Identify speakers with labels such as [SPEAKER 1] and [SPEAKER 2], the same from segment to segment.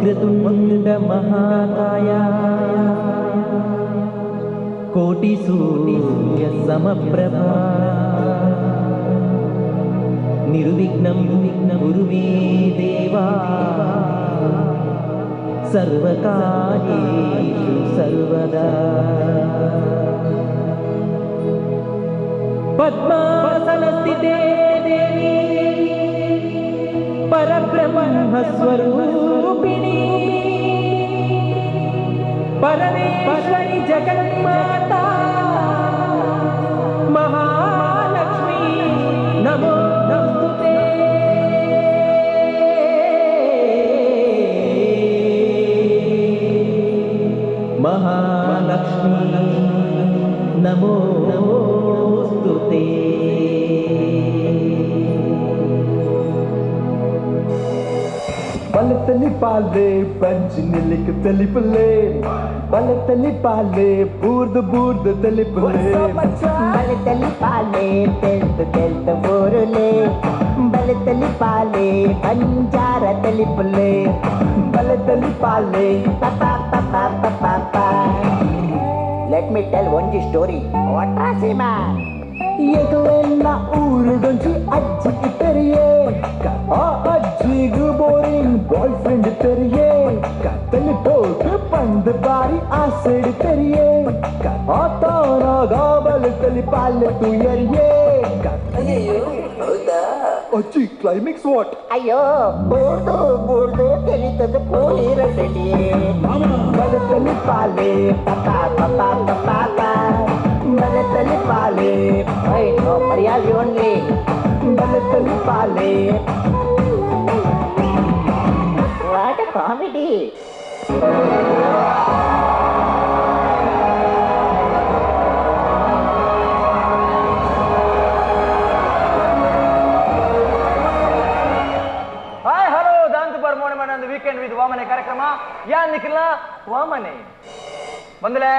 [SPEAKER 1] ವಕ್ರತುಂಡ ಮಹಾಕಾಯ ಕೋಟಿ ಸೂರ್ಯ ಸಮಪ್ರಭಾ ನಿರ್ವಿಘ್ನಂ ಕುರು ಮೇ ದೇವಾ ಸರ್ವಕಾರ್ಯೇಷು ಸರ್ವದಾ. ಪದ್ಮಾಸನಸ್ಥಿತೇ ದೇವಿ ಪರಬ್ರಹ್ಮ ಸ್ವರೂಪಿಣಿ ಪರಮೇಶ್ವರಿ ಜಗನ್ಮಾತಾ ಮಹಾಲಕ್ಷ್ಮೀ ನಮೋಸ್ತುತೇ. ಮಹಾಲಕ್ಷ್ಮೀ ನಮೋಸ್ತುತೇ.
[SPEAKER 2] ಬಲತಲಿ ಪಾಲೆ ಬಂಜಿನಿಲಿಕ್ ತೆಲಿಪುಲೆ ಬಲತಲಿ ಪಾಲೆ ಬೂರ್ದು ಬೂರ್ದು ತೆಲಿಪುಲೆ
[SPEAKER 3] ಬಲತಲಿ ಪಾಲೆ ತೆಲ್ತು ತೆಲ್ತು ಬೋರುಲೆ ಬಲತಲಿ ಪಾಲೆ ಬಂಜಾರ ತೆಲಿಪುಲೆ
[SPEAKER 2] ಬಲತಲಿ ಪಾಲೆ
[SPEAKER 3] ಪಪ ಪಪ ಪಪ ಪ. Let me tell ಒಂಜಿ ಸ್ಟೋರಿ. ಸೀಮಾ
[SPEAKER 2] ಎಗಲೆಲ್ಲ ಊರುಡೊಂಜಿ ಅಜ್ಜಿ ತೆರಿಯೇ ಆ ಅಜ್ಜಿಗೂ ಬೋರಿಂಗ್ ಬಾಯ್ ಫ್ರೆಂಡ್ ತೆರಿಯೇ ತಲೆ ಟೋಕ್ ಪಂದ್ ಬಾರಿ ಆಸೆಡ್ ತೆರಿಯೇ ಆತಾನಾಗ ಬಲತಲಿ ಪಾಲೆ ತುಯರಿಯೇ. ಅಜ್ಜಿ ಕ್ಲೈಮ್ಯಾಕ್ಸ್ what?
[SPEAKER 3] ಅಯ್ಯೋ ಬೂರ್ದು ಬೂರ್ದು ತೆಲಿತದ ಕೋಳಿರ ಸೆಡಿಯೇ
[SPEAKER 2] ಬಲತಲಿ ಪಾಲೆ
[SPEAKER 3] ಪಪ ಪಪ ಪಪ ಪ.
[SPEAKER 2] ಬಲತಲಿ ಪಾಲೆ
[SPEAKER 3] ನೋ ಮರ್ಯಾದೆ ಓನ್ಲಿ
[SPEAKER 2] ಬಲತಲಿ ಪಾಲೆ.
[SPEAKER 3] What a comedy.
[SPEAKER 4] Hi hello ದಾಂತು ಪರ್ ಮೋನೆ ಮನ ವೀಕೆಂಡ್ ವಿತ್ ವಾಮನೆ ಕಾರ್ಯಕ್ರಮ. ಯಾ ನಿಖಿಲ ವಾಮನೆ ಬಂದಲೆ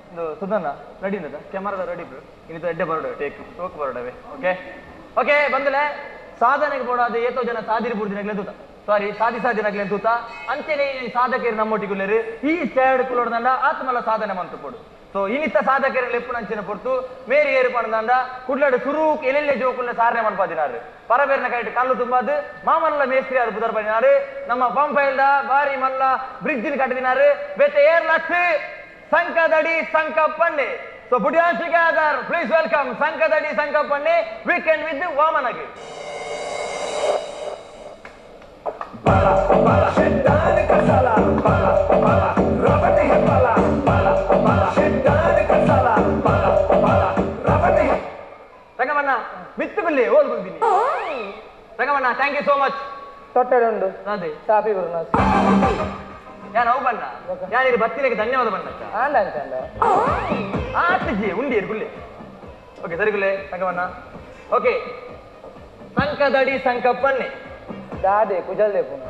[SPEAKER 4] ಒಂದು ಸುಧನ್ನ ರೆಡಿ ಇಂದ ಕ್ಯಾಮರಾದ ರೆಡಿ ಬ್ರೋ. ಇನ್ನಿತ ಎಡ್ಡೆ ಬರೋಡವೆ ಟೇಕ್ ಟೋಕ್ ಬರೋಡವೆ. ಓಕೆ ಓಕೆ ಬಂದಲೆ ಸಾಧನೆಗೆ ಬೋಡಾದ ಏತೋ ಜನ ಸಾದಿರಿ ಬುಡ್ದಿನಗ್ಲೆ ತೂತ ಸಾರಿ ಸಾಧಿ ಸಾಧಿನಗ್ಲೆ ತೂತ ಅಂಚೆನೆ ಈ ಸಾಧಕರು ನಮ್ಮೊಟ್ಟಿಗುಲ್ಲೇರು ಈ ಸ್ಟ್ಯಾಡ್ ಕುಲೋಡ್ದಂಡ ಆತ್ಮಲ ಸಾಧನೆ ಮಂತು ಕೊಡು. ಸೊ ಇನ್ನಿತ್ತ ಸಾಧಕರ ಲೆಪ್ಪು ನಂಚಿನ ಪೊರ್ತು ಮೇರಿ ಏರು ಪಣದಂಡ ಕುಡ್ಲಾಡು ಸುರೂಕ್ ಎಲ್ಲೆಲ್ಲೆ ಜೋಕುಲ್ನ ಸಾರಣೆ ಮನ್ಪಾದಿನಾರು ಪರಬೇರ್ನ ಕೈಟ್ ಕಲ್ಲು ತುಂಬಾದು ಮಾಮಲ್ಲ ಮೇಸ್ತ್ರಿ ಆರು ಪುದರ್ ಪಡಿನಾರು ನಮ್ಮ ಪಂಪೈಲ್ದ ಬಾರಿ ಮಲ್ಲ ಬ್ರಿಡ್ಜ್ ಕಟ್ಟಿದಿನಾರು ಬೇತೆ ಏರ್ ಲಕ್ಷ ಸಂಕದಡಿ ಸಂಕಪ್ಪಣ್ಣೆ. ಸೊ ಬುಡಿಯಾನ್ಸಿಗೆ ಆಧಾರ್ ಪ್ಲೀಸ್ welcome ಸಂಕದಡಿ ಸಂಕಪ್ಪಣ್ಣೆ ವೀಕೆಂಡ್ ವಿತ್ ವಾಮನಗೆ. ರಂಗಮಣ್ಣ ಮಿತ್ತು ಬಿಲ್ಲಿ ಓಲ್ ಬಂದಿನಿ. ರಂಗಮಣ್ಣ thank you so much.
[SPEAKER 5] ತೊಟ್ಟೆಡುಂಡು
[SPEAKER 4] ಅದೇ
[SPEAKER 5] ಸಾಪಿ ಗುರುನಾಥ್
[SPEAKER 4] ಯಾನ್ ಅವು ಬಣ್ಣ ಯಾನಿರು ಬತ್ತಿನಕ್ಕೆ ಧನ್ಯವಾದ ಬಣ್ಣ
[SPEAKER 5] ಆಂಡ ಅಂತಂಡ
[SPEAKER 4] ಆತಜಿ ಉಂಡಿ ಗುಲ್ಲೆ. ಓಕೆ ಸರಿ ಗುಲ್ಲೆ ಸಂಕವಣ್ಣ. ಓಕೆ ಸಂಕದಡಿ ಸಂಕಪ್ಪಣ್ಣೆ
[SPEAKER 5] ದಾದೆ ಕುಜಲ್ ದೇಪುನ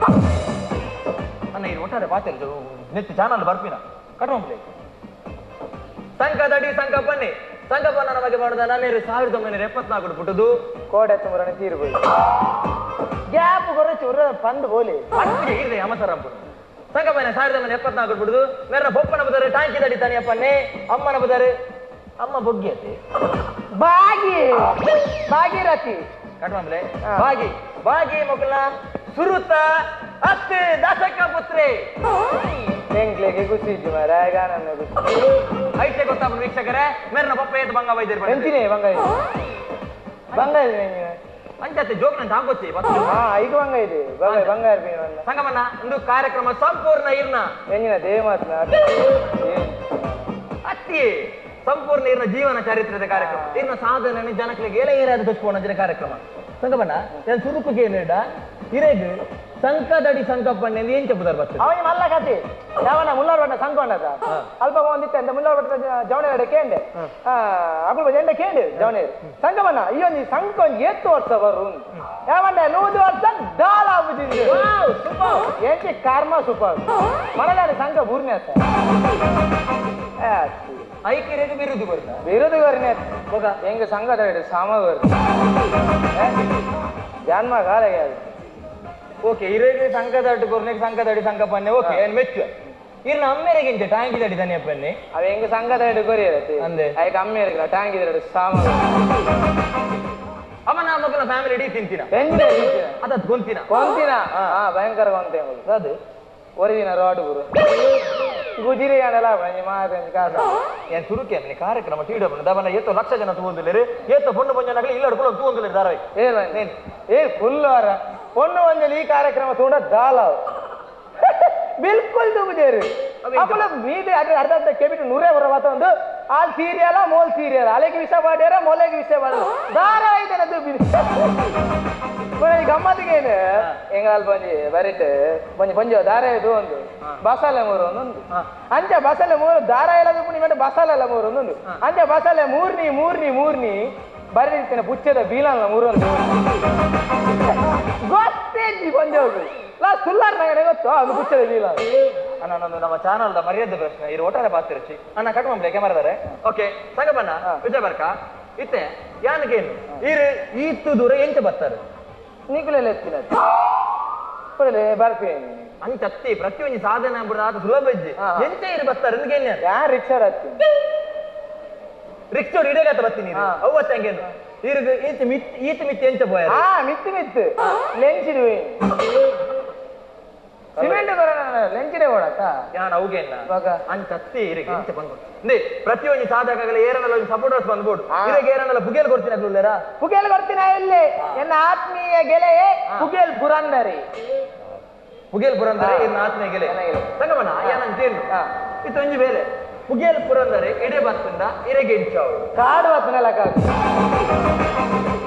[SPEAKER 4] ಅಣ್ಣ ಇದು ಒಟ್ಟಾರೆ ಪಾತೆ ನೆಟ್ ಚಾನಲ್ ಬರ್ಪಿನ ಕಟ್ಟುವಂಪ್ಲೆ. ಸಂಕದಡಿ ಸಂಕಪ್ಪಣ್ಣೆ ಸಂಕಪ್ಪಣ್ಣ ನಮಗೆ ಮಾಡುದ ನನ್ನೇರು 1974 ಪುಟ್ಟದು
[SPEAKER 5] ಕೋಡೆ ತುಮರನೆ ತೀರ್ಬೋದು ಗ್ಯಾಪ್ ಕೊರಚು ಉರ ಪಂದ್ ಬೋಲಿ
[SPEAKER 4] ಇರ್ದೆ ಅಮಸರಂಪುರ ಸಂಕಪ್ಪಣ್ಣ 1974 ಪುಟ್ಟದು ಮೇರ ಬೊಪ್ಪನ ಬುದಾರೆ ಟಾಂಕಿ ದಡಿ ತಾನಿಯಪ್ಪಣ್ಣೆ ಅಮ್ಮನ ಬುದಾರೆ ಅಮ್ಮ ಬೊಗ್ಗಿ ಅತ್ತೆ
[SPEAKER 5] ಬಾಗಿ ಭಾಗೀರಥಿ
[SPEAKER 4] ಕಟ್ಟುವಂಪ್ಲೆ ಬಾಗಿ ಬಾಗಿ ಮೊಕಲ ಸುರುತ ಅತ್ತೆ ದಶಕ ಪುತ್ರಿ
[SPEAKER 5] ಎಂಕ್ಲೆಗೆ ಗುಸಿಜ್ಜು ಮಾರಾಯ ಗಾನನ್ನ ಗುಸಿ
[SPEAKER 4] ಐತೆ ಗೊತ್ತಾಪುನ ವೀಕ್ಷಕರೇ ಮೇರ್ನ ಪಪ್ಪ ಏತು ಬಂಗ ವೈದ್ಯರು
[SPEAKER 5] ಎಂಚಿನೇ ಬಂಗ ಇದೆ ಬಂಗ ಇದೆ ಎಂಜಿನ
[SPEAKER 4] ಅಂಚತ್ತೆ ಜೋಕ್ ನಂತ ಹಾಕೊಚ್ಚಿ
[SPEAKER 5] ಹಾ ಐದು ಬಂಗ ಇದೆ ಬಂಗ ಬಂಗ ಇರ್ತೀನಿ ಬಂದ
[SPEAKER 4] ಸಂಗಮಣ್ಣ ಒಂದು ಕಾರ್ಯಕ್ರಮ ಸಂಪೂರ್ಣ ಇರ್ನ
[SPEAKER 5] ಎಂಜಿನ ದೇವ ಮಾತ್ನ
[SPEAKER 4] ಅತ್ತಿ ಸಂಪೂರ್ಣ ಇರ್ನ ಜೀವನ ಚರಿತ್ರದ ಕಾರ್ಯಕ್ರಮ ಇರ್ನ ಸಾಧನೆ ಜನಗಳಿಗೆ ಏಲೆ ಏರಾದ ತೆಚ್ಕೋಣ ಕಾರ್ಯಕ್ರಮ. ಸಂಗಮಣ್ಣ ನಾನು ಸುರುಕು ಕೇಳಿಡ ಇರೇಗು ಸಂಕದಡಿ ಸಂಕಪ್ಪಣ್ಣೆ ಏನ್ చెప్పుతారు ಬರ್ತದೆ
[SPEAKER 5] ಅವನಿಗೆ ಮಲ್ಲ ಕತೆ ಯಾವನ ಮುಲ್ಲಾರ್ ಬಟ್ಟ ಸಂಕೊಂಡದ ಅಲ್ಪ ಒಂದಿತ್ತೆ ಅಂತ ಮುಲ್ಲಾರ್ ಬಟ್ಟ ಜವಣೆ ಕೇಂಡೆ ಅಗುಳು ಜೆಂಡೆ ಕೇಂಡೆ ಜವಣೆ ಸಂಕಮಣ್ಣ ಈ ಒಂದು ಸಂಕೊಂಜಿ ಏತ್ತು ವರ್ಷ ಬರು ಯಾವಣ್ಣ 100 ವರ್ಷ ದಾಲ ಆಗುದಿಲ್ಲ ఏంటి ಕರ್ಮ ಸೂಪರ್ ಮನದಾರಿ ಸಂಕ ಬೂರ್ನೆ ಆತ
[SPEAKER 4] ಐಕ್ಯರೇಗು ಬಿರುದು ಬರ್ತ
[SPEAKER 5] ಬಿರುದು ಬರ್ನೆ ಹೆಂಗ ಸಂಘದ ಸಾಮ ಬರ್ತ ಜಾನ್ಮ ಕಾಲ.
[SPEAKER 4] Okay ಇರೆಗೆ ಸಂಕದಾಟ ಕೊರ್ನೆಗೆ ಸಂಕದಾಡಿ ಸಂಕಪನ್ನೆ ಓಕೆ ಏನ್ ಮೆಚ್ಚು ಇರ್ನ ಅಮ್ಮೆರೆಗೆ ಇಂಚ ಟ್ಯಾಂಕಿ ದಡಿ ದನಿಯಪ್ಪನ್ನೆ
[SPEAKER 5] ಅವ ಹೆಂಗ ಸಂಘದ ಕೊರಿಯರತ್ತೆ
[SPEAKER 4] ಅಂದೆ.
[SPEAKER 5] ಐಕ ಅಮ್ಮೆರೆಗಿಲ್ಲ ಟ್ಯಾಂಕಿ ದಡಿ ಸಾಮಾನು
[SPEAKER 4] ಅಮ್ಮ ನಾ ಮಕ್ಕಳ ಫ್ಯಾಮಿಲಿ ಇಡೀ ತಿಂತೀನ
[SPEAKER 5] ಎಂಜಿನ
[SPEAKER 4] ಅದದ್ ಗೊಂತಿನ
[SPEAKER 5] ಕೊಂತಿನ ಹಾ ಭಯಂಕರ ಕೊಂತೆ
[SPEAKER 4] ಅದು
[SPEAKER 5] ಒರಿದಿನ ರೋಡ್ ಗುರು ಗುಜಿರಿ ಆಡಲ ಬಂಜಿ ಮಾತಂಜಿ ಕಾಸ
[SPEAKER 4] ಏನ್ ಸುರುಕೆ ಅಮ್ಮನೆ ಕಾರ್ಯಕ್ರಮ టీಡಬ್ಲ್ಯೂ ದಬನ ಏತೋ ಲಕ್ಷ ಜನ ತೂವೊಂದುಲ್ಲೆರ್ ಏತೋ ಪೊಣ್ಣು ಪೊಂಜನಕಲು ಇಲ್ಲಡ್ ಕುಲೊಂದು ತೂವೊಂದುಲ್ಲೆರ್ ಧಾರಾವಾಹಿ
[SPEAKER 5] ಏ ಬಂದೇನ್ ಏ ಫುಲ್ ವಾರ ಪೊಣ್ಣು ಒಂಜಲಿ ಈ ಕಾರ್ಯಕ್ರಮ ತೂಂಡ ದಾಲ ಬಿಲ್ಕುಲ್ ತೂಬುಜೇರು ಅಪ್ಪಲ ಮೀದೆ ಅರ್ಧ ಅರ್ಧ ಅರ್ಧ ಕೆಬಿಟ್ಟು ನೂರೇ ಬರೋ ಒಂದು ಆಲ್ ಸೀರಿಯಲ ಮೋಲ್ ಸೀರಿಯಲ್ ಅಲೆಗೆ ವಿಷ ಪಾಡ್ಯಾರ ಮೊಲೆಗೆ ವಿಷ ಪಾಡ ಧಾರಾವಾಹಿ ತೂಬಿ ಗಮ್ಮತ್ತಿಗೆ ಏನು ಎಂಗಾಲ್ ಬಂಜಿ ಬರಿಟ್ ಬಂಜಿ ಪಂಜ ಧಾರಾವಾಹಿ ತೂವೊಂದು ಬಸಾಲೆ ಮೂರು ಒಂದೊಂದು ಅಂಚ ಬಸಾಲೆ ಮೂರು ಧಾರಾವಾಹಿ ಎಲ್ಲ ತೂಪುನಿ ಮತ್ತೆ ಬಸಾಲೆ ಎಲ್ಲ ಮೂರು ಒಂದೊಂದು ಅಂಚ ಬಸಾಲೆ ಮೂರ್ನಿ ಮೂರ್ನಿ ಮೂರ್ನಿ ಬರೀತಿನ ಪುಚ್ಚದ ಬೀಲಲ್ಲ ಮೂರು ಒಂದು ಗೊತ್ತೇಜಿ ಪಂಜೋಗು ಲಾ ಸುಲ್ಲಾರ್ ನಂಗೆ ಗೊತ್ತು ಅದು ಪುಚ್ಚದ ಬೀಲ
[SPEAKER 4] ಅಣ್ಣ ನಂದು ನಮ್ಮ ಚಾನಲ್ the ಮರ್ಯಾದೆ ಪ್ರಶ್ನೆ ಇರು ಒಟ್ಟಾರೆ ಪಾತಿರಚಿ ಅಣ್ಣ ಕಟ್ ಮಾಡ್ಲೆ ಕ್ಯಾಮರಾದಾರೆ ಓಕೆ ಸಂಗಪಣ್ಣ ವಿಜಯ ಬರ್ಕ ಇತ್ತೆ ಯಾನಗೇನು ಇರು ಈತ್ತು ದೂರ ಎಂಚ ಬರ್ತಾರೆ
[SPEAKER 5] ನೀಕುಲೆಲ್ಲ ಎತ್ತಿನ ಬರ್ತೀನಿ
[SPEAKER 4] ಅಂಚತ್ತಿ ಪ್ರತಿಯೊಂದು ಸಾಧನೆ ಅಂಬುದು ಆತ ಸುಲಭ ಇಜ್ಜಿ ಎಂಚ ಇರು ಬರ್ತಾರೆ ನಿನ್ಗೆ
[SPEAKER 5] ಯಾರು ರಿಕ್ಷಾ ಹತ್ತಿ
[SPEAKER 4] ರಿಕ್ಷಾ ಇಡಗಾತ ಬರ್ತೀನಿ ಅವ್ವತ್ತ ಹಂಗೇನು ಇರುಗ ಈತ ಮಿತ್ ಈತ ಮಿತ್ ಎಂಚ ಪೋಯ
[SPEAKER 5] ಹಾ ಮಿತ್ತು ಮಿತ್ತು ಲೆಂಚಿಡುವೆ ಸಿಮೆಂಟ್ ಬರೋಣ ಲೆಂಚಿಡೆ ಓಡತ್ತ
[SPEAKER 4] ಯಾನ್ ಅವುಗೇನ ಅಂಚತ್ತಿ ಇರಿಗೆ ಎಂಚ ಬಂದ್ಬಿಡು ನೇ ಪ್ರತಿಯೊಂದು ಸಾಧಕಗಳ ಏರನಲ್ಲ ಒಂದು ಸಪೋರ್ಟರ್ಸ್ ಬಂದ್ಬಿಡು ಇರಿಗೆ ಏರನಲ್ಲ ಪುಗೇಲ್ ಕೊಡ್ತೀನಿ ಅಗ್ಲುಲ್ಲೇರ
[SPEAKER 5] ಪುಗೇಲ್ ಕೊಡ್ತೀನಿ ಇಲ್ಲಿ ಎನ್ನ ಆತ್ಮೀಯ ಗೆಳೆಯೇ ಪುಗೇಲ್ ಪುರಂದರಿ
[SPEAKER 4] ಪುಗೇಲ್ ಪುರಂದರೆ ಇರ್ನ ಆತ್ಮೀಯ ಗೆಳೆಯ ಸಂಗಮನ ಯಾನಂತೇನು ಇತ್ತೊಂಜಿ ಬೇಲೆ ಪುಗೇಲ್ ಪುರಂದರೆ ಎಡೆ ಬತ್ತಂದ ಇರೆಗೆ ಎಂಚಾವು
[SPEAKER 5] ಕಾಡು ಬತ್ತನಲ್ಲ ಕಾಡು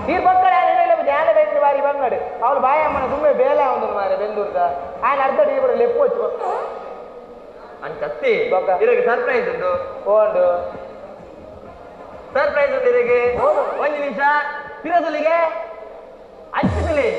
[SPEAKER 5] ಈ ಪಕ್ಕಡ ಧ್ಯಾನ ಬೆಂದು ಬಾರಿ ಬಂಗಡು ಅವಳು ಬಾಯಮ್ಮನ ಸುಮ್ಮನೆ ಬೇಲೆ ಒಂದು ಮಾರೆ ಬೆಂದೂರ್ದ ఆయన ಅರ್ಧ ಡೀಬರು ಲೆಪ್ಪು వచ్చು
[SPEAKER 4] ಅಂಚತ್ತಿ ಇರೆಗೆ ಸರ್ಪ್ರೈಸ್ ಉಂಟು
[SPEAKER 5] ಓಂಡು
[SPEAKER 4] ಸರ್ಪ್ರೈಸ್ ಉಂಟು ಇರೆಗೆ ಒಂದು ನಿಮಿಷ ಪಿರಸುಲಿಗೆ ಅಚ್ಚುಲಿ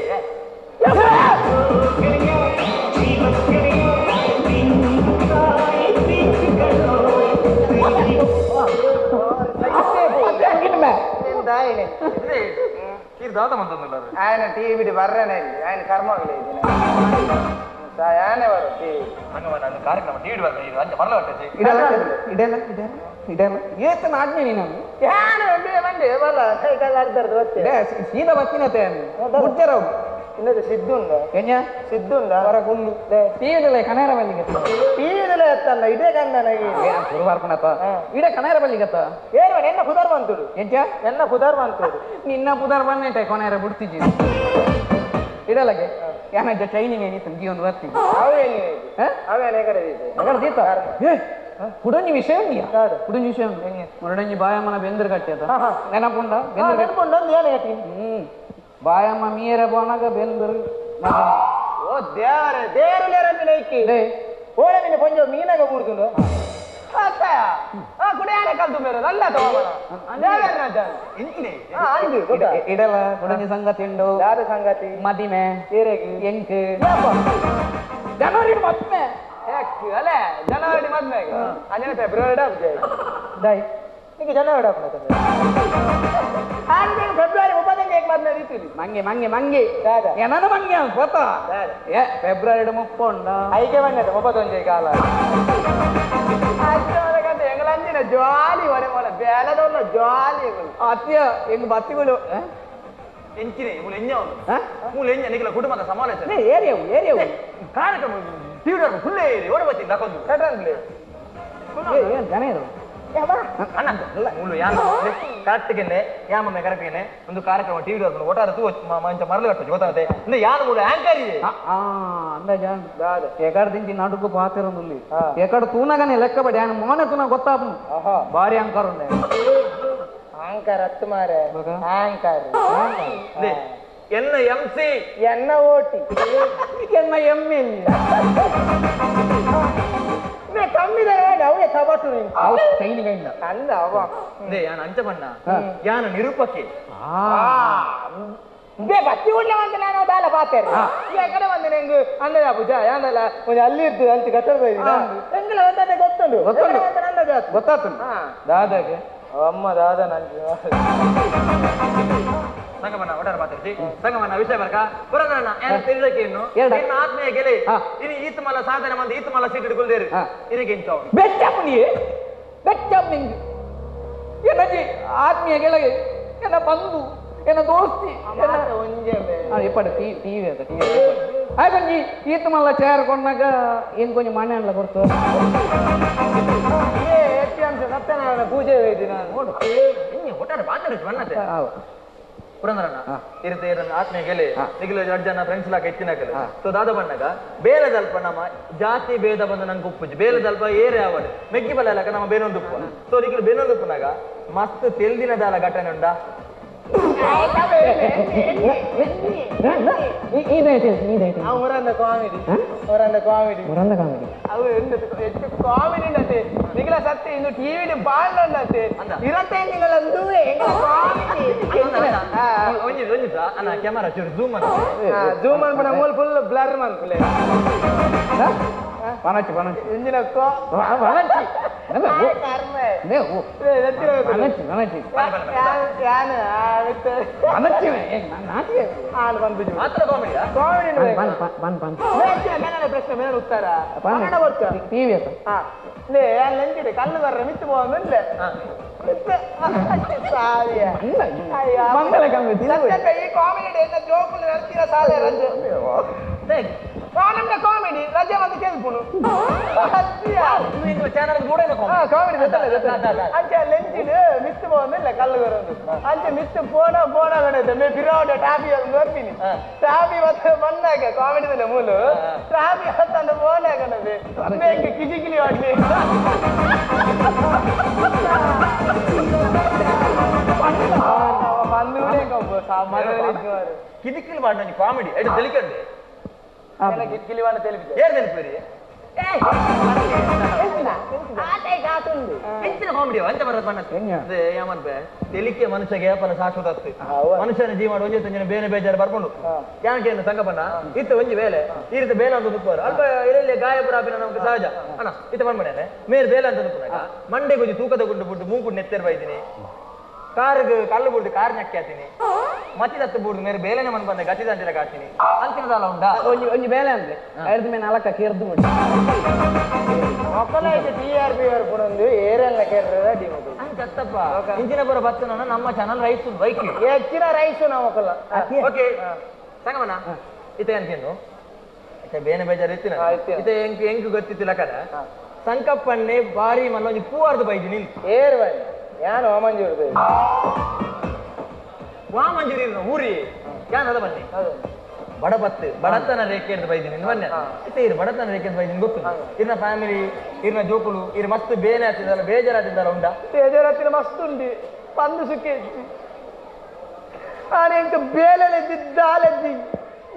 [SPEAKER 5] ఆయన టీవీ ಬರ್ರನೇ ಇಲ್ಲಿ ఆయన ಕರ್ಮಗಳೇ ಯಾನೇ ಬರೋ ಟಿವಿ
[SPEAKER 4] ಕಾರ್ಯಕ್ರಮ ಟಿವಿ
[SPEAKER 1] ಇಡಲ್ಲ ಇಡಲ್ಲ ಇಡಲ್ಲ ಇಡಲ್ಲ ಏತನ ಆಜ್ಞೆ ನೀನು
[SPEAKER 5] ಯಾನು ಬಂಡೆ ಬಲ್ಲ ಕೈ ಕಾಲು ಅರ್ಧರ್ದು ಗೊತ್ತೇ
[SPEAKER 1] ಸೀದಾ ಬತ್ತಿನತೆ ಮುಡ್ಜರವು
[SPEAKER 5] ಇನ್ನದು ಸಿದ್ದುಂಡ
[SPEAKER 1] ಎಂಜ
[SPEAKER 5] ಸಿದ್ದುಂಡ
[SPEAKER 1] ಹೊರ ಗುಂಡು ಟಿವಿದಲ್ಲ ಕನೇರ ಬಲ್ಲಿಗತ್ತ
[SPEAKER 5] ಟಿವಿದಲ್ಲ ಎತ್ತಲ್ಲ ಇದೇ ಕಂಡ ನನಗೆ
[SPEAKER 1] ಸುರುವಾರ್ಪಣಪ್ಪ ಇಡೇ ಕನೇರ ಬಲ್ಲಿಗತ್ತ
[SPEAKER 5] ಏರು ಎನ್ನ ಪುದರ್ ಬಂತುಡು
[SPEAKER 1] ಎಂಚ
[SPEAKER 5] ಎನ್ನ ಪುದರ್ ಬಂತುಡು
[SPEAKER 1] ನಿನ್ನ ಪುದರ್ ಬಂದೇಟೆ ಕೊನೇರ ಬಿಡ್ತಿದ್ದಿ ಇಡಲಗೆ ಯಾನಜ್ಜ ಟ್ರೈನಿಂಗ್ ಏನಿತ್ತು ಒಂದು ಬರ್ತೀನಿ
[SPEAKER 5] ಅವೇನು ಕಡೆ
[SPEAKER 1] ದೀತ ಕುಡಂಜಿ ವಿಷಯ ಉಂಡಿಯಾ ಕುಡಂಜಿ ವಿಷಯ ಉಂಡು ಮುರಡಂಜಿ ಬಾಯಮ್ಮನ ಬೆಂದ್ರ ಕಟ್ಟಿ ನೆನಪುಂಡ
[SPEAKER 5] ನೆನಪುಂಡ ಒಂದು ಏನು ಕಟ್ಟಿ
[SPEAKER 1] ಬಾಯಮ್ಮ ಮೀರ ಬೋನಾಗ ಬೆಂದರು
[SPEAKER 5] ಓ ದೇವರೇ ದೇವರು ಲೇರಂತ ನೈಕಿ ಓಳೆ ನಿನ್ನ ಕೊಂಚ ಮೀನಾಗ ಬೂಡ್ತುಂಡು ಕುಡಿಯಾನೆ ಕಲ್ತು ಬೇರೆ ಅಲ್ಲ
[SPEAKER 1] ಇಡಲ ಕುಡಂಜಿ ಸಂಗತಿ ಉಂಡು
[SPEAKER 5] ಯಾರ ಸಂಗತಿ
[SPEAKER 1] ಮದಿಮೆ ಎಂಕ್ ಜನವರಿ ಮದ್ಮೆ
[SPEAKER 5] ಅಲ್ಲೇ ಜನವರಿ ಮದ್ಮೆ ಅಂಜನೆ ಫೆಬ್ರವರಿ ಡಾಯ್ ನಿಮಗೆ ಜನವರಿ ಫೆಬ್ರವರಿ 30 ಮದ್ಮೆ ರೀತಿಲಿ
[SPEAKER 1] ಮಂಗೆ ಮಂಗೆ ಮಂಗೆ ಏನನ ಮಂಗೆ ಗೊತ್ತಾ ಏ ಫೆಬ್ರವರಿ 30
[SPEAKER 5] ಐಕೆ ಬಂದದ 31 ಕಾಲ ಎಂಗ್ಲಂಜಿನ ಜಾಲಿ ಒಡೆ ಮೊಲ ಬೇಲದೊಲ್ಲ ಜಾಲಿ
[SPEAKER 1] ಅತ್ಯ ಎಂಗ್ ಬತ್ತಿಗಳು
[SPEAKER 4] ಎಂಚಿನೆ ಮೂಲ ಎಂಜ ಮೂಲ ಎಂಜ ನಿಖಲ ಕುಟುಂಬದ ಸಮಾಲೋಚನೆ
[SPEAKER 1] ಏರಿಯವು ಏರಿಯವು
[SPEAKER 4] ಕಾರ್ಯಕ್ರಮ TV full area ಓಡ ಬತ್ತಿ ದಕೊಂದು
[SPEAKER 5] ಕಟ್ರಂಗ್ಲಿ
[SPEAKER 1] ಏನ್ ಜನ ಇರು
[SPEAKER 4] ಅಣ್ಣ ಮೂಲು ಯಾನ ಕರೆಕ್ಟ್ಗೆನೆ ಯಾಮಮ್ಮೆ ಕರೆಕ್ಟ್ಗೆನೆ ಒಂದು ಕಾರ್ಯಕ್ರಮ ಟಿವಿ ಒಟ್ಟಾರೆ ತೂ ಮಂಚ ಮರಳು ಕಟ್ಟು ಗೊತ್ತಾಗುತ್ತೆ ಅಂದ್ರೆ ಯಾನು ಮೂಲ ಆಂಕರ್ ಇದೆ
[SPEAKER 1] ಅಂದಾಜ ಎಕಡ ದಿಂಚಿ ನಡುಕು ಪಾತಿರೊಂದುಲ್ಲಿ ಎಕಡ ತೂನಗನೆ ಲೆಕ್ಕ ಬಡಿ ಆನ ಮೋನೆ ತೂನ ಗೊತ್ತಾಪು ಭಾರಿ ಆಂಕರ್ ಉಂಡೆ
[SPEAKER 5] ಆಂಕರ್ ಹತ್ತು ಮಾರೆ ಆಂಕರ್
[SPEAKER 4] ಎನ್ನ ಎಂ ಸಿ
[SPEAKER 5] ಎನ್ನ ಓಟಿ
[SPEAKER 1] ಎನ್ನ ಎಂ ಎಲ್
[SPEAKER 5] ಅವೇ ತಬಟು ನೀನು
[SPEAKER 1] ಅವು ಟ್ರೈನಿಂಗ್ ಇಲ್ಲ
[SPEAKER 5] ಅಂದ ಅವ
[SPEAKER 4] ಯಾನ್ ಅಂಚ ಬಣ್ಣ ಯಾನ ನಿರೂಪಕಿ
[SPEAKER 5] ಬೇ ಬತ್ತಿ ಉಳ್ಳ ಅಂತ ನಾನು ದಾಲ ಪಾತೇರಿ ಈ ಕಡೆ ಬಂದೆ ನಂಗೆ ಅಂದದ ಪೂಜಾ ಯಾಂದಲ್ಲ ಒಂದು ಅಲ್ಲಿ ಇದ್ದು ಅಂತ ಕಟ್ಟಡ ಎಂಗಲ ಒಂದೇ ಗೊತ್ತುಂಡು
[SPEAKER 1] ಗೊತ್ತುಂಡು.
[SPEAKER 5] ಗೊತ್ತುಂಡು
[SPEAKER 1] ಗೊತ್ತಾತು ದಾದಾಗೆ
[SPEAKER 5] ಅಮ್ಮ ದಾದ ನಂಗೆ
[SPEAKER 4] ಸಂಗಮನ ಒಟ್ಟಾರೆ ಮಾತಾಡ್ತಿ ಸಂಗಮನ ವಿಷಯ ಬರ್ಕ ಪುರಂದರಣ್ಣ ಏನ ತಿಳಿದಕ್ಕೆ ಇನ್ನು ಇನ್ನು ಆತ್ಮೀಯ ಗೆಲೆ ಇನ್ನು ಈತ ಮಲ್ಲ ಸಾಧನೆ ಮಂದಿ ಈತ ಮಲ್ಲ ಸೀಟ್ ಹಿಡ್ಕೊಳ್ದೇರು ಇದಕ್ಕೆ ಇಂಚ
[SPEAKER 1] ಬೆಚ್ಚಪ್ಪನಿಯೇ ಬೆಚ್ಚಪ್ಪ ನಿಂಗೆ ಎನ್ನಜಿ ಆತ್ಮೀಯ ಗೆಳೆಗೆ ಎನ್ನ ಬಂಧು ಎನ್ನ ದೋಸ್ತಿ ಎಪ್ಪಡ ಟಿವಿ ಅದ ಟಿವಿ ಆಯ್ ಬಂಜಿ ಈತ ಮಲ್ಲ ಚೇರ್ ಕೊಣ್ಣಾಗ ಏನ್ ಕೊಂಚ ಮಣ್ಣೆ ಅನ್ಲ ಕೊಡ್ತು
[SPEAKER 5] ಸತ್ಯನಾರಾಯಣ ಪೂಜೆ ನಾನು
[SPEAKER 4] ಒಟ್ಟಾರೆ ಮಾತಾಡಿಸ್ ಬಣ್ಣತೆ ಪುರಂದರಣ್ಣ ಇರುತ್ತೆ ಆತ್ಮೀಯ ಗೆಲೆ ನಿಖಿಲ ಜನ ಫ್ರೆಂಡ್ಸ್ ಲಾಕ ಹೆಚ್ಚಿನ ಸೊ ದಾದ ಬಣ್ಣಗ ಬೇಲದಲ್ಪ ನಮ್ಮ ಜಾತಿ ಭೇದ ಬಂದು ನಂಗೆ ಉಪ್ಪುಜಿ ಬೇಲದಲ್ಪ ಏರೆ ಆವಡು ಮೆಗ್ಗಿ ಬಲ ಇಲಾಕ ನಮ್ಮ ಬೇನೊಂದು ಉಪ್ಪು ಸೊ ನಿಖಿಲ ಬೇನೊಂದು ಉಪ್ಪುನಾಗ ಮಸ್ತ್ ತೆಲ್ದಿನ ದಾಲ ಘಟನೆ ಉಂಡ
[SPEAKER 5] ಕಲ್ಲು ಬರ್ರ ಮಿತ್ತು ಹೋಗಲ್ಲ ಕಾಮಿಡಿ ರಜೆ ಮತ್ತೆ ಕೇಳ್ಪುನು ಕಾಮಿಡಿ ಅಂಚೆ ಲೆಂಚಿಡ್ ಮಿತ್ತು ಹೋಗಲ್ಲ ಕಲ್ಲು ಬರೋದು ಅಂಚೆ ಮಿತ್ತು ಪೋಣ ಪೋಣ ಮೇ ಬಿರೋಡ ಟಾಪಿ ನೋಡ್ತೀನಿ ಟಾಪಿ ಮತ್ತೆ ಬಂದಾಗ ಕಾಮಿಡಿ ಮೂಲು ಟಾಪಿ ಹೊತ್ತಂದು ಪೋಣ ಮೇಂಗೆ ಕಿಜಿಕಿಲಿ ಆಡ್ಲಿ
[SPEAKER 4] ಕಿದಿಕಿಲಿ ಮಾಡಿ ನಂಗೆ ಕಾಮಿಡಿ ಎಡು ತೆಲಿಕಂಡೆ
[SPEAKER 5] ಕಿಲಿ ವಾಡ తెలిಪಿ
[SPEAKER 4] ಏನ್ తెలిಪಿರಿ ಎಂಚಿನ ಕಾಮಿಡಿ ಅಂತ ಬರೋದು ಬಣ್ಣ ಯಾಮನ್ಪೆ ತೆಲಿಕೆ ಮನುಷ್ಯಗೆ ಏಪನ ಶಾಶ್ವತ ಮನುಷ್ಯನ ಜೀವನ ಒಂಜಿ ತಂಜಿನ ಬೇರೆ ಬೇಜಾರು ಬರ್ಕೊಂಡು ಯಾಕೆ ಸಂಗಪಣ್ಣ ಇತ್ತು ಒಂಜಿ ಬೇಲೆ ಈ ರೀತಿ ಬೇಲೆ ಅಂತ ತುಪ್ಪರು ಅಲ್ಪ ಎಲ್ಲೆಲ್ಲಿ ಗಾಯ ಪುರಾಪಿನ ನಮ್ಗೆ ಸಹಜ ಅಣ್ಣ ಇತ್ತ ಬಂದ್ಬಿಡೇನೆ ಮೇರೆ ಬೇಲೆ ಅಂತ ತುಪ್ಪನಾಗ ಮಂಡೆ ಗುಜಿ ತೂಕದ ಗುಂಡು ಬಿಟ್ಟು ಮೂಕು ನೆತ್ತೆರ್ ಬೈತೀನಿ ಕಾರ್ಗೆ ಕಲ್ಲು ಬಿಡ್ದು ಕಾರ್ ನಕ್ಕಿ ಹಾತೀನಿ ಮತ್ತಿ ದತ್ತು ಬಿಡ್ದು ಮೇರೆ ಬೇಲೆನೆ ಮನ್ ಬಂದೆ ಗತಿ ದಂಟಿಲ ಕಾತೀನಿ ಅಂತಿನದಲ್ಲ ಉಂಟಾ
[SPEAKER 1] ಒಂಜಿ ಒಂಜಿ ಬೇಲೆ ಅಂದ್ರೆ ಐದು ಮೇಲೆ ನಾಲ್ಕ ಕೇರ್ದು ಬಿಡು
[SPEAKER 5] T R P ಬರ್ಪುಣೊಂದು ಏರೆಲ್ಲ ಕೇರ್ರದ ಡಿಮುಕು
[SPEAKER 4] ಅಂಚತ್ತಪ್ಪ ಇಂಚಿನ ಪುರ ಬತ್ತನ ನಮ್ಮ channel rice bike
[SPEAKER 5] ಹೆಚ್ಚಿನ ರೈಸು ನಾವು ಒಕ್ಕಲ
[SPEAKER 4] ಓಕೆ ಸಂಗಮನ ಇತ ಅನ್ಕೇನು ಇತ ಬೇನೆ ಬೇಜಾರು ಇತ್ತಿನ ಇತ ಎಂಕ್ ಎಂಕ್ ಗೊತ್ತಿತ್ತಿಲ್ಲ ಕದ ಸಂಕಪ್ಪಣ್ಣೆ ಬಾರಿ ಮಲ್ಲ ಒಂಜಿ ಪೂವಾರ್ದು ಬೈದಿ ನಿನ್
[SPEAKER 5] ಏರ್ ಬನ್ನಿ ಯಾನು ವಾಮಂಜೂರು
[SPEAKER 4] ವಾಮಂಜೂರಿ ಊರಿ ಯಾನ್ ಅದ ಬನ್ನಿ ಬಡಪತ್ತು ಬಡತನ ರೇಖೆ ಹಿಡಿದು ಬೈದಿನಿ ಬನ್ನಿ ಇತ್ತ ಇರು ಬಡತನ ರೇಖೆ ಬೈದಿನಿ ಗೊತ್ತು ಇರ್ನ ಫ್ಯಾಮಿಲಿ ಇರ್ನ ಜೋಕುಲು ಇರ್ ಮಸ್ತ್ ಬೇನೆ ಆಗ್ತಿದ್ದಲ್ಲ ಬೇಜಾರಾಗ್ತಿದ್ದಲ್ಲ ಉಂಡ
[SPEAKER 5] ಬೇಜಾರಾಗ್ತಿಲ್ಲ ಮಸ್ತ್ ಉಂಡು ಪಂದು ಸುಖ ಆನೆ ಎಂಕ ಬೇಲೆಲೆದ್ದಿ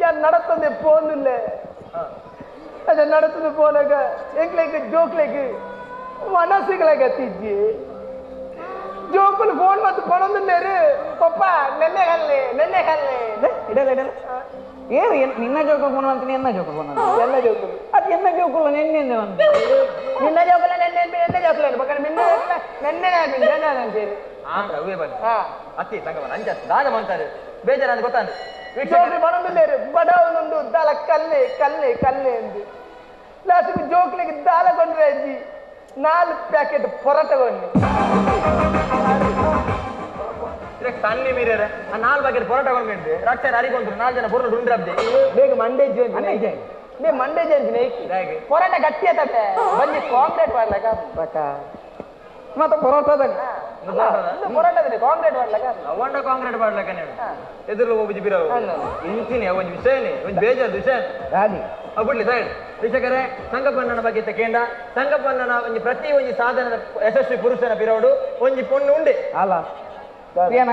[SPEAKER 5] ಯಾನ್ ನಡತಂದೆ ಪೋಂದುಲ್ಲೆ ಅದ ನಡತಂದೆ ಪೋನಾಗ ಎಂಕ್ಲೆಗ್ ಜೋಕ್ಲೆಗ್ ಮನಸ್ಸುಗಳ ಗತಿಜ್ಜಿ ಜೋಕುಲು ಫೋನ್ ಮತ್ತು ಪಣೊಂದುಲ್ಲೇರು ಪಪ್ಪ ನೆನ್ನೆ ಕಲ್ಲೆ ನೆನ್ನೆ ಕಲ್ಲೆ
[SPEAKER 1] ಇಡಲ್ಲ ಇಡಲ್ಲ ಏರು ನಿನ್ನ ಜೋಕು ಫೋನ್ ಅಂತೀನಿ ಎನ್ನ ಜೋಕು ಫೋನ್
[SPEAKER 5] ಎಲ್ಲ ಜೋಕುಲು
[SPEAKER 1] ಅದು ಎನ್ನ ಜೋಕುಲ ನೆನ್ನೆ ಒಂದು
[SPEAKER 5] ನಿನ್ನ ಜೋಕುಲ ನೆನ್ನೆ ಎನ್ನ ಜೋಕುಲ ಪಕ್ಕನೆ ನಿನ್ನ ಜೋಕುಲ ನೆನ್ನೆ ನಾನು ಸೇರಿ
[SPEAKER 4] ಅವೇ ಬನ್ನಿ ಅತ್ತಿ ಸಂಗಮನ ಅಂಚ ದಾದ ಮಂತಾರೆ ಬೇಜಾರ ಗೊತ್ತಾಂದು
[SPEAKER 5] ಜೋಕ್ಲು ಪಣೊಂದುಲ್ಲೇರು ಬಡವನುಂಡು ದಾಲ ಕಲ್ಲೆ ಕಲ್ಲೆ ಕಲ್ಲೆ ಎಂದು ಲಾಸ್ಟಿಗೆ ಜೋಕ್ಲಿಗೆ ದಾಲ ಕೊಂಡ್ರೆ ಅಜ್ಜಿ 4 ಪ್ಯಾಕೆಟ್ ಪೊರಟ ಕೊಂಡು
[SPEAKER 4] ಸನ್ನಿ ಮೀರರೆ ಆ 4 ಪ್ಯಾಕೆಟ್ ಪೊರೋಟ ಕೊಂಡು ರಕ್ಷೆ ಅರಿಗೊಂಡ್ರು 4 ಜನ ಪೊರೋಟ ಉಂಡ್ರಬ್ದೆ
[SPEAKER 5] ಬೇಗ ಮಂಡೆ ಜೋಜಿ ಬೇ ಮಂಡೆ ಜೋಜಿ ನೇಕಿ ಪೊರೋಟ ಗಟ್ಟಿ ಆತತೆ ಬನ್ನಿ ಕಾಂಕ್ರೀಟ್ ಮಾಡ್ಲಕ
[SPEAKER 1] ಬಕ ಮತ್ತೆ ಪೊರೋಟದಾಗ
[SPEAKER 5] ಪೊರೋಟದಲ್ಲಿ ಕಾಂಕ್ರೀಟ್ ಮಾಡ್ಲಕ
[SPEAKER 4] ಅವಂಡ ಕಾಂಕ್ರೀಟ್ ಮಾಡ್ಲಕ ನೀವು ಎದುರು ಹೋಗಿ ಬಿರೋ ಇಂಚಿನಿ ಒಂದು ವಿಷಯನೇ ಒಂದು ಬೇಜಾರು ವಿಷಯ
[SPEAKER 1] ರಾಜಿ
[SPEAKER 4] ಬಿಡ್ಲಿ ಸೈಡ್ ವೀಕ್ಷಕರೇ ಸಂಗಪ್ಪಣ್ಣನ ಬಗ್ಗೆ ಕೇಂದ್ರ ಸಂಗಪ್ಪಣ್ಣನ ಒಂಜಿ ಪ್ರತಿ ಒಂಜಿ ಸಾಧನದ ಯಶಸ್ವಿ ಪುರುಷನ ಪಿರೋಡು ಒಂಜಿ ಪೊಣ್ಣು ಉಂಡೆ
[SPEAKER 1] ಅಲ್ಲ ಏನ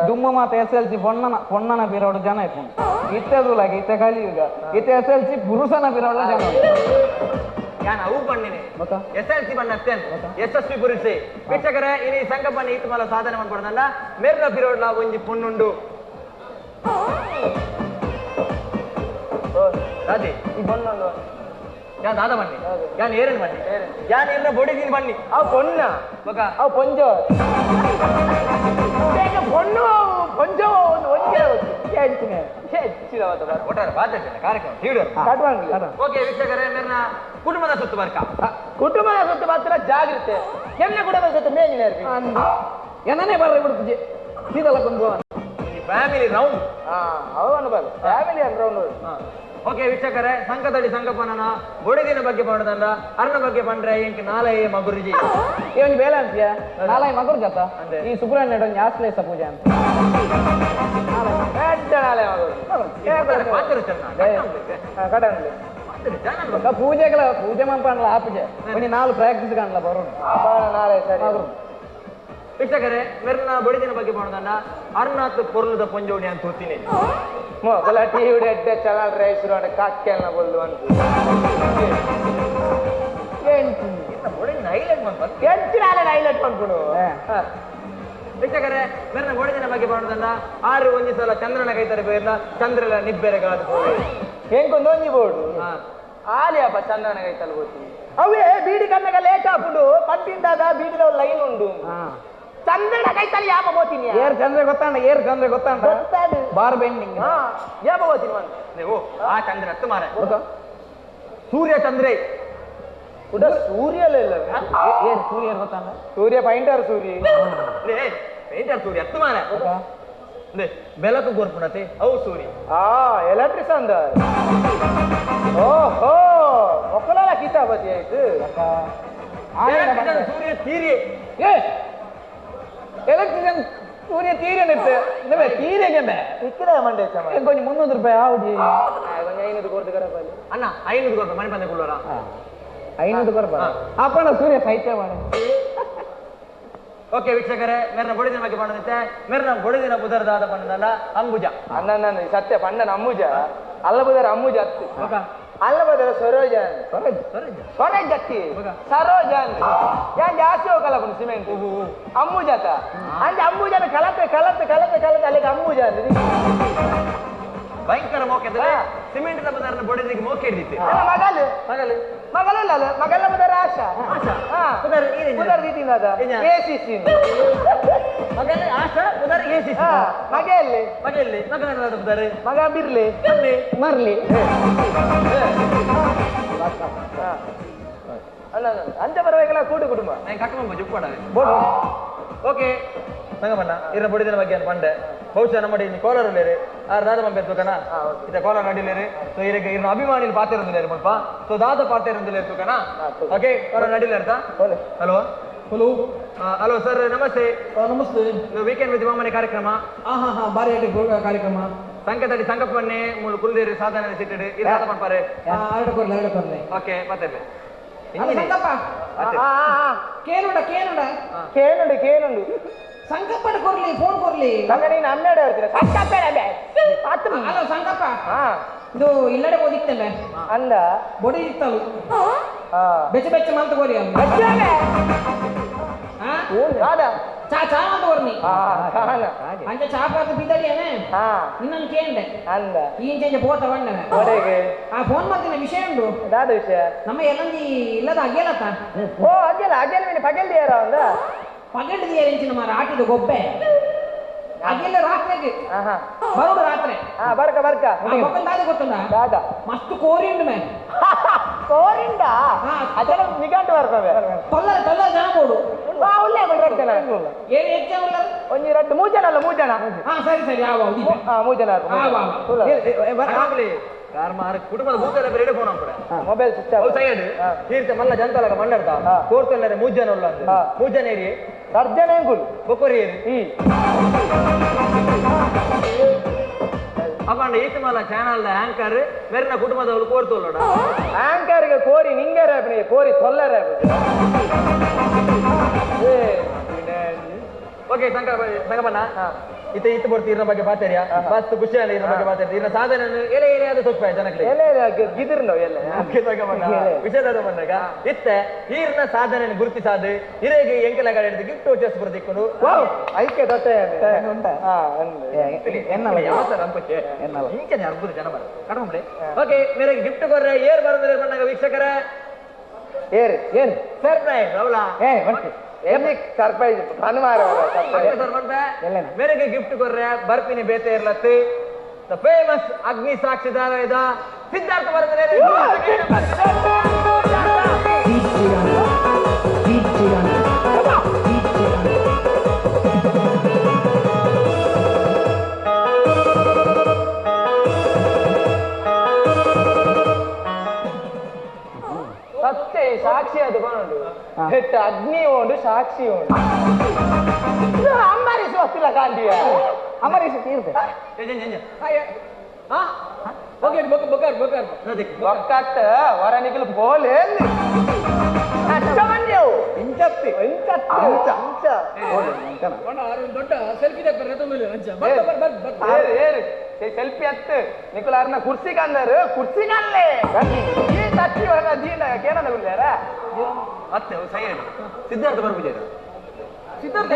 [SPEAKER 1] ದುಮ್ಮ ಮಾತ S L C ಪೊಣ್ಣನ ಪೊಣ್ಣನ ಪಿರೋಡು ಜನ ಇಪ್ಪುಂಡು ಇತ್ತದುಲಾಗಿ ಇತ್ತ ಕಲಿಯುಗ ಇತ್ತ S L C ಪುರುಷನ ಪಿರೋಡ ಜನ
[SPEAKER 4] ಯಾನ್ ಅವು ಪಣ್ಣಿನಿ S L C ಬಣ್ಣ ಯಶಸ್ವಿ ಪುರುಷೆ ವೀಕ್ಷಕರೇ ಇನಿ ಸಂಗಪ್ಪಣ್ಣ ಇತ್ತು ಮಲ ಸಾಧನೆ ಮಾಡ್ಕೊಡ್ದಲ್ಲ ಮೇರ್ನ ಪಿರೋಡ್ಲ ಒಂಜಿ ಪೊಣ್ಣುಂಡು ರಾಜಿ
[SPEAKER 5] ಈ ಪೊಣ್ಣುಂಡು
[SPEAKER 4] ಯಾನ್ ದಾದ ಬನ್ನಿ ಯಾನ್ ಏರನ್ ಬನ್ನಿ ಯಾನ್ ಇರ್ನ ಬೊಡಿದೀನಿ ಬನ್ನಿ
[SPEAKER 5] ಅವು ಪೊಣ್ಣ
[SPEAKER 4] ಮಗ
[SPEAKER 5] ಅವು ಪೊಂಜೋ ಪೊಣ್ಣು ಪಂಜವ ಒಂದು ಒಂಜೆ ಹೆಚ್ಚಿನ ಹೆಚ್ಚಿನ
[SPEAKER 4] ಒಟ್ಟಾರೆ ಬಾಧ್ಯತೆ ಕಾರ್ಯಕ್ರಮ ತೀವ್ರ. ಓಕೆ ವೀಕ್ಷಕರೇ, ಮೇರ್ನ ಕುಟುಂಬದ ಸುತ್ತು ಬರ್ಕ.
[SPEAKER 5] ಕುಟುಂಬದ ಸುತ್ತು ಮಾತ್ರ ಜಾಗ್ರತೆ. ಎಲ್ಲ ಕುಟುಂಬದ ಸುತ್ತು ಮೇಜಿನ
[SPEAKER 1] ಏನನೇ ಬರ್ರಿ ಬಿಡ್ತಿದ್ದೆ ಸೀದಲ್ಲ ಕೊಂದು
[SPEAKER 4] ಫ್ಯಾಮಿಲಿ ರೌಂಡ್.
[SPEAKER 5] ಅವನು ಬರ್ family round.
[SPEAKER 4] Okay ವೀಕ್ಷಕರೇ, ಸಂಘದಡಿ ಸಂಗಪ್ಪನ ಬೊಡಿದಿನ ಬಗ್ಗೆ ಪಂಡದಂಡ ಅರ್ನ ಬಗ್ಗೆ ಪಂಡ್ರೆ ಇಂಕ್ ನಾಳೆ ಮಗುರುಜಿ
[SPEAKER 1] ಇವನ್ ಬೇಲೆ ಅಂತೀಯ ನಾಳೆ ಮಗುರು ಜತ ಈ ಸುಬ್ರಹ್ಮಣ್ಯ ಒಂಜಿ ಆಶ್ಲೇಷ ಪೂಜೆ ಅಂತ ಪೂಜೆಗಳ ಪೂಜೆ ಮಂಪಣ್ಣ ಆಪುಜೆ ಒಂಜಿ ನಾಲ್ ಪ್ರಾಕ್ಟೀಸ್ ಕಾಣಲ ಬರೋಣ
[SPEAKER 5] ನಾಳೆ ಸರಿ.
[SPEAKER 4] ವೀಕ್ಷಕರೇ, ಮೆರ್ನ ಬೊಡಿದಿನ ಬಗ್ಗೆ ಪಂಡದಂಡ ಅರ್ನಾಥ್ ಪೊರ್ಲುದ ಪೊಂಜೋಡಿ ಅಂತ ಹೋಗ್ತೀನಿ.
[SPEAKER 5] ಮೊದಲ ಟಿವಿ ಎಡ್ಡೆ ಚಲಾಲ್ ರೈಸ್ ಕಾಕ್ಕೆಲ್ಲ ಬೊಲ್ದು ಅಂತ ಹೈಲೈಟ್ ಮಾಡ್ಕೊಡು.
[SPEAKER 4] ವೀಕ್ಷಕರೇ, ಮೆರ್ನ ಬೊಡಿದಿನ ಬಗ್ಗೆ ಪಂಡದಂಡ ಆರು ಒಂಜಿ ಸಲ ಚಂದ್ರನ ಕೈತಾರೆ ಬೇರ್ನ ಚಂದ್ರಲ ನಿಬ್ಬೆರಗಾದ
[SPEAKER 5] ಹೆಂಗೊಂದು ಒಂಜಿ ಬೋರ್ಡು ಆಲಿಯಪ್ಪ ಚಂದ್ರನ ಕೈತಲ್ಲಿ ಗೊತ್ತಿ ಅವೇ ಬೀಡಿ ಕನ್ನಗ ಲೇಟ್ ಹಾಕೊಂಡು ಪಟ್ಟಿಂದಾಗ ಬೀಡಿದ ಲೈನ್ ಉಂಟು. ಚಂದ್ರನ ಕೈತಲ್ಲಿ ಯಾಪ ಬೋತೀನಿ
[SPEAKER 1] ಏರ್ ಚಂದ್ರ ಗೊತ್ತಾಂಡ, ಏರ್ ಚಂದ್ರ ಗೊತ್ತಾಂಡ ಬಾರ್ ಬೆಂಡಿಂಗ್
[SPEAKER 5] ಯಾಪ ಬೋತೀನಿ.
[SPEAKER 4] ಓ ಆ ಚಂದ್ರ ಹತ್ತು ಮಾರ ಸೂರ್ಯ ಚಂದ್ರೆ
[SPEAKER 5] ಉಡ ಸೂರ್ಯ ಇಲ್ಲ.
[SPEAKER 1] ಏರ್ ಸೂರ್ಯ ಗೊತ್ತಾಂಡ
[SPEAKER 5] ಸೂರ್ಯ ಪೈಂಟರ್ ಸೂರ್ಯ
[SPEAKER 4] ಪೈಂಟರ್ ಸೂರ್ಯ ಹತ್ತು ಮಾರ ಬೆಳಕು ಗೋರ್ಪುಣತೆ ಅವು ಸೂರ್ಯ.
[SPEAKER 5] ಆ ಎಲೆಕ್ಟ್ರಿಷನ್ ಓಹೋ ಒಕ್ಕಲ ಕಿತಾಬತಿ ಆಯ್ತು.
[SPEAKER 4] ಸೂರ್ಯ ತೀರಿ
[SPEAKER 1] ಏ ಎಲೆಕ್ಟ್ರಿಷನ್ ಸೂರ್ಯ ತೀರೆ ನಿತ್ತು ತೀರೆಗೆ
[SPEAKER 5] ಇಕ್ಕದ ಮಂಡೆ
[SPEAKER 1] కొంచెం 300 ರೂಪಾಯಿ ಆవుಡಿ
[SPEAKER 5] కొంచెం 500 ಕೊಡ್ದು ಕರಪಲ್ಲಿ
[SPEAKER 4] ಅಣ್ಣ 500 ಕೊಡ್ದು ಮನೆ ಬಂದೆ ಕುಳ್ಳೋರ
[SPEAKER 1] 500 ಕೊರ್ಪ ಅಪ್ಪಣ ಸೂರ್ಯ ಸಾಹಿತ್ಯ ಮಾಡ.
[SPEAKER 4] ಓಕೆ ವೀಕ್ಷಕರೇ, ಮೇರ್ನ ಬೊಡಿದಿನ ಬಗ್ಗೆ ಪಂಡದಂತೆ ಮೇರ್ನ ಬೊಡಿದಿನ ಬುಧರದಾದ ಪಂಡದಲ್ಲ ಅಂಬುಜ.
[SPEAKER 5] ಅಣ್ಣ ಸತ್ಯ ಪಂಡನ ಅಂಬುಜ ಅಲ್ಲ ಬುಧರ ಅಂಬುಜ ಅತ್ತು ಅಲ್ಲ ಬದರ ಸರೋಜ ಸರೋಜ್ ಅತ್ತಿ ಸರೋಜ ಯಾನ್ ಜಾಸ್ತಿ ಹೋಗಲ್ಲ ಸಿಮೆಂಟ್ ಅಂಬುಜಾತ ಅಂಜ ಅಂಬುಜನ ಕಲತೆ ಕಲತೆ ಕಲತೆ ಕಲತೆ ಅಲ್ಲಿಗೆ ಅಂಬುಜ ಅಂದ್ರೆ
[SPEAKER 4] ಭಯಂಕರ ಮೋಕೆ ಅಂದ್ರೆ ಸಿಮೆಂಟ್ ಬದರನ ಬೊಡಿದಿಗೆ ಮೋಕೆ ಹಿಡಿದಿತ್ತು.
[SPEAKER 5] ಮಗಲು
[SPEAKER 4] ಮಗಲು
[SPEAKER 5] ಮಗಲಲ್ಲ ಮಗಲ ಬದರ ಆಶಾ
[SPEAKER 4] ಆಶಾ
[SPEAKER 5] ಬುಧರ್ ರೀತಿಯಿಂದ ಎಸಿಸಿ
[SPEAKER 4] ಮಗಲ ಆಶಾ ಬುಧರ್ ಎಸಿಸಿ
[SPEAKER 5] ಮಗ ಎಲ್ಲಿ
[SPEAKER 4] ಮಗ ಎಲ್ಲಿ ಮಗನ ಬುಧರ್
[SPEAKER 5] ಮಗ ಬಿರ್ಲಿ
[SPEAKER 1] ಮರ್ಲಿ
[SPEAKER 5] ಅಲ್ಲ ಅಂಚೆ ಬರಬೇಕಲ್ಲ ಕೂಡು ಕುಟುಂಬ
[SPEAKER 4] ಕಟ್ಟುಂಬ ಜುಪ್ಪಣ. ಓಕೆ ಸಂಗಮಣ್ಣ ಇರ ಬೊಡಿದಿನ ಬಗ್ಗೆ ಪಂಡೆ ಬಹುಶಃ ನಮ್ಮ ಕೋಲಾರ ಉಳ್ಳೇರು ಆರು ದಾದ ಪಂಪೆ ತೂಕನ ಇತ್ತ ಕೋಲಾರ ನಡಿಲೇರು. ಸೊ ಇರಕ್ಕೆ ಇರ್ನ ಅಭಿಮಾನಿలు ಪಾತಿರಂದಿಲ್ಲೇರು ಮುಲ್ಪ. ಸೊ ದಾದ ಪಾತಿರಂದಿಲ್ಲೇರು ತೂಕನ. ಓಕೆ ಕೋಲಾರ ನಡಿಲೇರ್ತಾ. Hello
[SPEAKER 6] hello
[SPEAKER 4] hello sir ನಮಸ್ತೆ.
[SPEAKER 6] ನಮಸ್ತೆ.
[SPEAKER 4] ವೀಕೆಂಡ್ ವಿತ್ ಮಾಮನೆ ಕಾರ್ಯಕ್ರಮ.
[SPEAKER 6] ಹಾ ಹಾ ಹಾ ಬಾರಿ ಕಾರ್ಯಕ್ರಮ.
[SPEAKER 4] ಸಂಕತಡಿ ಸಂಕಪ್ಪನ್ನೇ ಮೂಲು ಕುಲ್ದೇರು ಸಾಧನೆ ಸಿಟ್ಟಡು ಇದು ದಾದ ಪಂಪಾರೆ
[SPEAKER 6] ಎರಡು ಕೊರ್ಲೆ ಎರಡು ಕೊರ್ಲೆ.
[SPEAKER 4] ಓಕೆ ಮತ್ತೆ
[SPEAKER 6] ಸಂಕಪ್ಪ ಕೇನುಡ ಕೇನುಡ
[SPEAKER 5] ಕೇನುಂಡು ಕೇನುಂಡು
[SPEAKER 6] ಸಂಕಪ್ಪನ ಕೊರ್ಲಿ ಫೋನ್ ಕೊರ್ಲಿ
[SPEAKER 5] ಸಂಗ ನೀನು ಹನ್ನೆರಡು ಹೇಳ್ತೀರ ಸಂಕಪ್ಪ
[SPEAKER 6] ಹಲೋ ಸಂಕಪ್ಪ ಇದು ಇಲ್ಲಡೆ ಓದಿತ್ತಲ್ಲ
[SPEAKER 5] ಅಂದ
[SPEAKER 6] ಬೊಡಿ ಇತ್ತಲು ಬೆಚ್ಚ ಬೆಚ್ಚ ಮಂತ ಕೋರಿ ಚಾ ಚಾ ಮಂತ ಕೋರ್ನಿ ಅಂಚ ಚಾ ಪಾತ ಬಿದ್ದಡಿಯನೆ ನಿನ್ನನ್ನು ಕೇಂಡೆ
[SPEAKER 5] ಅಂದ
[SPEAKER 6] ಈಂಚೆ ಪೋತ ಬಂಡನೆ ಆ ಫೋನ್ ಮಾಡ್ತೀನಿ ವಿಷಯ ಉಂಟು
[SPEAKER 5] ದಾದ ವಿಷಯ
[SPEAKER 6] ನಮ್ಮ ಎಲ್ಲಂಜಿ ಇಲ್ಲದ ಅಗ್ಯಲತ್ತ.
[SPEAKER 5] ಓ ಅಗ್ಯಲ ಅಗ್ಯಲ ಮೀನು ಪಗೆಲ್ದಿಯಾರ ಅಂದ
[SPEAKER 6] ಪಗೆಲ್ದಿಯಾರ ಇಂಚಿನ ಮಾರ ಆಟಿದ ಗೊಬ್ಬೆ ಅಗ್ಯಲ ರಾತ್ರಿಗೆ ಬರೋಡು ರಾತ್ರಿ
[SPEAKER 5] ಬರ್ಕ ಬರ್ಕ
[SPEAKER 6] ದಾದ ಗೊತ್ತಲ್ಲ
[SPEAKER 5] ದಾದ
[SPEAKER 6] ಮಸ್ತ್ ಕೋರಿಂಡು ಮೇ
[SPEAKER 5] ಕೋರಿಂಡ ಅದನ್ನ ನಿಗಂಟು ಬರ್ತವೆ
[SPEAKER 6] ತೊಲ್ಲರ ತೊಲ್ಲರ ಜನ ಬೋಡು
[SPEAKER 5] ಉಲ್ಲೇ ಬಿಡ್ರಡ್ತೇನೆ
[SPEAKER 6] ಏನು ಹೆಚ್ಚು ಉಲ್ಲ
[SPEAKER 5] ಒಂಜಿ ರಡ್ಡು ಮೂರು ಜನ ಅಲ್ಲ ಮೂರು ಜನ.
[SPEAKER 6] ಹಾ ಸರಿ ಸರಿ ಆವ
[SPEAKER 5] ಮೂರು ಜನ
[SPEAKER 4] ಕುಟುಂಬದ ಭೂತಲ ಬೇರೆ phone ಹಾಕ್ಬಿಡ
[SPEAKER 5] mobile switch off
[SPEAKER 4] side ತೀರ್ಥ ಮಲ್ಲ ಜಂತಲಗ ಮಣ್ಣಡ್ತಾ ಕೋರ್ತಲ್ಲರೆ ಮೂರು ಜನ ಉಲ್ಲ ಮೂರು ಜನ ಏರಿ
[SPEAKER 5] ಅರ್ಜನ ಎಂಕುಲು
[SPEAKER 4] ಬೊಕೊರಿ ಏರಿ ಅಪ್ಪಂಡ ಈತ ಮಲ್ಲ ಚಾನಲ್ ಆಂಕರ್ ಮೆರ್ನ ಕುಟುಂಬದವರು ಕೋರ್ತೋಲ್ಲೋಡ
[SPEAKER 5] ಆಂಕರ್ಗೆ ಕೋರಿ ನಿಂಗರ ಕೋರಿ ತೊಲ್ಲರ.
[SPEAKER 4] ಓಕೆ ಸಂಗಮಣ್ಣ ಇತ್ತ ಇತ್ತ ಬರ್ತಿ ಇರ ಬಗ್ಗೆ ಪಾತೇರಿಯಾ ಮಸ್ತ್ ಖುಷಿ ಅಲ್ಲ ಇರ ಬಗ್ಗೆ ಪಾತೇರಿ ಇರ ಸಾಧನೆ ಎಲೆ ಎಲೆ ಅದು ತೊಪ್ಪ ಜನಕ್ಕೆ
[SPEAKER 5] ಎಲೆ ಎಲೆ ಗಿದಿರ್ನೋ ಎಲೆ.
[SPEAKER 4] ಓಕೆ ಸಂಗಮಣ್ಣ ವಿಷಯದ ಬಂದಾಗ ಇತ್ತ ಈರ್ನ ಸಾಧನೆ ಗುರುತಿಸಾದ ಇರೇಗೆ ಎಂಕಲ ಗಾಡಿ ಹಿಡಿದು ಗಿಫ್ಟ್ ವೋಚರ್ಸ್ ಬರ್ದಿಕ್ಕೊಂಡು
[SPEAKER 5] ಐಕೆ ದೊಡ್ಡ
[SPEAKER 4] ಇಂಚನೆ ಅದ್ಭುತ ಜನ ಬರ ಕಡಮೆ. ಓಕೆ ಮೇರೆ ಗಿಫ್ಟ್ ಕೊರ್ರೆ ಏರ್ ಬರಂದ್ರೆ ಬಂದಾಗ ವೀಕ್ಷಕರೇ
[SPEAKER 5] ಏರ್ ಏರ್
[SPEAKER 4] ಸರ್ಪ್ರೈಸ್ ಅವಲಾ
[SPEAKER 1] ಏ ಬರ್ತಿ
[SPEAKER 5] ಎಲ್ಲಿ ಸರ್ಪ್ರೈಸ್ ಭಾನುವಾರ
[SPEAKER 4] ಸರ್ ಮನ್ಪೆ ಮೇರೆಗೆ ಗಿಫ್ಟ್ ಕೊರ್ರೆ ಬರ್ಪಿನಿ ಬೇತೆ ಇರ್ಲತ್ತಿ the famous ಅಗ್ನಿ ಸಾಕ್ಷಿದಾರ ಸಿದ್ಧಾರ್ಥ ಬರ್ತದೆ.
[SPEAKER 5] ಸತ್ಯ ಸಾಕ್ಷಿ ಅದು ಬರೋದು ಹೆಟ್ಟ ಅಗ್ನಿ ಉಂಡು ಸಾಕ್ಷಿ ಉಂಡು ಅಂಬರೀಷ್ ಗೊತ್ತಿಲ್ಲ ಕಾಂತಿಯ
[SPEAKER 1] ಅಂಬರೀಷ್ ತೀರ್ಥ ಓಕೆ ಬೊಕ್ಕ ಬೊಕ್ಕ ಬೊಕ್ಕ
[SPEAKER 5] ಬೊಕ್ಕಟ್ಟ ಹೊರನಿಕಲು ಬೋಲೆ
[SPEAKER 3] ಇಂಚತ್ತಿ
[SPEAKER 5] ಇಂಚ
[SPEAKER 1] ದೊಡ್ಡ ಸೆಲ್ಫಿ
[SPEAKER 5] ಸೆಲ್ಫಿ ಅತ್ತು ನಿಕುಲಾರ್ನ ಕುರ್ಸಿ ಕಂದರು ಕುರ್ಸಿ ಕಲ್ಲೇ ಈ ತಟ್ಟಿ ಹೊರಗ ದೀನ ಕೇನನ ಗುಲ್ಲಾರ
[SPEAKER 4] ಅತ್ತೆ ಸೈ ಸಿದ್ಧಾರ್ಥ ಬರ್ಬಿಜಾರ
[SPEAKER 1] ಸಿದ್ಧಾರ್ಥ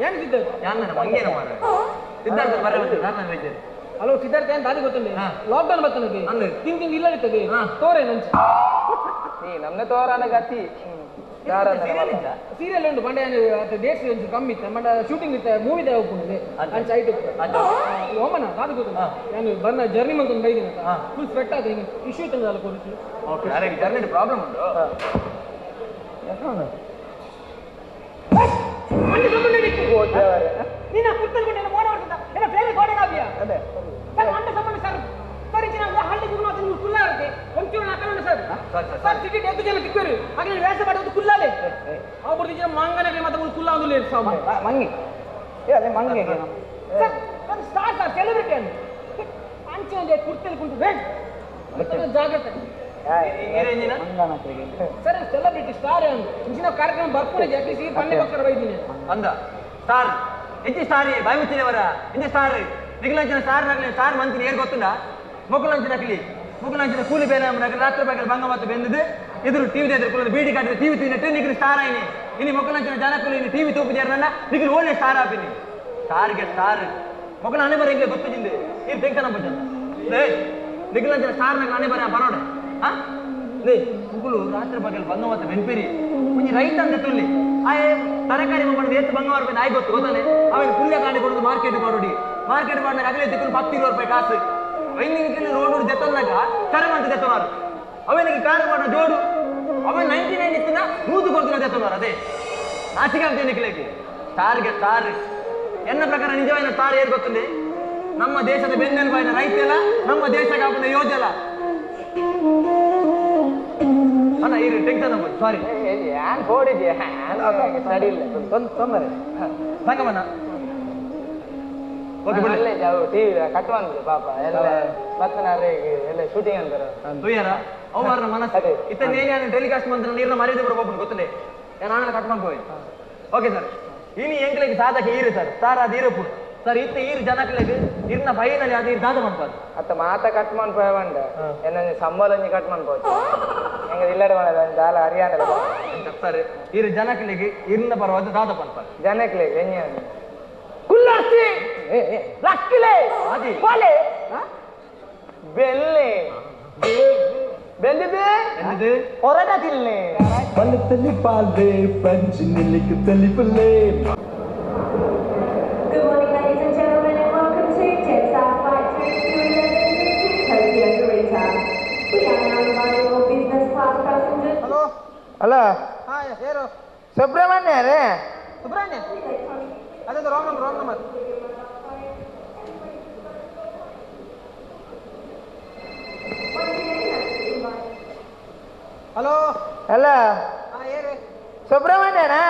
[SPEAKER 1] ಏನು ಸಿದ್ಧಾರ್ಥ
[SPEAKER 4] ಯಾನ್ ಮಂಗೇನ ಮಾರ ಸಿದ್ಧಾರ್ಥ ಬರ ನಾನು ಬೇಜಾರು.
[SPEAKER 1] ಹಲೋ ಸಿದ್ಧಾರ್ಥ ಏನು ದಾದಿ ಗೊತ್ತಲ್ಲ ಲಾಕ್ಡೌನ್ ಬರ್ತದೆ ತಿಂಗ್ ತಿಂಗ್ ಇಲ್ಲ ಇರ್ತದೆ ತೋರೆ ನಂಚ
[SPEAKER 5] ನೀ ನಮ್ನೆ ತೋರನ ಗತಿ
[SPEAKER 1] ಸೀರಿಯಲ್ ಉಂಟು ಮಂಡ್ಯ ಡೇಟ್ಸ್ ಒಂಚೂರು ಕಮ್ಮಿ ಇತ್ತು ಮಂಡ ಶೂಟಿಂಗ್ ಇತ್ತು ಮೂವಿ ಹೋಗ್ಕೊಂಡು ಅಂಚ ಐಟು ಓಮನ ದಾದಿ ಗೊತ್ತಲ್ಲ ನಾನು ಬನ್ನ ಜರ್ನಿ ಮಂತೊಂದು ಬೈದಿನ ಫುಲ್ ಸ್ವೆಟ್ ಆದ ಹಿಂಗೆ ಇಶ್ಯೂ ಇತ್ತಲ್ಲ ಕೊಡಿಸಿ.
[SPEAKER 4] ಓಕೆ ಜರ್ನಿ ಪ್ರಾಬ್ಲಮ್ ಉಂಟು.
[SPEAKER 1] ನೀನು ಕುತ್ತಲ್ಕೊಂಡು ಮೋಡ ಹೊಡ್ತಿದ್ದ ಎಲ್ಲ ಬೇರೆ ಗೋಡೆ ಕಾಪಿಯ ಸರ್ ಅಂಡ ಸಂಬಂಧ ಸರ್ ಸರ್ ಇಂಚಿನ ಹಳ್ಳಿ ಗುರು ಮಾತ್ರ ಕುಲ್ಲ ಇರುತ್ತೆ ಒಂಚೂರು ನಾಕಲ್ಲ ಸರ್ ಸರ್ ಸಿಟಿ ಎದ್ದು ಜನ ತಿಕ್ಕರು ಹಾಗೆ ವೇಷ ಮಾಡೋದು ಕುಲ್ಲಾಲೆ ಅವ್ರು ಜನ ಮಂಗನಗೆ ಮತ್ತೆ ಕುಲ್ಲ ಒಂದು ಲೇಟ್
[SPEAKER 5] ಮಂಗಿ ಏ ಅದೇ ಮಂಗಿ
[SPEAKER 1] sir sir star sir celebrity ಅನ್ನು ಅಂಚೆ ಕುರ್ತಲ್ಲಿ ಕುಂತು ಬೇಡ ಜಾಗ್ರತೆ ಸರ್ ಸೆಲೆಬ್ರಿಟಿ ಸ್ಟಾರ್ ಅನ್ನು ಇಂಚಿನ ಕಾರ್ಯಕ್ರಮ ಬರ್ಕೊಂಡು ಅಟ್ಲೀಸ್ಟ್ ಈ ಪನ್ನೆ ಪಕ್ಕದ ಬೈದಿನಿ
[SPEAKER 4] ಅಂದ ಸ್ಟಾರ್ ಹೆಚ್ಚು ಸ್ಟಾರ್ ಬಾಯಿ ಮುಚ್ಚಿನವರ ಇಂಚ ಸ್ಟಾರ್ ನಿಗಲಂಚಿನ ಸ್ಟಾರ್ ನಗಲಿ ಸ್ಟಾರ್ ಮಂತ್ರಿ ಏರ್ ಗೊತ್ತುಂಡ ಮೊಕಲಂಚಿನ ನಕಲಿ ಮೊಕಲಂಚಿನ ಕೂಲಿ ಬೇಲೆ ನಗಲಿ ರಾತ್ರಿ ಬಗ್ಗೆ ಬಂಗ ಮತ್ತು ಬೆಂದಿದ್ದು ಎದುರು ಟಿವಿ ಎದುರು ಕುಲದ ಬೀಡಿ ಕಾಟಿದ ಟಿವಿ ತಿನ್ನಟ್ಟು ನಿಗಲು ಸ್ಟಾರ್ ಆಯ್ನಿ ಇನ್ನು ಮೊಕಲಂಚಿನ ಜನಕುಲು ಇನ್ನು ಟಿವಿ ತೂಪು ಜೇರ್ನಲ್ಲ ನಿಗಲು ಒಳ್ಳೆ ಸ್ಟಾರ್ ಆಪಿನಿ ಸ್ಟಾರ್ಗೆ ಸ್ಟಾರ್ ಮೊಕಲ ಅನೆ ಬರ ಹಿಂಗೆ ಗೊತ್ತು ಜಿಂದೆ ಇದು ತೆಗ್ತಾನ ಪೂಜೆ ನಿಗಲಂಚಿನ ಸ್ಟಾರ್ ನಗಲು ಅನೆ ಬರ ಬರೋಡೆ ಹಾ ಲೇ ಮುಗುಲು ರಾತ್ರಿ ಬಗಲ್ ಬಂಗ ಮತ್ತು ಬೆನ್ಪೇರಿ ಒಂಜಿ ರೈತ ಅಂತ ತುಲ್ಲಿ ಆಯೆ ತರಕಾರಿ ಮಮ್ಮನ ಏತ್ ಬಂಗಾರ ರೂಪಾಯಿ ನಾಯಿ ಗೊತ್ತು ಗೊತ್ತಾನೆ ಅವನು ಪುಲ್ಯ ಕಾಣಿ ಕೊಡೋದು ಮಾರ್ಕೆಟ್ ಮಾಡೋಡಿ ಮಾರ್ಕೆಟ್ ಮಾಡಿದಾಗ ಅಗಲೇ ತಿಕ್ಕಲು 10 ರೂಪಾಯಿ ಕಾಸು ವೈನಿಗೆ ರೋಡ್ ದೆತ್ತನ್ನಾಗ ಕರಮಂತ ದೆತ್ತನಾರು ಅವನಿಗೆ ಕಾರು ಮಾಡೋ ಜೋಡು ಅವನ್ 99 ಇತ್ತಿನ 100 ಕೊಡ್ತಿನ ದೆತ್ತನಾರು ಅದೇ ನಾಚಿಕೆ ಆಗ್ತೇನೆ ನಿಕ್ಲೇಗೆ ಸ್ಟಾರ್ಗೆ ಸ್ಟಾರ್ ಎನ್ನ ಪ್ರಕಾರ ನಿಜವಾದ ಸ್ಟಾರ್ ಏರ್ ಗೊತ್ತುಂದೆ ನಮ್ಮ ದೇಶದ ಬೆನ್ನೆಲುಬಾಯಿನ ರೈತೆಲ್ಲ ನಮ್ಮ ದೇಶ ಕಾಪುನ ಯೋಜಲ ಅಣ್ಣ ಈ ಟೆನ್ಷನ್ ಆಗ್ಬೋದು ಸಾರಿ
[SPEAKER 5] ಯಾನ್ ಓಡಿದ್ಯಾ ಸರಿ ಇಲ್ಲ
[SPEAKER 4] ತೊಂದರೆ ಸಂಗಮನ ಓಕೆ ಬಿಡಿ
[SPEAKER 5] ಅಲ್ಲೇ ಜಾವು ಟಿವಿ ಕಟ್ ಬಂದ್ರು ಪಾಪ ಎಲ್ಲ ಮತ್ತೆ ಎಲ್ಲ ಶೂಟಿಂಗ್ ಅಂತಾರೆ
[SPEAKER 4] ತುಯ್ಯಾರ ಅವರ ಮನಸ್ಸು ಇತ್ತ ಏನೇ ಟೆಲಿಕಾಸ್ಟ್ ಮಂತ್ರ ನೀರಿನ ಮರ್ಯಾದೆ ಬರ್ಬೋದು ಗೊತ್ತಿಲ್ಲ ನಾನು ಕಟ್ ಮಾಡ್ಕೋಯ್. ಓಕೆ ಸರ್ ಇನಿ ಎಂಕ್ಲೆಗ್ ಸಾಧಕ ಈರು ಸರ್ ಸಾರ್ ಅದು ಈರಪ್ಪು ಸರ್ ಇತ್ತ ಈರು ಜನಕ್ಲೆಗ್ ಇರ್ನ ಫೈನಲಿ ಅದು ದಾದ ಮಾಡ್ಬಾರ್ದು
[SPEAKER 5] ಅತ್ತ ಮಾತ ಕಟ್ ಮಾಡ್ಪೋಯ ಬಂಡ ಎನ್ನ ಸಂಬಳ ಒಂಜಿ ಕಟ್ ಮಾಡ್ಬೋದು ಹೆಂಗ ಇಲ್ಲಡೆ ಮಾಡೋದು ದಾಲ ಹರಿಯಾಣ
[SPEAKER 4] ಸರ್ ಈರು ಜನಕ್ಲೆಗ್ ಇರ್ನ ಪರವಾದ ದಾದ ಪನ್ಪಾರು
[SPEAKER 5] ಜನಕ್ಲೆಗ್ ಎಂಜ ಕುಲ್ಲರ್ತಿ ಲಕ್ಕಿಲೆ ಕೋಲೆ ಬೆಲ್ಲೆ ಬೆಂದಿದೆ ಹೊರಟ ತಿಲ್ಲೆ
[SPEAKER 2] ಬಲತಲಿ ಪಾಲೆ ಪಂಚಿ ನಿಲ್ಲಿக்கு தெளிப்புலே.
[SPEAKER 7] Good morning, ladies and gentlemen, and welcome to Jetstar Flight 2211 to Tokyo Narita. We are now inviting all business class passengers.
[SPEAKER 1] Hello
[SPEAKER 5] hello
[SPEAKER 1] ಹಾ ಯಾರು
[SPEAKER 5] ಸುಬ್ರಹ್ಮಣ್ಯ ರೇ
[SPEAKER 1] ಸುಬ್ರಹ್ಮಣ್ಯ ಅದೇ wrong number wrong number. Hello
[SPEAKER 5] hello
[SPEAKER 1] ಹಾ ಯಾರು
[SPEAKER 5] ಸುಬ್ರಹ್ಮಣ್ಯನಾ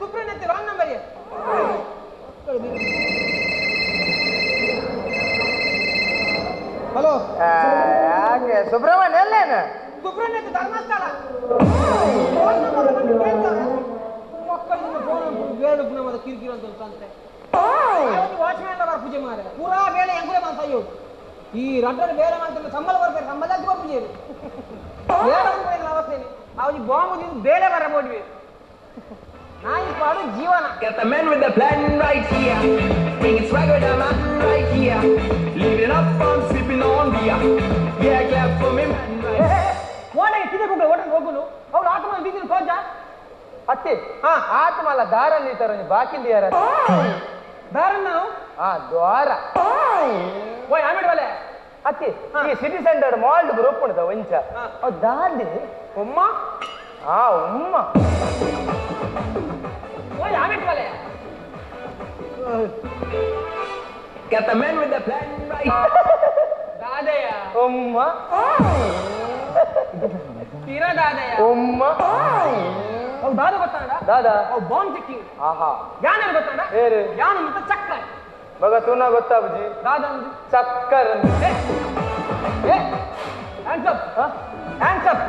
[SPEAKER 1] ಸುಬ್ರಹ್ಮಣ್ಯ ರಾಂಗ್ ನಂಬರ್. ಹಲೋ
[SPEAKER 5] ಯಾಕೆ ಸುಬ್ರಹ್ಮಣ್ಯ ಅಲ್ಲೇನು
[SPEAKER 1] ಸುಬ್ರಹ್ಮಣ್ಯ ಧರ್ಮಸ್ಥಳ ಮಕ್ಕಳು ಕಿರಿಕಿರಿ ಅಂತ ಅಂತೆ ವಾಚ್ಮ್ಯಾನ್ ಬರ ಪೂಜೆ ಮಾರ ಪೂರಾ ಬೇಳೆ ಹೆಂಗುಲೆ ಮಾಂಸ ಅಯ್ಯೋ ಈ ರಡ್ಡರ್ ಬೇಳೆ ಮಾಡ್ತಾರೆ ಸಂಬಳ ಬರ್ತಾರೆ ಸಂಬಳ ಪೂಜೆ ಅವಸ್ಥೆ ಅವನಿಗೆ ಬಾಂಬು ಬೇಳೆ ಬರ ಬೋಡ್ವಿ ನಾಯಿ ಪಾಡು ಜೀವನ.
[SPEAKER 8] Got the man with the plan right here, bringing swagger to man right here, living up on sipping on beer. Yeah, clap for me man right.
[SPEAKER 1] ಓಟಗೆ ತಿಂದ ಹೋಗ್ಲು ಓಟಕ್ಕೆ ಹೋಗುನು ಅವ್ರು ಆಟೋ ಬೀದಿನ ತೋಜ
[SPEAKER 5] ಅತ್ತೆ ಆತ್ಮಲ್ಲ ದಾರ ನೀತಾರ ಬಾಕಿ ಯಾರ
[SPEAKER 1] ದಾರನ್ನ
[SPEAKER 5] ಹಾ ದ್ವಾರ
[SPEAKER 1] ಓಯ್ ಆಮೇಲೆ ಬಲೆ
[SPEAKER 5] ಅತ್ತಿ ಈ ಸಿಟಿ ಸೆಂಟರ್ ಮಾಲ್ ಗ್ರೂಪ್ ಉಂಟು ಒಂಚ ಅವ್ ದಾದಿ
[SPEAKER 1] ಉಮ್ಮ
[SPEAKER 5] ಹಾ ಉಮ್ಮ
[SPEAKER 1] ಓಯ್ ಆಮೇಲೆ ಬಲೆ
[SPEAKER 8] Got the man with the plan right.
[SPEAKER 1] Dadayya
[SPEAKER 5] ಉಮ್ಮ
[SPEAKER 1] ತೀರಾ ದಾದಯ್ಯ
[SPEAKER 5] ಉಮ್ಮ
[SPEAKER 1] ಅವ್ ದಾದ ಗೊತ್ತಾಡ
[SPEAKER 5] ದಾದಾ
[SPEAKER 1] ಅವ್ ಬಾಂಬ್ ಚೆಕ್ಕಿಂಗ್
[SPEAKER 5] ಆಹಾ
[SPEAKER 1] ಯಾರು ಗೊತ್ತಾಡ
[SPEAKER 5] ಏರು
[SPEAKER 1] ಯಾನು ಮತ್ತೆ ಚಕ್ಕರ್
[SPEAKER 5] ಮಗ ತೂನ ಗೊತ್ತಾ ಬುಜಿ
[SPEAKER 1] ದಾದ ಅಂದು
[SPEAKER 5] ಚಕ್ಕರ್
[SPEAKER 1] ಏ ಏ hands up hands up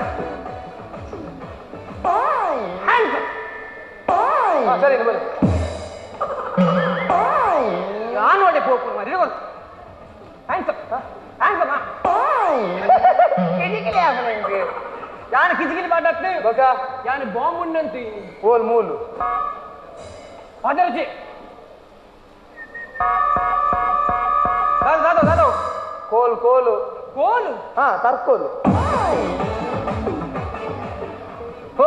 [SPEAKER 1] hands up
[SPEAKER 5] ಸರಿ ಬನ್ನಿ
[SPEAKER 1] ಯಾನು ಒಳ್ಳೆ ಪೋಪು ಮಾರಿ ಹ್ಯಾಂಡ್ಸ್ ಅಪ್ ಹ್ಯಾಂಡ್ಸ್ ಅಪ್
[SPEAKER 5] ಕಿಜಿಕಿಲಿ ಹಾಕು
[SPEAKER 1] ಯಾನು ಕಿಜಿಕಿಲಿ ಮಾತಾಡ್ತೀನಿ
[SPEAKER 5] ಬಗ
[SPEAKER 1] ಯಾನು ಬಾಂಬ್ ಉಂಡಂತಿ
[SPEAKER 5] ಓಲ್ ಮೂಲು
[SPEAKER 1] ಅದರುಚಿ ದಾದ ದಾದ ದಾದ
[SPEAKER 5] ಕೋಲು ಕೋಲು
[SPEAKER 1] ಕೋಲು
[SPEAKER 5] ಹಾ ತರ್ಕೋಲು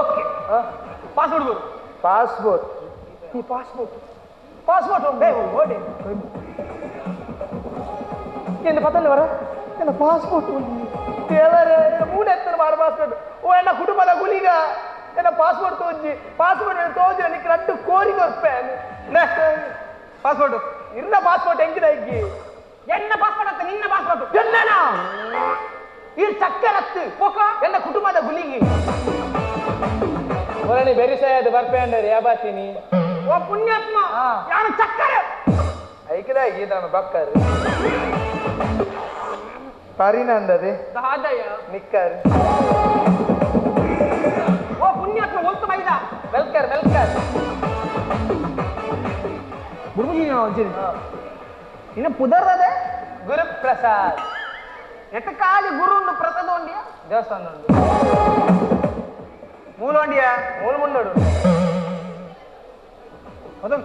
[SPEAKER 1] ಓಕೆ ಪಾಸ್ವರ್ಡ್ ಕೊಡು
[SPEAKER 5] ಪಾಸ್ಪೋರ್ಟ್ ಈ ಪಾಸ್ಪೋರ್ಟ್ ಪಾಸ್ಪೋರ್ಟ್ ಉಂಟೆ ಓಡಿ என்ன பத்தல வர என்ன பாஸ்போர்ட் தேவரே மூணு எத்தனை மாறு பாஸ்போர்ட் ஓ என்ன குடும்பದ ಗುಲಿಗ என்ன பாஸ்போர்ட் ತೋಜಿ ಪಾಸ್ಪೋರ್ಟ್ ತೋಜಿ ನಿಕ್ ரெண்டு ಕೋರಿ ಕೊರ್ಪೇನ್
[SPEAKER 1] ಪಾಸ್ಪೋರ್ಟ್
[SPEAKER 5] ಇರ್ನ ಪಾಸ್ಪೋರ್ಟ್ ಹೆಂಗಿದೆ ಇಗ್ಗಿ
[SPEAKER 1] என்ன ಪಾಸ್ಪೋರ್ಟ್ ಅತ್ತ ನಿನ್ನ ಪಾಸ್ಪೋರ್ಟ್
[SPEAKER 5] என்னனா ಇರ್ ಚಕ್ಕರತ್ತು
[SPEAKER 1] ಪೋಕ
[SPEAKER 5] என்ன ಕುಟುಂಬದ ಗುಲಿಗಿ ಒರಣಿ ಬೆರಿಸಾಯದ ಬರ್ಪೇಂಡರ್ ಯಾಬಾತಿನಿ
[SPEAKER 1] ಓ ಪುಣ್ಯಾತ್ಮ ಯಾರು ಚಕ್ಕರ
[SPEAKER 5] ಐಕದ ಗೀತ ಬಕ್ಕರ್ ಪರಿನಂದದೆ
[SPEAKER 1] ದಾದಯ್ಯ
[SPEAKER 5] ನಿಕ್ಕರ್
[SPEAKER 1] ಓ ಪುಣ್ಯಾತ್ಮ ಒಲ್ತು ಮೈದ
[SPEAKER 5] ವೆಲ್ಕರ್ ವೆಲ್ಕರ್
[SPEAKER 1] ಗುರುಜಿ ಇನ್ನು ಪುದರ್ದದೆ
[SPEAKER 5] ಗುರುಪ್ರಸಾದ್
[SPEAKER 1] ಎಟ್ಟಕಾಲಿ ಗುರುಂಡು ಪ್ರಸಾದ ಉಂಡಿಯ
[SPEAKER 5] ದೇವಸ್ಥಾನ ಉಂಡು
[SPEAKER 4] ಮೂಲ ಉಂಡಿಯ
[SPEAKER 5] ಮೂಲ ಮುಂಡೋಡು
[SPEAKER 4] ಮೊದಲು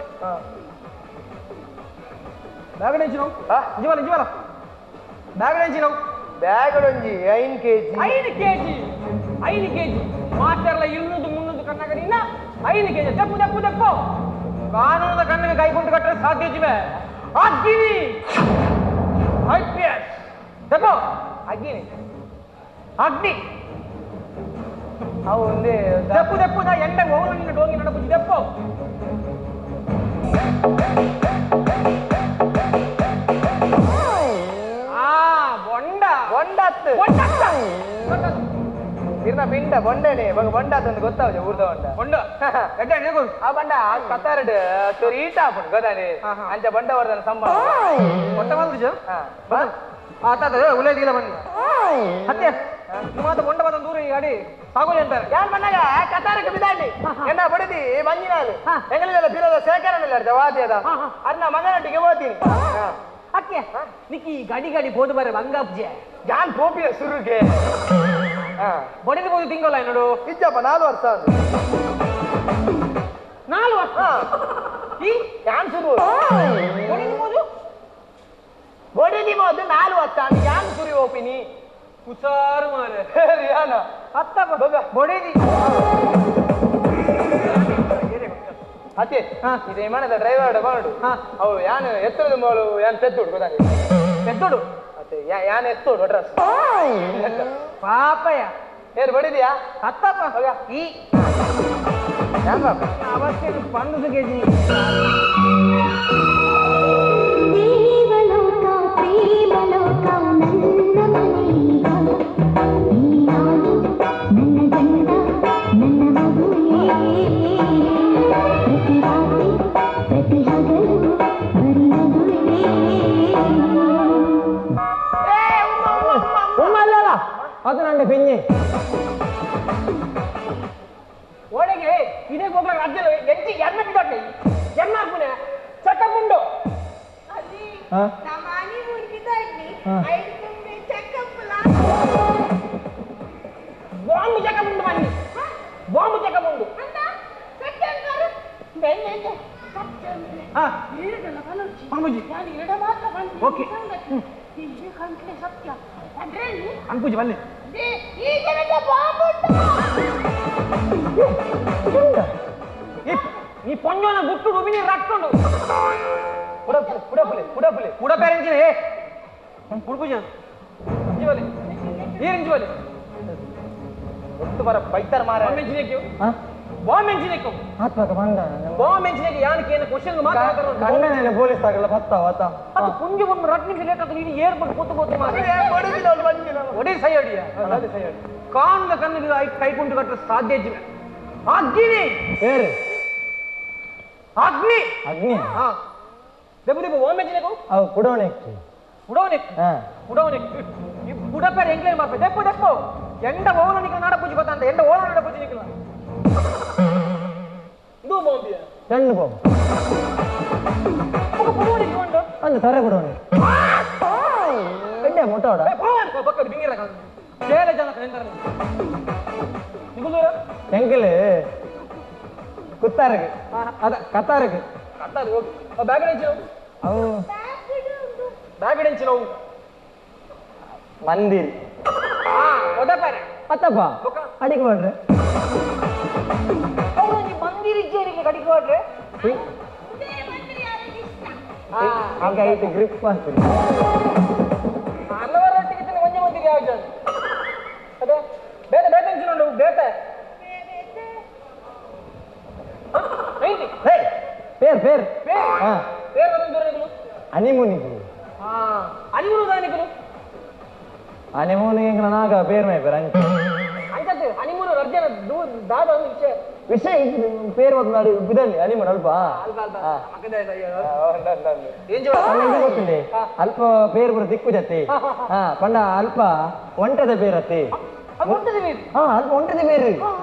[SPEAKER 4] ಬ್ಯಾಗ್ ನೆಂಚಿನವು ನಿಜವಲ್ಲ ನಿಜವಲ್ಲ ಬ್ಯಾಗ್ ನೆಂಚಿನವು
[SPEAKER 5] ಬ್ಯಾಗ್ ಒಂಜಿ 5 ಕೆಜಿ
[SPEAKER 1] 5 ಕೆಜಿ 5 ಕೆಜಿ ಮಾಸ್ಟರ್ಲ 200 300 ಕನ್ನಗಡಿನ 5 ಕೆಜಿ ದಪ್ಪು ದಪ್ಪು ದಪ್ಪು ಕಾನೂನದ ಕಣ್ಣಿಗೆ ಕೈಕೊಂಡು ಕಟ್ಟರೆ ಸಾಧ್ಯ ಜಿಮೆ ಅಗ್ನಿ ಐಪಿಎಸ್ ದಪ್ಪು
[SPEAKER 5] ಅಗ್ನಿ
[SPEAKER 1] ಅಗ್ನಿ
[SPEAKER 5] ಅವು ಒಂದೇ
[SPEAKER 1] ದಪ್ಪು ದಪ್ಪು ನಾ ಎಂಡ ಓನು ನಿನ್ನ ಡೋಂಗಿ ನಡಪುಜಿ ದಪ್ಪು
[SPEAKER 5] ಬೊಂಡಾತ್ ಇರ್ನ ಪಿಂಡ ಬೊಂಡನೆ ಬೊಕ ಬೊಂಡಾತ್ ಅಂತ ಗೊತ್ತಾವಜ ಊರ್ದ ಬೊಂಡ
[SPEAKER 1] ಬೊಂಡ
[SPEAKER 5] ಆ ಬಂಡ ಕತಾರಡ್ ಚೂರು ಈಟ ಆಪುಂಡು ಗೊತ್ತಾನೆ ಅಂಚ ಬಂಡ ವರ್ಧನ ಸಂಬಳ
[SPEAKER 1] ಬೊಂಡ ಮಾತ್ರ ಆತ ಉಲೇದಿಲ್ಲ ಬನ್ನಿ ಹತ್ತೆ ಮಾತ ಬೊಂಡ ಮಾತ ದೂರ ಈ ಗಾಡಿ ಸಾಗೋಲಿ ಅಂತಾರೆ
[SPEAKER 5] ಯಾನ್ ಬಣ್ಣಗ ಕತಾರಕ್ಕೆ ಬಿದಾಂಡಿ ಎನ್ನ ಬಡಿದಿ ಬಂಜಿನಾಲು ಎಂಗಲಿಲ್ಲ ಬಿರದ ಸೇಕರನಿಲ್ಲ ವಾದ್ಯದ ಅನ್ನ ಮಗನೊಟ್ಟಿಗೆ ಓದ್ತೀನಿ
[SPEAKER 1] ಅಕ್ಕೆ ನಿಕ್ಕಿ ಗಾಡಿ ಗಾಡಿ ಬೋದು ಬರ ಬಂಗಾಬ್ಜೆ
[SPEAKER 5] ಯಾನ್ ಪೋಪಿಯ ಸುರುಗೆ
[SPEAKER 1] ಬಡಿದು ಬೋದು ತಿಂಗೋಲ್ಲ ನೋಡು
[SPEAKER 5] ಇಜ್ಜಪ್ಪ 4 ವರ್ಷ
[SPEAKER 1] 4 ವರ್ಷ ಈ
[SPEAKER 5] ಯಾನ್ ಸುರು
[SPEAKER 1] ಬಡಿದು ಬೋದು
[SPEAKER 5] ಬಡಿದಿ ಬೋದು 4 ವರ್ಷ ಯಾನ್ ಸುರಿ ಓಪಿನಿ
[SPEAKER 1] ಹುಷಾರು ಮಾರೆ
[SPEAKER 5] ಯಾನ
[SPEAKER 1] ಅತ್ತ ಬಡಿದಿ
[SPEAKER 5] ಅತ್ತೆ ಇದು ವಿಮಾನದ ಡ್ರೈವರ್ ಬಾಡು ಅವು ಯಾನ್ ಎತ್ತರದ ಮೋಳು ಯಾನ್ ಪೆದ್ದೋಡು ಗೊತ್ತಾನೆ
[SPEAKER 1] ಪೆದ್ದೋಡು
[SPEAKER 5] ಅತ್ತೆ ಯಾನ್ ಎತ್ತೋಡು ಅಡ್ರೆಸ್
[SPEAKER 1] ಪಾಪಯ್ಯ
[SPEAKER 5] ಏರು ಬಡಿದ್ಯಾ
[SPEAKER 1] ಅತ್ತಪ್ಪ ಈ
[SPEAKER 5] ಯಾನ್ ಪಾಪ
[SPEAKER 1] ಅವಶ್ಯ 12 ಕೆಜಿ
[SPEAKER 9] ದೇವಲೋಕ ಪ್ರೇಮಲೋಕ ನನ್ನ ಮನೆಯ ನೀನಾನು ನನ್ನ ಗಂಡ ನನ್ನ ಮಗುವೇ ಪ್ರತಿ ರಾತ್ರಿ ಪ್ರತಿ ಹಗಲು ಬರೀ ನಗುವೇ.
[SPEAKER 5] ಉಮ್ಮ ಅಲ್ಲ ಅದು ನನ್ನ ಬೆನ್ನಿ
[SPEAKER 1] ಒಳಗೆ ಇದೇ ಗೊಬ್ಬರ ರಾಜ್ಯದ ಎಂಟಿ ಎನ್ನ ಬಿಡೋಕೆ ಎನ್ನ ಹಾಕುನೆ ಚಕ್ಕಪುಂಡು ಬಾಂಬು ಚಕ್ಕಪುಂಡು ಬನ್ನಿ ಬಾಂಬು ಚಕ್ಕಪುಂಡು ಓಕೆ ಅನ್ಪೂಜಿ ಬನ್ನಿ ನೀ ಪೊಂಜೋನ ಗುಟ್ಟು ಉಬಿನಿ ರಟ್ಟುಂಡು
[SPEAKER 5] ಪುಡ ಪುಡ ಪುಲೆ ಪುಡ ಪುಲೆ
[SPEAKER 1] ಪುಡ ಪೇರೆಂಚಿನ ಏ ಪುಡ್ಪುಜ ಜೀವಲೆ ನೀರಿಂಜುವಲೆ
[SPEAKER 5] ಒಟ್ಟು ಬರ ಬೈತಾರ ಮಾರ
[SPEAKER 1] ಬಾಂಬೆಂಚಿನೇಕ್ಯು ಬಾಂಬೆಂಚಿನೇಕ್ಯು
[SPEAKER 4] ಆತ್ಮಕ ಬಂದ
[SPEAKER 1] ಬಾಂಬೆಂಚಿನೇಕ್ಯು ಯಾನಕ್ಕೆ ಏನು ಕ್ವಶನ್ ಮಾತಾಡ್ತಾರ
[SPEAKER 4] ಕಣ್ಣನೆಲ್ಲ ಪೊಲೀಸ್ ಆಗಲ್ಲ ಬತ್ತಾವ ಆತ
[SPEAKER 1] ಅದು ಪುಂಜ ಒಂದು ರಟ್ ನಿಮಿಷ ಲೇಟ್ ಆಗ್ತದೆ ನೀನು ಏರ್ಪೋರ್ಟ್ ಕೂತು ಕೂತು ಮಾರ
[SPEAKER 5] ಹೊಡಿದಿಲ್ಲ ಅವ್ಳು ಬಂದಿಲ್ಲ
[SPEAKER 1] ಒಡೆ ಸೈಯಡಿಯ ಕಾಣದ ಕಣ್ಣಿಗೆ ಕೈಕುಂಟು ಕಟ್ಟರೆ ಸಾಧ್ಯ ಇಜ್ಜಿಲ್ಲ ಅಗ್ನಿ
[SPEAKER 4] ಏರು
[SPEAKER 1] ಅಗ್ನಿ
[SPEAKER 4] ಅಗ್ನಿ
[SPEAKER 1] ಹಾ ದೆಬ್ಬು ದೆಬ್ಬು ಓಮೆಂಚಿನೇಕು
[SPEAKER 4] ಅವು ಕುಡವಣೆಕ್ಕಿ
[SPEAKER 1] ಉಡವನೆ
[SPEAKER 4] ಹಾ
[SPEAKER 1] ಉಡವನೆ ಈ ಬುಡಪೇರ್ ಎಂಗ್ಲೇನ್ ಮಾರ್ಪೆ ದೆಪ್ಪು ದೆಪ್ಪು ಎಂಡ ಓನ ನಿಕ್ಕ ನಾಡ ಪೂಜೆ ಗೊತ್ತಂತ ಎಂಡ ಓನ ನಾಡ ಪೂಜೆ ನಿಕ್ಕಲ ಇದು ಬಾಂಬಿಯ
[SPEAKER 4] രണ്ട് പോകും
[SPEAKER 1] ఒక పుడవని ಉಂಡು
[SPEAKER 4] ಅಂದು ತರೆ ಕುಡವಣೆ ಎಡ್ಡೆ ಮೊಟ್ಟೋಡ
[SPEAKER 1] ಪೋವನ್ ಬಕ್ಕ ಬಿಂಗಿರ ಚೇಲ ಜನ ಎಂತರ ನಿಗುದೂರ
[SPEAKER 4] ಎಂಕಲ್ ಕುತ್ತಾರಗೆ ಅದ ಕತ್ತಾರಗೆ
[SPEAKER 1] ಕತ್ತಾರ ಹೋಗಿ ಬ್ಯಾಗ್ ಹೆಂಚಿನ
[SPEAKER 4] ಅವು
[SPEAKER 1] ಬ್ಯಾಗ್ ಹೆಂಚಿನ ಅವು
[SPEAKER 4] ಮಂದಿರ್
[SPEAKER 1] ಹಾ ಒದಪಾರೆ
[SPEAKER 4] ಅತ್ತಪ್ಪ ಅಡಿಗೆ ಮಾಡ್ರೆ
[SPEAKER 1] ಅವ್ರು ನೀ ಮಂದಿರ ಇಜ್ಜೇರಿಗೆ ಕಡಿಗೆ ಮಾಡ್ರೆ
[SPEAKER 4] ಹಾಗೆ ಗ್ರಿಪ್ ಆಗ್ತದೆ
[SPEAKER 1] ಹಲವರೊಟ್ಟಿಗೆ ತಿನ್ನ ಒಂಜೆ ಮಂದಿರ ಯಾವ ಜಾಗ ಅದೇ ಬೇತೆ ಬೇತೆ ಹೆಂಚಿನ ಉಂಡು ಬೇತೆ
[SPEAKER 4] ಪೇರ್ ಪೇರ್
[SPEAKER 1] ಪೇರ್
[SPEAKER 4] ಹಾ
[SPEAKER 1] ಪೇರ್ ಬರೋದು ದೂರ
[SPEAKER 4] ಅನಿಮೂನಿಗೆ
[SPEAKER 1] ಹಾ ಅನಿಮೂನು ದಾನಿಕಲು
[SPEAKER 4] ಅನಿಮೂನಿಗೆ ನಾಗ ಪೇರ್ ಮೇ ಪೇರ್ ಅಂಚೆ
[SPEAKER 1] ಅಂಚತ್ತೆ ಅನಿಮೂನು ರರ್ಜನ ದೂರ ದಾದ ಒಂದು ವಿಷಯ
[SPEAKER 4] ವಿಷಯ ಪೇರ್ ಒಂದು ನಾಡು ಬಿದಲ್ಲಿ ಅನಿಮೂನ್ ಅಲ್ಪ
[SPEAKER 1] ಅಲ್ಪ ಅಲ್ಪ
[SPEAKER 4] ಗೊತ್ತಿಲ್ಲ ಅಲ್ಪ ಪೇರ್ ಬರ ದಿಕ್ಕು ಜತಿ ಹಾ ಪಂಡ ಅಲ್ಪ ಒಂಟದ ಪೇರತ್ತಿ
[SPEAKER 1] ಒಂಟದ ಬೇರು
[SPEAKER 4] ಹಾ ಅಲ್ಪ ಒಂಟದ ಬೇರು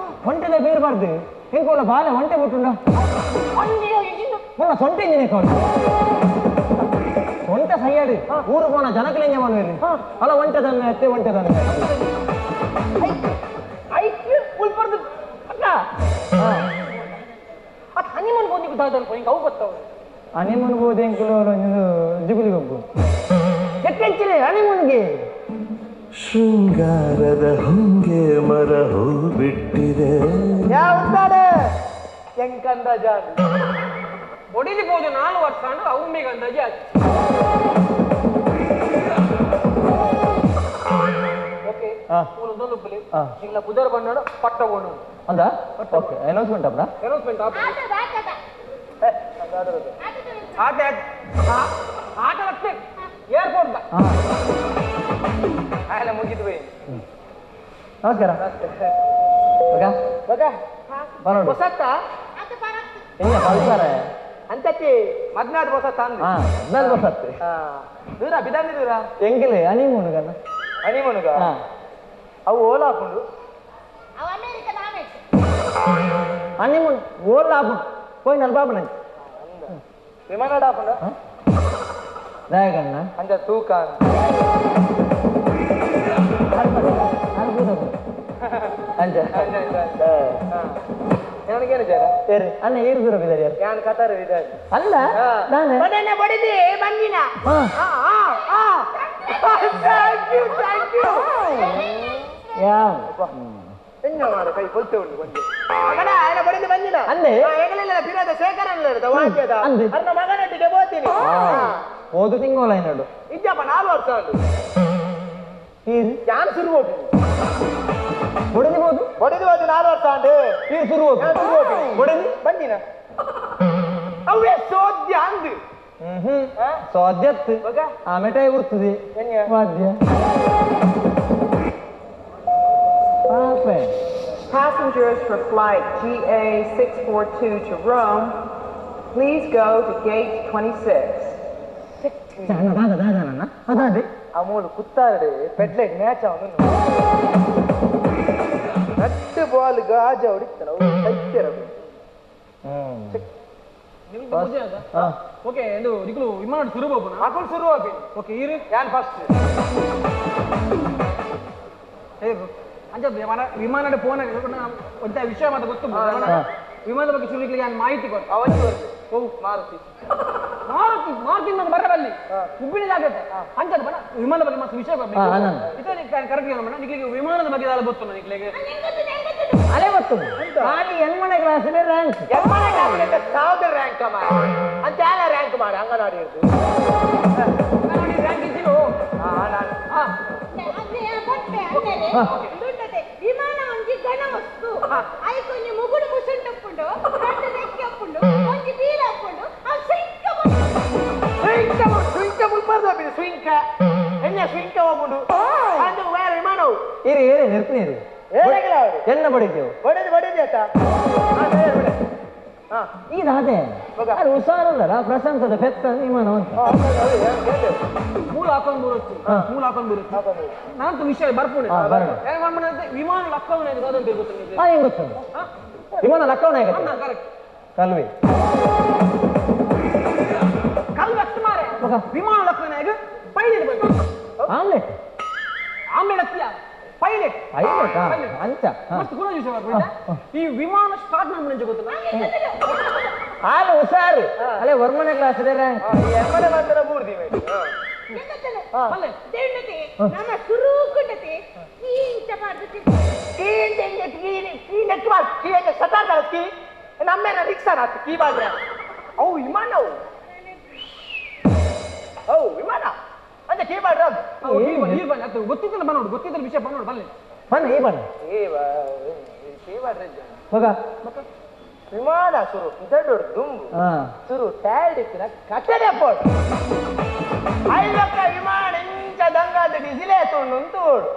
[SPEAKER 4] ಒಂಟದ ಬೇರು ಬಾರ್ದು ಹೆಂಗೋಲ ಬಾಲ ಒಂಟೆ ಬಿಟ್ಟುಂಡ ಮೊನ್ನ ಸೊಂಟೆ ಇಂಜಿನ ಕೌಂಟು ಸೊಂಟ ಸೈಯಾಡು ಊರು ಪೋಣ ಜನಕಲಿಂಗ ಮನುವಿರು ಅಲ್ಲ ಒಂಟೆದನ್ನ ಎತ್ತೆ ಒಂಟೆದನ್ನ
[SPEAKER 1] ಐಕ್ ಉಲ್ಪರ್ದು ಅಕ್ಕ ಅದು ಹನಿಮೂನ್ ಬೋದಿ ದಾದನ್ ಪೋಯಿಂಗ್ ಅವು ಗೊತ್ತವು
[SPEAKER 4] ಹನಿಮೂನ್ ಬೋದಿ ಎಂಕುಲು ಜಿಗುಲಿ ಗೊಬ್ಬು ಎತ್ತೆಂಚಿನೆ ಹನಿಮೂನ್ಗೆ
[SPEAKER 2] ಶೃಂಗಾರದ ಹೊಂಗೆ ಮರ ಹೂ ಬಿಟ್ಟಿದೆ
[SPEAKER 5] ಯಾವ್ದಾಡೆ ಎಂಕಂದ ಜಾನ್
[SPEAKER 1] ಒಡಿಲಿ ಬೋದು 4 ವರ್ಷ ಅಂಡು ಅವು ಮೇಗ ಅಂದಾಜಿ ಆಚೆ ಓಕೆ ಉಂದೊಂದು ಇಲ್ಲ ಬುಧವಾರ ಬಂದಾಡು ಪಟ್ಟ ಗೋಣು
[SPEAKER 4] ಅಂದ ಓಕೆ ಅನೌನ್ಸ್ಮೆಂಟ್ ಅಪ್ಪ
[SPEAKER 1] ಅನೌನ್ಸ್ಮೆಂಟ್ ಆಪ ಆಟ ಆಟ ಲಕ್ಷ್ಮಿ ಏರ್ಪೋರ್ಟ್
[SPEAKER 5] ಆಯ್ಲ ಮುಗಿದು ಬೈ
[SPEAKER 4] ನಮಸ್ಕಾರ ಬಗ
[SPEAKER 5] ಬಗ
[SPEAKER 4] ಬರೋಣ
[SPEAKER 5] ಹೊಸತ್ತ
[SPEAKER 4] ಇಲ್ಲ ಕಳ್ಸಾರೆ
[SPEAKER 5] ಅಂತತಿ ಮದ್ನಾಡ್ ಹೊಸತ್ತ ಅಂದ
[SPEAKER 4] ಹಾ ಮದ್ನಾಡ್ ಹೊಸತ್ತೆ
[SPEAKER 5] ದೂರ ಬಿದಾನಿ ದೂರ
[SPEAKER 4] ಎಂಗಿಲೆ ಹನಿಮೂನುಗಲ್ಲ
[SPEAKER 5] ಹನಿಮೂನುಗ ಅವು ಓಲಾ ಹಾಕೊಂಡು
[SPEAKER 6] ಅವು ಅಮೆರಿಕ ನಾವೇ
[SPEAKER 4] ಹನಿಮೂನ್ ಓಲಾ ಹಾಕೊಂಡು ಹೋಯ್ ನಲ್ ಬಾಬು ನಂಗೆ
[SPEAKER 5] ವಿಮಾನ ಹಾಕೊಂಡು
[SPEAKER 4] ದಾಯಕಣ್ಣ
[SPEAKER 5] ಅಂಜ ತೂಕ
[SPEAKER 4] ಅಂಜ
[SPEAKER 5] ನನಗೇನು ಜನ
[SPEAKER 4] ಏರಿ ಅಣ್ಣ ಏರು ದೂರ ಬಿದ್ದಾರೆ ಯಾರು
[SPEAKER 5] ಯಾನ್ ಕತಾರು ಇದ್ದಾರೆ
[SPEAKER 4] ಅಲ್ಲ ನಾನೇ
[SPEAKER 5] ಬಡನೆ ಬಡಿದಿ ಬಂದಿನ thank you thank you
[SPEAKER 4] ಯಾವ
[SPEAKER 5] ಎಂಜ ಮಾಡ ಕೈ ಕೊಲ್ತೆ ಉಂಟು ಕೊಂಚ ಮಗನ ಆಯನ ಬಡಿದು ಬಂದಿನ
[SPEAKER 4] ಅಂದೆ
[SPEAKER 5] ಎಂಗಲಿಲ್ಲ ಪಿರಾದ ಶೇಖರನ್ ಇರ್ತ ವಾಕ್ಯದ
[SPEAKER 4] ಅಂದೆ
[SPEAKER 5] ಅರ್ನ ಮಗನೊಟ್ಟಿಗೆ ಬೋತೀನಿ
[SPEAKER 4] ಓದು ತಿಂಗೋಲ ಏನೋಡು
[SPEAKER 5] ಇದ್ದಪ್ಪ 4 ವರ್ಷ ಉಂಟು
[SPEAKER 4] ಈರು
[SPEAKER 5] ಯಾನ್ ಶುರು ಹೋಗಿ
[SPEAKER 4] ಬಡದಿ ಬೋದು
[SPEAKER 5] ಬಡಿದು ಹೋದು 4 ವರ್ಷ ಉಂಟು
[SPEAKER 4] ಈರು ಶುರು ಹೋಗಿ ಬಡದಿ
[SPEAKER 5] ಬಂದಿನ ಅವೇ ಸೋದ್ಯ ಅಂದು
[SPEAKER 4] ಸೋದ್ಯತ್ತು ಆ ಮಿಠಾಯಿ ಬರ್ತದೆ ವಾದ್ಯ ಪಾಪೆ
[SPEAKER 10] Passengers for flight GA642 to Rome, please go to gate 26.
[SPEAKER 4] ಅದಾದೆ
[SPEAKER 5] ಅಮೂಲ್ ಕುತ್ತಾರಡೆ ಪೆಡ್ಲೈಟ್ ಮ್ಯಾಚ್ ಅವನು ನಟ್ಟು ಬಾಲ್ ಗಾಜ ಹೊಡಿತಾನ ಸೈತ್ಯರ
[SPEAKER 1] ಓಕೆ ಇದು ನಿಕಲು ವಿಮಾನ ಶುರು ಹೋಗೋಣ
[SPEAKER 5] ಅಕುಲ್ ಶುರು ಹೋಗಿ
[SPEAKER 1] ಓಕೆ ಈರು
[SPEAKER 5] ಯಾನ್ ಫಸ್ಟ್
[SPEAKER 1] ಅಂಚ ವಿಮಾನದ ಫೋನ್ ಒಂತ ವಿಷಯ ಮಾತ್ರ ಗೊತ್ತು ವಿಮಾನದ ಬಗ್ಗೆ ಶುರುವಿಗೆ ನಾನು ಮಾಹಿತಿ ಕೊಟ್ಟು
[SPEAKER 5] ಅವತ್ತು ಮಾರುತಿ
[SPEAKER 1] ಮಾರುತಿ ಮಾರುತಿ ನಾನು ಬರಬಲ್ಲಿ ಉಬ್ಬಿನ ಜಾಗ್ರತೆ ಅಂಚದ ಬಣ್ಣ ವಿಮಾನದ ಬಗ್ಗೆ ಮಸ್ತ್ ವಿಷಯ ಬರ್ಬೇಕು ಕರೆಕ್ಟ್ ಮೇಡಮ್ ನಿಮಗೆ ವಿಮಾನದ ಬಗ್ಗೆ ಎಲ್ಲ ಗೊತ್ತು ನಿಮಗೆ ಅಲೆ ಗೊತ್ತು ಖಾಲಿ ಎನ್ಮನೆ ಕ್ಲಾಸ್ ರ್ಯಾಂಕ್
[SPEAKER 5] ಎಮ್ಮನೆ ಕ್ಲಾಸ್ ಸಾವಿರ ರ್ಯಾಂಕ್ ಮಾರ ಅಂತ ಎಲ್ಲ ರ್ಯಾಂಕ್ ಮಾರ ಅಂಗನವಾಡಿ ಇರ್ತದೆ
[SPEAKER 1] ಅಂಗನವಾಡಿ ರ್ಯಾಂಕ್ ಇದ್ದಿರು
[SPEAKER 7] ವಿಮಾನ ಒಂಜಿ ಗಣ ವಸ್ತು ಐಕೊಂಜಿ ಮುಗುಡು ಮುಸುಂಟಪ್ಪುಂಡು ರಡ್ಡು ರೆಕ್ಕೆ ಅಪ್ಪುಂಡು ಒಂಜಿ ಬೀಲ ಅಪ್ಪುಂಡು ಅವು ಸಿಂಕ
[SPEAKER 5] ಸ್ವಿಂಕ ಸ್ವಿಂಕ ಮುಲ್ಪರ್ದ ಸ್ವಿಂಕ ಎನ್ನ ಸ್ವಿಂಕ ಹೋಗುಂಡು ಅದು ಬೇರೆ ವಿಮಾನವು
[SPEAKER 1] ಇರಿ ಏರಿ ನಿರ್ಪಿನಿರಿ
[SPEAKER 5] ಏನಾಗಿಲ್ಲ ಅವರು
[SPEAKER 1] ಎನ್ನ ಬಡಿದೆವು
[SPEAKER 5] ಬಡದು ಬಡದು ಆಯ್ತಾ
[SPEAKER 1] ಇದು ಅದೇ ಹುಷಾರಲ್ಲ ಪ್ರಶಂಸದ ಪೆತ್ತ ವಿಮಾನ ಅಂತ ಮೂಲ ಹಾಕೊಂಡು ಬರುತ್ತೆ ಮೂಲ ಹಾಕೊಂಡು ಬರುತ್ತೆ ನಾನು ವಿಷಯ ಬರ್ಪುಣೆ ವಿಮಾನ ಲಕ್ಕವನ ಹೆಂಗ್ ಗೊತ್ತು ವಿಮಾನ ಲಕ್ಕವನ ಕರೆಕ್ಟ್ ಕಲ್ವಿ ಕಲ್ವಿ ಅಷ್ಟು ಮಾರೆ ವಿಮಾನ ಲಕ್ಕವನ ಪೈಲಟ್ ಆಮ್ಲೆಟ್ ಆಮ್ಲೆಟ್ ಅತ್ತಿಯ ಪೈಲಟ್ ಪೈಲಟ್ ಅಂತ ಮಸ್ತ್ ಗುಣ ವಿಷಯ ಬರ್ಪುಣೆ ಈ ವಿಮಾನ ಸ್ಟಾರ್ಟ್ ಮಾಡ್ಬಿಡಿ ಗೊತ್ತಿಲ್ಲ ಹಾಲು ಹುಷಾರು ಅಲ್ಲೇ ವರ್ಮನೆ ಕ್ಲಾಸ್ ಇದೆ ರ್ಯಾಂಕ್
[SPEAKER 5] ಎಮ್ಮನೆ ಮಾತ್ರ ಮೂರ್ದಿ
[SPEAKER 7] ನಮ್ಮ ಸುರುಕುಂಡತೆ ಕೀಂಚ ಮಾಡ್ದು
[SPEAKER 5] ನಮ್ಮೇನ ರಿಕ್ಷಾ ನಾತು ಕೀ ಬಾಡ್ರೆ ಅವು ವಿಮಾನ ಅವು ಅವು ವಿಮಾನ ಅಂತ ಕೀ ಬಾಡ್ರ
[SPEAKER 1] ಗೊತ್ತಿದ್ದಲ್ಲ ಬನ್ನೋಡು ಗೊತ್ತಿದ್ದಲ್ಲ ವಿಷಯ ಬನ್ನೋಡು ಬನ್ನಿ ಬನ್ನಿ ಈ ಬನ್ನಿ
[SPEAKER 5] ಕೀ ಬಾಡ್ರೆ
[SPEAKER 1] ಹೋಗ
[SPEAKER 5] ವಿಮಾನ ಸುರು ದೊಡ್ಡ ದುಂಬು ಸುರು ಟ್ಯಾಡ್ ಇತ್ತಿನ ಕಟ್ಟದೆ ಪೋಡು ಐಲಕ್ಕ ವಿಮಾನ ಇಂಚ ದಂಗಾದ ಡೀಸಿಲೇ ತುಂಡು ಉಂಟು ಓಡು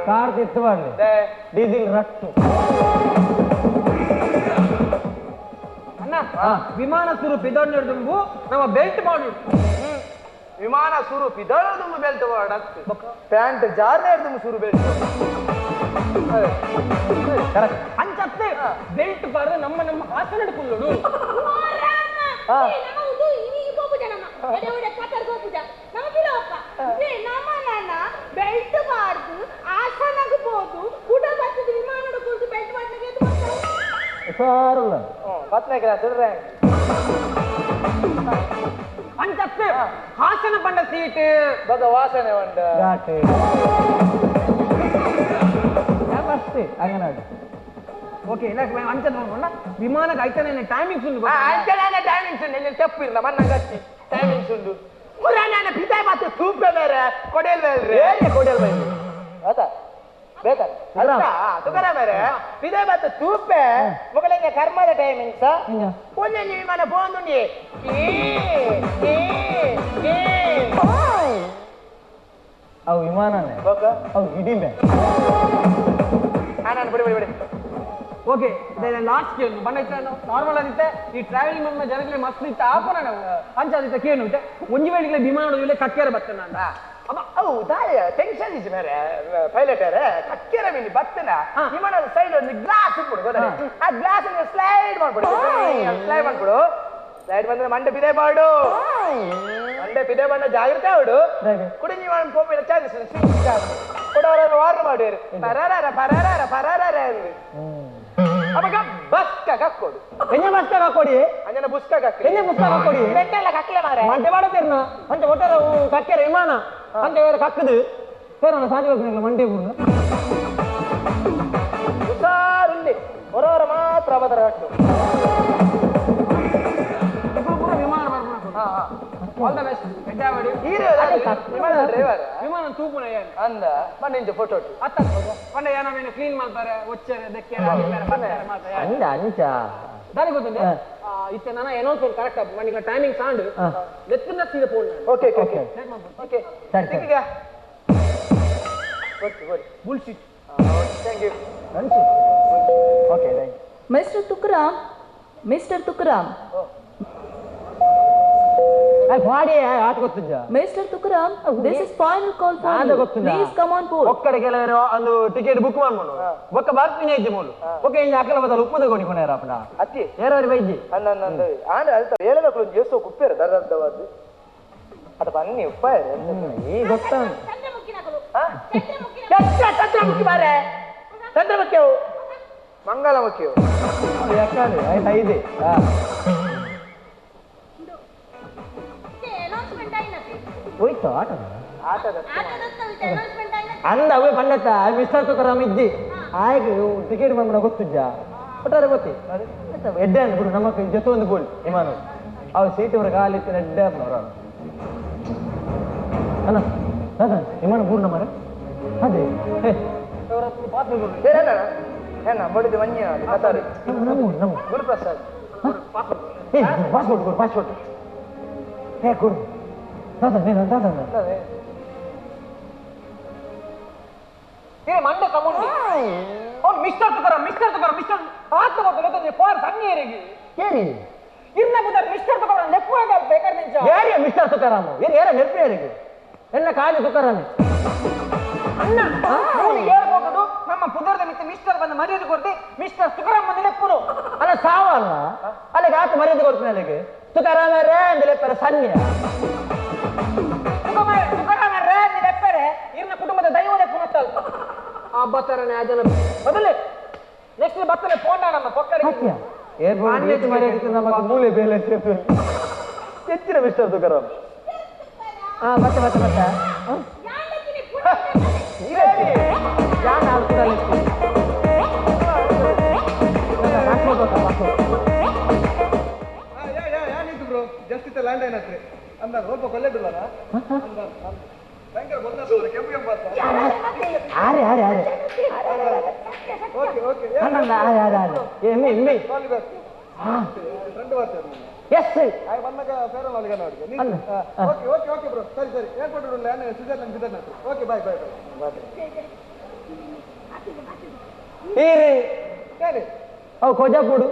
[SPEAKER 1] ಕಾರ್ ತಿತ್ತು ಬನ್ನಿ ಡೀಸಿಲ್ ರಟ್ಟು ಅಣ್ಣ ವಿಮಾನ ಸುರು ಪಿದೊಣ್ಣು ದುಂಬು ನಮ್ಮ ಬೆಲ್ಟ್ ಮಾಡು
[SPEAKER 5] ವಿಮಾನ ಸುರು ಪಿದೊಣ್ಣು ದುಂಬು ಬೆಲ್ಟ್ ಮಾಡು ಪ್ಯಾಂಟ್ ಜಾರ್ನೇ ದುಂಬು ಸುರು ಬೆಲ್ಟ್
[SPEAKER 1] ಕರೆಕ್ಟ್ ಅಂಚತ್ತೆ ಬೆಲ್ಟ್ ಬಾರ್ದು ನಮ್ಮ ನಮ್ಮ ಹಾಸನ ಹಿಡ್ಕೊಳ್ಳೋಡು
[SPEAKER 7] ಬೆಲ್ಟ್ ಬಾರ್ದು ಆಸನಗ್ ಬೋದು ಕೂಡ ಬರ್ತದೆ ವಿಮಾನ ಕುಳಿತು ಬೆಲ್ಟ್ ಮಾಡ್ಲಿಕ್ಕೆ
[SPEAKER 1] ಹುಷಾರಲ್ಲ
[SPEAKER 5] ಪತ್ತನೇ ಕ್ಲಾಸ್ ರ್ಯಾಂಕ್
[SPEAKER 1] ಅಂಚತ್ತೆ ಹಾಸನ ಬಂಡ ಸೀಟ್
[SPEAKER 5] ಬಗ ವಾಸನೆ ಬಂಡ
[SPEAKER 1] ಘಾಟೆ ಅಷ್ಟೇ ಅಂಗನವಾಡಿ ಓಕೆ ಇಲ್ಲ ಅಂಚೆ ನೋಡ್ಕೊಂಡ ವಿಮಾನಕ್ಕೆ ಐತಾನೆ ಟೈಮಿಂಗ್ಸ್ ಉಂಟು
[SPEAKER 5] ಅಂಚನೆ ಟೈಮಿಂಗ್ಸ್ ಉಂಟು ಇಲ್ಲಿ ತಪ್ಪಿಲ್ಲ ಮನ್ನಂಗತ್ತಿ ಟೈಮಿಂಗ್ಸ್ ಉಂಟು ಪುರಾಣ ಪಿತಾಯ್ ಮಾತು ತೂಪೆ ಬೇರೆ ಕೊಡೇಲ್ ಬೇರೆ ಕೊಡೇಲ್ ಬೇರೆ ಆತಾ ಬೇತಾ ಅಲ್ಲ ತುಕರ ಬೇರೆ ಪಿತಾಯ್ ಮಾತು ತೂಪೆ ಮೊಗಲಿಂಗ ಕರ್ಮದ ಟೈಮಿಂಗ್ಸ್ ಒಂದೇ ವಿಮಾನ ಪೋಂದುಂಡಿ ಕೀ ಕೀ ಕೀ
[SPEAKER 1] ಅವು ವಿಮಾನನೇ ಅವು ಹಿಡಿಮೆ
[SPEAKER 5] ನಾನು ಬಿಡಿ ಬಿಡಿ ಬಿಡಿ
[SPEAKER 1] ಓಕೆ ಲಾಸ್ಟ್ ಕೇಳು ಬಣ್ಣ ನಾರ್ಮಲ್ ಆಗಿತ್ತೆ ಈ ಟ್ರಾವೆಲಿಂಗ್ ನಮ್ಮ ಜನಗಳಿಗೆ ಮಸ್ತ್ ಇತ್ತು ಆಪನ ನಾವು ಅಂಚಾದಿತ್ತ ಕೇಳು ಒಂಜಿ ವೇಳೆಗೆ ವಿಮಾನ ಕಕ್ಕೇರ ಬರ್ತೇನೆ ನಾನು
[SPEAKER 5] ಅಮ್ಮ ಅವು ದಾಯ ಟೆನ್ಷನ್ is ಮೇರೆ ಪೈಲಟ್ ಕಕ್ಕೇರ ಮಿನಿ ಬರ್ತೇನ ವಿಮಾನದ ಸೈಡ್ ಒಂದು ಗ್ಲಾಸ್ ಇಟ್ಬಿಡು ಗೊತ್ತಾ ಆ ಗ್ಲಾಸ್ ಸ್ಲೈಡ್ ಮಾಡ್ಬಿಡು ಸ್ಲೈಡ್ ಮಾಡ್ಬಿಡು ಸ್ಲೈಡ್ ಬಂದ್ರೆ ಮಂಡೆ ಪಿದೆ ಬಾಡು ಮಂಡೆ ಪಿದೆ ಬಣ್ಣ ಜಾಗ್ರತೆ ಅವಡು ಕುಡಿ ನೀವು ಪೋಪಿನ ಚಾರ್ಜ್ ಕೊಡವರ ವಾರ್ನ್ ಮಾಡಿರಿ ಪರಾರ ಪರಾರ ಪರಾರ ಅಂದ್ರಿ ಅವಾಗ ಬಸ್ಕ ಕಕ್ಕೊಡು
[SPEAKER 1] ಎಣ್ಣೆ ಬಸ್ಕ ಹಾಕೊಡಿ
[SPEAKER 5] ಅಂಜನ ಬುಸ್ಕ ಕಕ್ಕ
[SPEAKER 1] ಎಣ್ಣೆ ಬುಸ್ಕ ಹಾಕೊಡಿ
[SPEAKER 5] ಬೆಟ್ಟೆಲ್ಲ ಕಕ್ಕಲೆ ಮಾರೆ
[SPEAKER 1] ಮಂಟೆ ಮಾಡತ್ತಿರ್ನ ಅಂಚ ಒಟ್ಟಾರ ಕಕ್ಕೆರ ವಿಮಾನ ಅಂತ ಬೇರೆ ಕಕ್ಕದು ಬೇರೆ ಸಾಧ್ಯ ಮಂಟೆ ಪೂರ್ಣ
[SPEAKER 5] ಹುಷಾರುಂಡಿ ಹೊರವರ ಮಾತ್ರ ಅವತರ ಕಟ್ಟು
[SPEAKER 1] ವಿಮಾನ ಆಲ್ the best
[SPEAKER 5] driver
[SPEAKER 1] ವಿಮಾನ ತೂಪುನ ಏನು
[SPEAKER 5] ಅಂದ ಬನ್ನಿ ಫೋಟೋ
[SPEAKER 1] ಅತ್ತ ಪಂಡ ಏನವೇನು ಕ್ಲೀನ್ ಮಾಡ್ತಾರೆ ಒಚ್ಚರೆ ದೆಕ್ಕೆರೆ ಅಂದ ಅಂಚ ದಾರಿ ಗೊತ್ತುಂಡೆ ಇತ್ತೆ ನಾನು ಅನೌನ್ಸ್ಮೆಂಟ್ ಕರೆಕ್ಟ್ ಆಪ್ ಮನಿಗಳ ಟೈಮಿಂಗ್ ಸಾಂಡ್ ಲೆತ್ತಿನ ಸೀದಾ ಫೋನ್
[SPEAKER 5] ಓಕೆ ಓಕೆ ಓಕೆ
[SPEAKER 1] ಸರಿ
[SPEAKER 5] ಈಗ good good
[SPEAKER 1] bullshit
[SPEAKER 5] thank you
[SPEAKER 1] okay thank you
[SPEAKER 11] mister Tukaram mister Tukaram mister Tukaram this is final call for you please come on board
[SPEAKER 4] ಒಕ್ಕಡೆ ಕೆಲವರು ಒಂದು ticket book ಮಾಡ್ಕೊಂಡು ಒಕ್ಕ ಬರ್ತೀನಿ ಐತಿ ಮೂಲು okay ಇಂಜ ಅಕಲ ಬದಲು ಉಪ್ಪು ತಗೊಂಡು ಕೊನೆಯರ ಅಪ್ಪನ
[SPEAKER 5] ಅತ್ತಿ
[SPEAKER 4] ಏರವರಿ ಬೈಜಿ
[SPEAKER 5] ಅನ್ನ ಅನ್ನ ಆಂಡ ಅಲ್ತ ಹೇಳಬೇಕು ಒಂದು ಜೇಸೋ ಕುಪ್ಪೇರ ದರ್ದರ್ದವಾದ್ದು ಅದು ಬನ್ನಿ ಉಪ್ಪಾಯ
[SPEAKER 4] ಈ ಗೊತ್ತಾ
[SPEAKER 5] ಚಂದ್ರಮುಖಿ ಮಾರೆ ಚಂದ್ರಮುಖಿಯವು ಮಂಗಲಮುಖಿಯವು
[SPEAKER 4] ಯಾಕಂದ್ರೆ ಆಯ್ತು ಐದೆ
[SPEAKER 1] ಹೋಯ್ತು ಆಟ ಅಂದ ಅವೇ ಪಂಡತ್ತ ಮಿಸ್ಟರ್ ತುಕಾರಾಮ್ ಇದ್ದಿ
[SPEAKER 5] ಆಯ್ತು ಟಿಕೆಟ್ ಬಂದ್ಬಿಡ ಗೊತ್ತಿದ್ದ ಒಟ್ಟಾರೆ ಗೊತ್ತಿ ಎಡ್ಡೆ ಅಂದ್ಬಿಡು ನಮ್ಮ ಜೊತೆ ಒಂದು ಗೋಲ್ ವಿಮಾನ ಅವು ಸೀಟ್ ಅವ್ರ ಕಾಲಿತ್ತು ಎಡ್ಡೆ ಅವ್ರ ಅಲ್ಲ ಅದ ವಿಮಾನ ಪೂರ್ಣ ಮರ ಅದೇ ನಮ್ಮ
[SPEAKER 4] ಗುರುಪ್ರಸಾದ್
[SPEAKER 5] ಪಾಸ್ಪೋರ್ಟ್ ಕೊಡು ಪಾಸ್ಪೋರ್ಟ್ ಹೇ ಕೊಡು ದಾದಾ ನೀನು ದಾದಾ
[SPEAKER 1] ಮಂಡೆ ಕಮುಂಡಿ ಅವ್ನು ಮಿಸ್ಟರ್ ತುಕರ ಮಿಸ್ಟರ್ ತುಕರ ಮಿಸ್ಟರ್ ಆತ್ಮ ಗೊತ್ತು ಫಾರ್ ಸಣ್ಣಿಯರಿಗೆ
[SPEAKER 5] ಏರಿ
[SPEAKER 1] ಇರ್ನ ಬುದ ಮಿಸ್ಟರ್ ತುಕರ ನೆಪ್ಪು ಬೇಕಾದ್ರೆ ನಿಂಚ
[SPEAKER 5] ಯಾರಿಯ ಮಿಸ್ಟರ್ ತುಕಾರಾಮ ಏನು ಯಾರ ನೆನಪಿನರಿಗೆ ಎಲ್ಲ ಕಾಲಿ ತುಕಾರಾಮ
[SPEAKER 1] ಅಣ್ಣ ಅವನು ಏರ್ಪೋರ್ಟ್ ನಮ್ಮ ಪುದರ್ದ ಮಿತ್ತ ಮಿಸ್ಟರ್ ಬಂದ ಮರ್ಯಾದೆ ಕೊಡ್ತಿ ಮಿಸ್ಟರ್ ತುಕಾರಾಮ್ ಬಂದ ನೆಪ್ಪುನು
[SPEAKER 5] ಅಲ್ಲ ಸಾವಲ್ಲ ಅಲ್ಲಿಗೆ ಆತ ಮರ್ಯಾದೆ ಕೊಡ್ತೀನಿ ಅಲ್ಲಿಗೆ ತುಕಾರಾಮ ರೇ ಅಂದಲೆ ಪರ ಸನ್ಯ
[SPEAKER 1] ತುಕಾರಾಮ ರೇ ಅಂದ ನೆಪ್ಪರೆ ಇರ್ನ ಕುಟುಂಬದ ದೈವ ನೆಪ್ಪು ಆ ಬತ್ತರನೆ ಆ ಜನ ಮೊದಲೇ ನೆಕ್ಸ್ಟ್ ಬತ್ತಲೆ ಫೋನ್ ನಮ್ಮ ಪಕ್ಕಡೆ
[SPEAKER 5] ಏರ್ಪೋರ್ಟ್ ಮರ್ಯಾದೆ ನಮ್ಮ ಮೂಲೆ ಬೇಲೆ ಹೆಚ್ಚಿನ ಮಿಸ್ಟರ್ ತುಕಾರಾಮ್ ಹಾ ಮತ್ತೆ ಮತ್ತೆ ಮತ್ತೆ
[SPEAKER 4] ಬ್ರೋ ಜಸ್ಟ್ ಇತ್ತ ಲ್ಯಾಂಡ್ ಏನತ್ರಿ ಅಂದ ಸ್ವಲ್ಪ ಕೊಲ್ಲೆ ಬಿಡಲ್ಲ ಭಯಂಕರ ಗೊತ್ತಾಗ್ತದೆ ಕೆಂಪು ಕೆಂಪು
[SPEAKER 5] ಆರೆ ಆರೆ ಆರೆ
[SPEAKER 4] ಓಕೆ ಓಕೆ
[SPEAKER 5] ಆರೆ ಆರೆ ಆರೆ ಎಮ್ಮಿ ಎಮ್ಮಿ
[SPEAKER 4] ಫ್ರೆಂಡ್ ಬರ್ತಾರೆ
[SPEAKER 5] ಎಸ್
[SPEAKER 4] ಆಯ್ ಬಂದಾಗ ಫೇರ್ ಅಲ್ಲಿಗೆ ನೋಡಿ ಓಕೆ ಓಕೆ ಓಕೆ ಬ್ರೋ ಸರಿ ಸರಿ airport land Switzerland Switzerland okay bye bye bye
[SPEAKER 5] ಈರಿ
[SPEAKER 4] ಹೇಳಿ
[SPEAKER 5] ಅವು ಕೊಜಾಪುಡು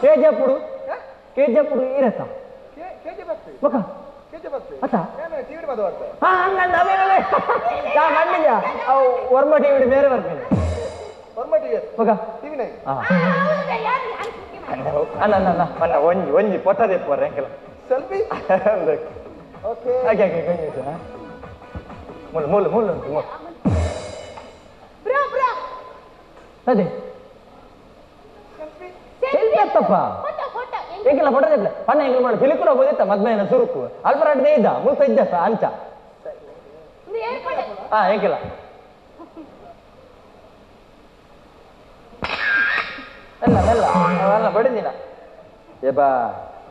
[SPEAKER 5] ಕೇಜಾಪುಡು ಕೇಜಾಪುಡು ಈರತ್ತ
[SPEAKER 4] ಕೆಜಿ ಬರ್ತಿ
[SPEAKER 5] ಬಕ
[SPEAKER 4] ಕೆಜಿ ಬರ್ತಿ
[SPEAKER 5] ಅತ್ತ
[SPEAKER 4] ಏನು ಟಿವಿ ಬದ ಬರ್ತೆ
[SPEAKER 5] ಹಾ ಹಂಗಂದ ಅವೇ ನಾ ಕಂಡಿದ್ಯಾ ಅವು ವರ್ಮ ಟಿವಿ ಬೇರೆ ಬರ್ತೀನಿ
[SPEAKER 4] ವರ್ಮ ಟಿವಿ
[SPEAKER 5] ಬಕ
[SPEAKER 4] ಟಿವಿ ನೈನ್
[SPEAKER 5] ಹಾ ಅಲ್ಲ ಅಲ್ಲ ಅಲ್ಲ ಅಣ್ಣ ಒಂಜಿ ಒಂಜಿ ಪೊಟ್ಟದೆ ಪೋರೆ uncle
[SPEAKER 4] selfie okay
[SPEAKER 5] okay okay ಕೊಂಚ ಸರ್ ಮೂಲ ಮೂಲ ಮೂಲ ಉಂಟು ಮೂಲ
[SPEAKER 7] ಬ್ರೋ ಬ್ರೋ
[SPEAKER 5] ಅದೇ ಸೆಲ್ಫಿ ಅತ್ತಪ್ಪ ಎಂಕಲ್ಲ ಫೋಟೋ ತೆಗ್ಲ ಪಣ್ಣ ಎಂಕಲ್ ಮಾಡಿ ಪಿಲಿಕುಲ ಹೋದಿತ್ತ ಮದ್ಮೇನ ಸುರುಕು ಅಲ್ಪರಾಡ್ದೇ ಇದ್ದ ಮುಲ್ತ ಇದ್ದಪ್ಪ ಅಂಚ ಹಾ ಎಂಕಲ್ಲ ಅಲ್ಲ ಅಲ್ಲ ಅಲ್ಲ ಬಡಿದಿನ ಏಬಾ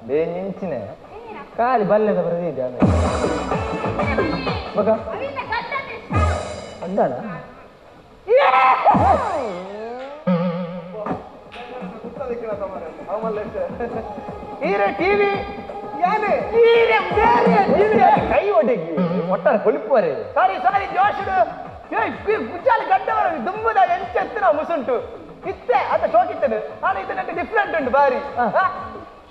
[SPEAKER 5] ಬೇ ನಿಂಚಿನೆ ಖಾಲಿ ಬಲ್ಲೆದ ಬರೆದಿದ್ದೆ ಆಮೇಲೆ ಬಗ ಅಂದಾಣ
[SPEAKER 4] ಈರೆ ಟಿವಿ ಯಾನೆ
[SPEAKER 5] ಈರೆ ಬೇರೆ ಟಿವಿ ಕೈ ಒಡಗಿ ಒಟ್ಟಾರೆ ಕೊಲಿಪುವರೆ
[SPEAKER 4] ಸಾರಿ ಸಾರಿ ಜೋಶುಡು ಗುಜ್ಜಾಲ ಗಡ್ಡವರು ದುಂಬುದ ಎಂಚೆತ್ತಿನ ಮುಸುಂಟು ಇತ್ತೆ ಅದ ಶೋಕ್ ಇತ್ತದು ಆನ ಇದು ನಂಗೆ ಡಿಫ್ರೆಂಟ್ ಉಂಟು ಬಾರಿ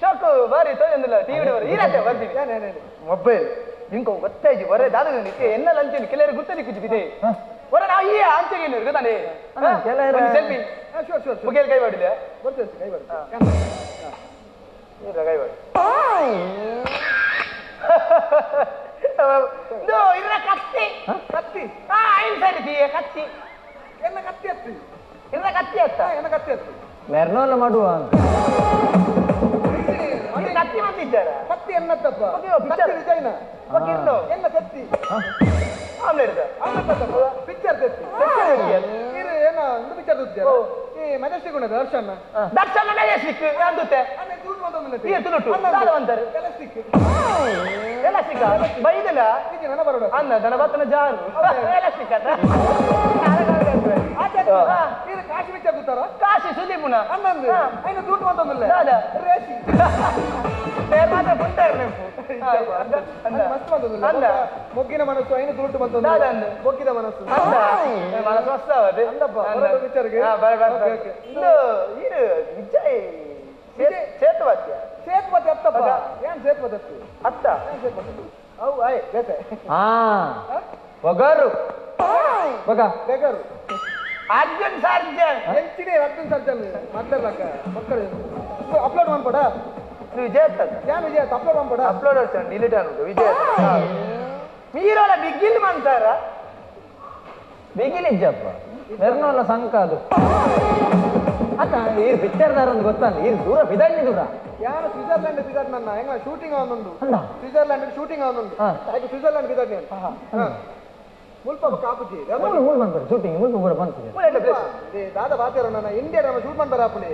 [SPEAKER 4] ಶೋಕು ಬಾರಿ ತೋಜೊಂದಿಲ್ಲ ಟಿವಿ ಈರತ್ತೆ ಬರ್ತೀನಿ ಮೊಬೈಲ್ ಇಂಕೋ ಗೊತ್ತಾಯ್ತು ಬರೇ ದಾದ ಇತ್ತೆ ಎನ್ನ ಲಂಚ್ ಕೆಲವರು ಗುರ್ತದಿ ಕುಜ್ಜಿ ಬಿದೆ ಹೊರ ನಾವು ಈ ಆಂಚೆಗೆ ಏನು ಗೊತ್ತಾನೆ ಸೆಲ್ಫಿ ಶೋರ್ ಶೋರ್ ಮುಗಿಯಲ್ಲಿ ಕೈ ಮಾಡಿಲ್ಲ ಬರ್ತೇವೆ ಕೈ ಮಾಡಿ ಇಲ್ಲ ಕೈ ಮಾಡಿ ಇಲ್ಲ ಕತ್ತಿ ಕತ್ತಿ ಹಾ ಐನ್ ಸರಿ ಕತ್ತಿ ಎನ್ನ ಕತ್ತಿ ಹತ್ತಿ ಇಲ್ಲ ಕತ್ತಿ ಹತ್ತ ಎನ್ನ ಕತ್ತಿ ಹತ್ತಿ
[SPEAKER 5] ಮೆರ್ನೋಲ ಮಾಡುವ
[SPEAKER 4] ಕತ್ತಿ ಬಂದಿದ್ದಾರೆ ಕತ್ತಿ ಎನ್ನತ್ತಪ್ಪ ಕತ್ತಿ ವಿಜಯನ ಎನ್ನ ಕತ್ತಿ ಆಮ್ಲೆಟ್ ಪಿಕ್ಚರ್ ಕತ್ತಿ ಏನ ಒಂದು ಪಿಕ್ಚರ್ ಈ ಮೆಜೆಸ್ಟಿಕ್ ಉಂಟು ದರ್ಶನ್
[SPEAKER 5] ದರ್ಶನ್ ಮೆಜೆಸ್ಟಿಕ್ ಅಂದುತ್ತೆ
[SPEAKER 4] ಎಲಾಸ್ಟಿಕ್
[SPEAKER 5] ಎಲಾಸ್ಟಿಕ್ ಬೈದಲ್ಲ
[SPEAKER 4] ನನ್ನ ಬರೋಡ
[SPEAKER 5] ಅನ್ನ ದನ ಬತ್ತನ ಜಾರು ಎಲಾಸ್ಟಿಕ್ ಅತ್ತ
[SPEAKER 4] ಕಾಶಿ ಪಿಕ್ಚರ್ ಕೂತಾರ
[SPEAKER 5] ಕಾಶಿ ಸುದೀಪುನ
[SPEAKER 4] ಅನ್ನಂದು ಐನು ದುಡ್ಡು ಬಂತಂದಿಲ್ಲ ರೇಸಿ
[SPEAKER 5] ಮಾತ್ರ ಪುಂಟಾರ್ ನೆಂಪು
[SPEAKER 4] ಮಸ್ತ್ ಬಂತಂದಿಲ್ಲ ಮೊಗ್ಗಿನ ಮನಸ್ಸು ಐನು ದುಡ್ಡು ಬಂತಂದಿಲ್ಲ ಮೊಗ್ಗಿದ ಮನಸ್ಸು
[SPEAKER 5] ಮನಸ್ಸು ಮಸ್ತ್ ಅವದು
[SPEAKER 4] ಅಂದಪ್ಪ ಪಿಕ್ಚರ್ಗೆ
[SPEAKER 5] ಇದು ಇದು ವಿಜಯ್ ಸೇತುಪತಿಯ
[SPEAKER 4] ಸೇತುಪತಿ ಅತ್ತಪ್ಪ ಏನ್ ಸೇತುಪತಿ ಅತ್ತು
[SPEAKER 5] ಅತ್ತ
[SPEAKER 4] ಏನ್ ಸೇತುಪತಿ ಅವು ಆಯ್ ಬೇತೆ
[SPEAKER 5] ಹಾ ಒಗರು ಬಗ
[SPEAKER 4] ಬೇಗರು
[SPEAKER 5] ಅರ್ಜುನ್ ಸರ್ಜನ್
[SPEAKER 4] ಎಂಚಿನೇ ಅರ್ಜುನ್ ಸರ್ಜನ್ ಮಾತಾಡ್ಲಕ್ಕ ಮಕ್ಕಳು ಅಪ್ಲೋಡ್ ಮಾಡ್ಬೇಡ
[SPEAKER 5] ವಿಜಯ್ ಅತ್ತ
[SPEAKER 4] ಯಾನ್ ವಿಜಯ್ ಅಪ್ಲೋಡ್ ಮಾಡ್ಬೇಡ
[SPEAKER 5] ಅಪ್ಲೋಡ್ ಮಾಡ್ತಾನೆ ಡಿಲೀಟ್ ಆಗುದು ವಿಜಯ್ ಮೀರೋಲ ಬಿಗಿಲ್ ಮಾಡ್ತಾರ ಬಿಗಿಲ್ ಇಜ್ಜಪ್ಪ ಮೆರ್ನೋಲ ಸಂಕ ಅದು ಅತ್ತ ಈ ಪಿಕ್ಚರ್ದಾರ ಅಂತ ಗೊತ್ತಲ್ಲ ಈ ದೂರ ಬಿದಣ್ಣಿ ದೂರ
[SPEAKER 4] ಯಾರು ಸ್ವಿಟ್ಜರ್ಲ್ಯಾಂಡ್ ಬಿದಾಡ್ ನನ್ನ ಹೆಂಗ ಶೂಟಿಂಗ್ ಅವನೊಂದು ಸ್ವಿಟ್ಜರ್ಲ್ಯಾಂಡ್ ಶೂಟಿಂಗ್ ಅವನೊಂದು ಹಾಗೆ ಸ್ವಿಟ್ಜರ್ಲ್ಯಾಂಡ್ ಬಿದಾಡ್ ನಾನು
[SPEAKER 5] ಮುಲ್ಪ ಕಾಪುಜಿ
[SPEAKER 4] ಮೂಲು ಮೂಲು ಬಂತಾರೆ ಶೂಟಿಂಗ್ ಮುಲ್ಪ ಪೂರ ಬಂತು
[SPEAKER 5] ದಾದ ಬಾತೇರ ನನ್ನ ಇಂಡಿಯಾ ನಮ್ಮ ಶೂಟ್ ಮಾಡ್ತಾರೆ ಆಪುಣಿ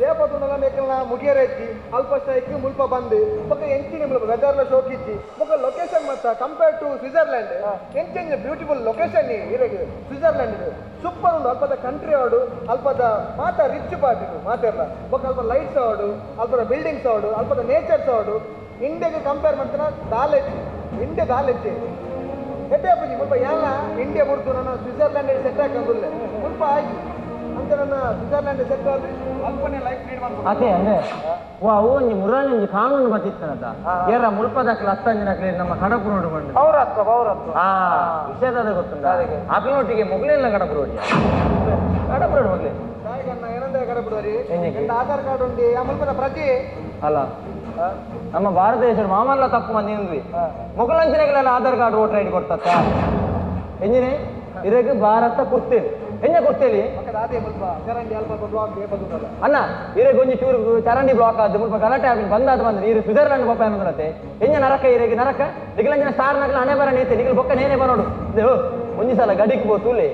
[SPEAKER 5] ಏಪತ್ತುಂಡಲ ಮೇಕಲ್ನ ಮುಗಿಯರ ಹೆಚ್ಚಿ ಅಲ್ಪ ಸ್ಟ್ರೈಕ್ ಮುಲ್ಪ ಬಂದು ಬೊಕ್ಕ ಎಂಚಿನ ಮುಲ್ಪ ವೆದರ್ಲ ಶೋಕ್ ಇಜ್ಜಿ ಬೊಕ್ಕ ಲೊಕೇಶನ್ ಮತ್ತ ಕಂಪೇರ್ ಟು ಸ್ವಿಟ್ಜರ್ಲ್ಯಾಂಡ್ ಎಂಚೆಂಜ ಬ್ಯೂಟಿಫುಲ್ ಲೊಕೇಶನ್ ಇರಗೆ ಸ್ವಿಟ್ಜರ್ಲ್ಯಾಂಡ್ ಸೂಪರ್ ಉಂಡು ಅಲ್ಪದ ಕಂಟ್ರಿ ಆಡು ಅಲ್ಪದ ಮಾತ ರಿಚ್ ಪಾರ್ಟ್ ಇದು ಮಾತೆರ್ಲ ಬೊಕ್ಕ ಅಲ್ಪ ಲೈಟ್ಸ್ ಆಡು ಅಲ್ಪದ ಬಿಲ್ಡಿಂಗ್ಸ್ ಆಡು ಅಲ್ಪದ ನೇಚರ್ಸ್ ಆಡು ಇಂಡಿಯಾಗೆ ಕಂಪೇರ್ ಮಾಡ್ತಾನ ದಾಲೆಚ್ಚಿ ಇಂಡಿಯಾ ದಾಲೆಚ್ಚಿ ಎಡ್ಡೆ ಅಪ್ಪಜಿ ಮುಲ್ಪ ಯಾಲ ಇಂಡಿಯಾ ಬುಡ್ತು ನನ್ನ ಸ್ವಿಟ್ಜರ್ಲ್ಯಾಂಡ್ ಸೆಟ್ ಹಾಕಂದುಲ್ಲೆ ಮುಲ್ಪ ಆಯ್ತು ಅಂತ ನನ್ನ ಸ್ವಿಟ್ಜರ್ಲ್ಯಾಂಡ್ ಸೆಟ್ ಆದ್ರೆ ಅಲ್ಪನೇ ಲೈಫ್ ಲೀಡ್ ಮಾಡ್ಬೋದು
[SPEAKER 4] ಅದೇ ಅಂದ್ರೆ ವಾ ಒಂಜಿ ಮುರಾನಿ ಒಂಜಿ ಕಾನೂನು ಬತ್ತಿತ್ತನದ ಏರ ಮುಲ್ಪದಾಕ್ಲ ಅತ್ತಂಜಿನಕ್ಲೆ ನಮ್ಮ ಕಡಪು ರೋಡ್ ಬಂದು
[SPEAKER 5] ಪೌರತ್ವ ಪೌರತ್ವ
[SPEAKER 4] ಆ ವಿಷಯದ ಗೊತ್ತುಂಡ ಅಕ್ಲೊಟ್ಟಿಗೆ ಮೊಗಲೆಲ್ಲ ಕಡಪು ರೋಡ್ ಕಡಪು ರೋಡ್ ಮೊಗಲೇ
[SPEAKER 5] ಸಾಯಿಗಣ್ಣ ಏನಂದ್ರೆ ಕಡಪು ರೋಡಿ ಆಧಾರ್ ಕಾರ್ಡ್ ಉಂಡಿ ಆ ಮುಲ್ಪದ ಪ್ರಜೆ
[SPEAKER 4] ಅಲ್ಲ ನಮ್ಮ ಭಾರತ ದೇಶದ ಮಾಮಲ್ಲ ತಪ್ಪು ಮಂದಿ ಮೊಗಲಂಚಿನಗಳೆಲ್ಲ ಆಧಾರ್ ಕಾರ್ಡ್ ವೋಟರ್ ಐಡಿ ಕೊಡ್ತತ್ತ ಎಂಜಿನೇ ಇದಕ್ಕೆ ಭಾರತ ಕೊಡ್ತೇನೆ ಎಂಜ ಕೊಡ್ತೇಲಿ ಅಣ್ಣ ಇರಗೆ ಒಂಜಿ ಚೂರು ಚರಂಡಿ ಬ್ಲಾಕ್ ಆದ ಮುಲ್ಪ ಗಲಾಟೆ ಆಗಿ ಬಂದಾದ ಬಂದ್ರೆ ಇರು ಸ್ವಿಟ್ಜರ್ಲ್ಯಾಂಡ್ ಬೊಪ್ಪ ಅನ್ನೋದತ್ತೆ ಎಂಜ ನರಕ ಇರಗೆ ನರಕ ನಿಗಲಂಜಿನ ಸ್ಟಾರ್ ನಗಲ ಹಣೆ ಬರ ನೀತೆ ನಿಗಲ್ ಬೊಕ್ಕ ನೇನೆ ಬರೋಡು ಒಂಜಿ ಸಲ ಗಡಿಗೆ ಪೋ ತೂಲೆ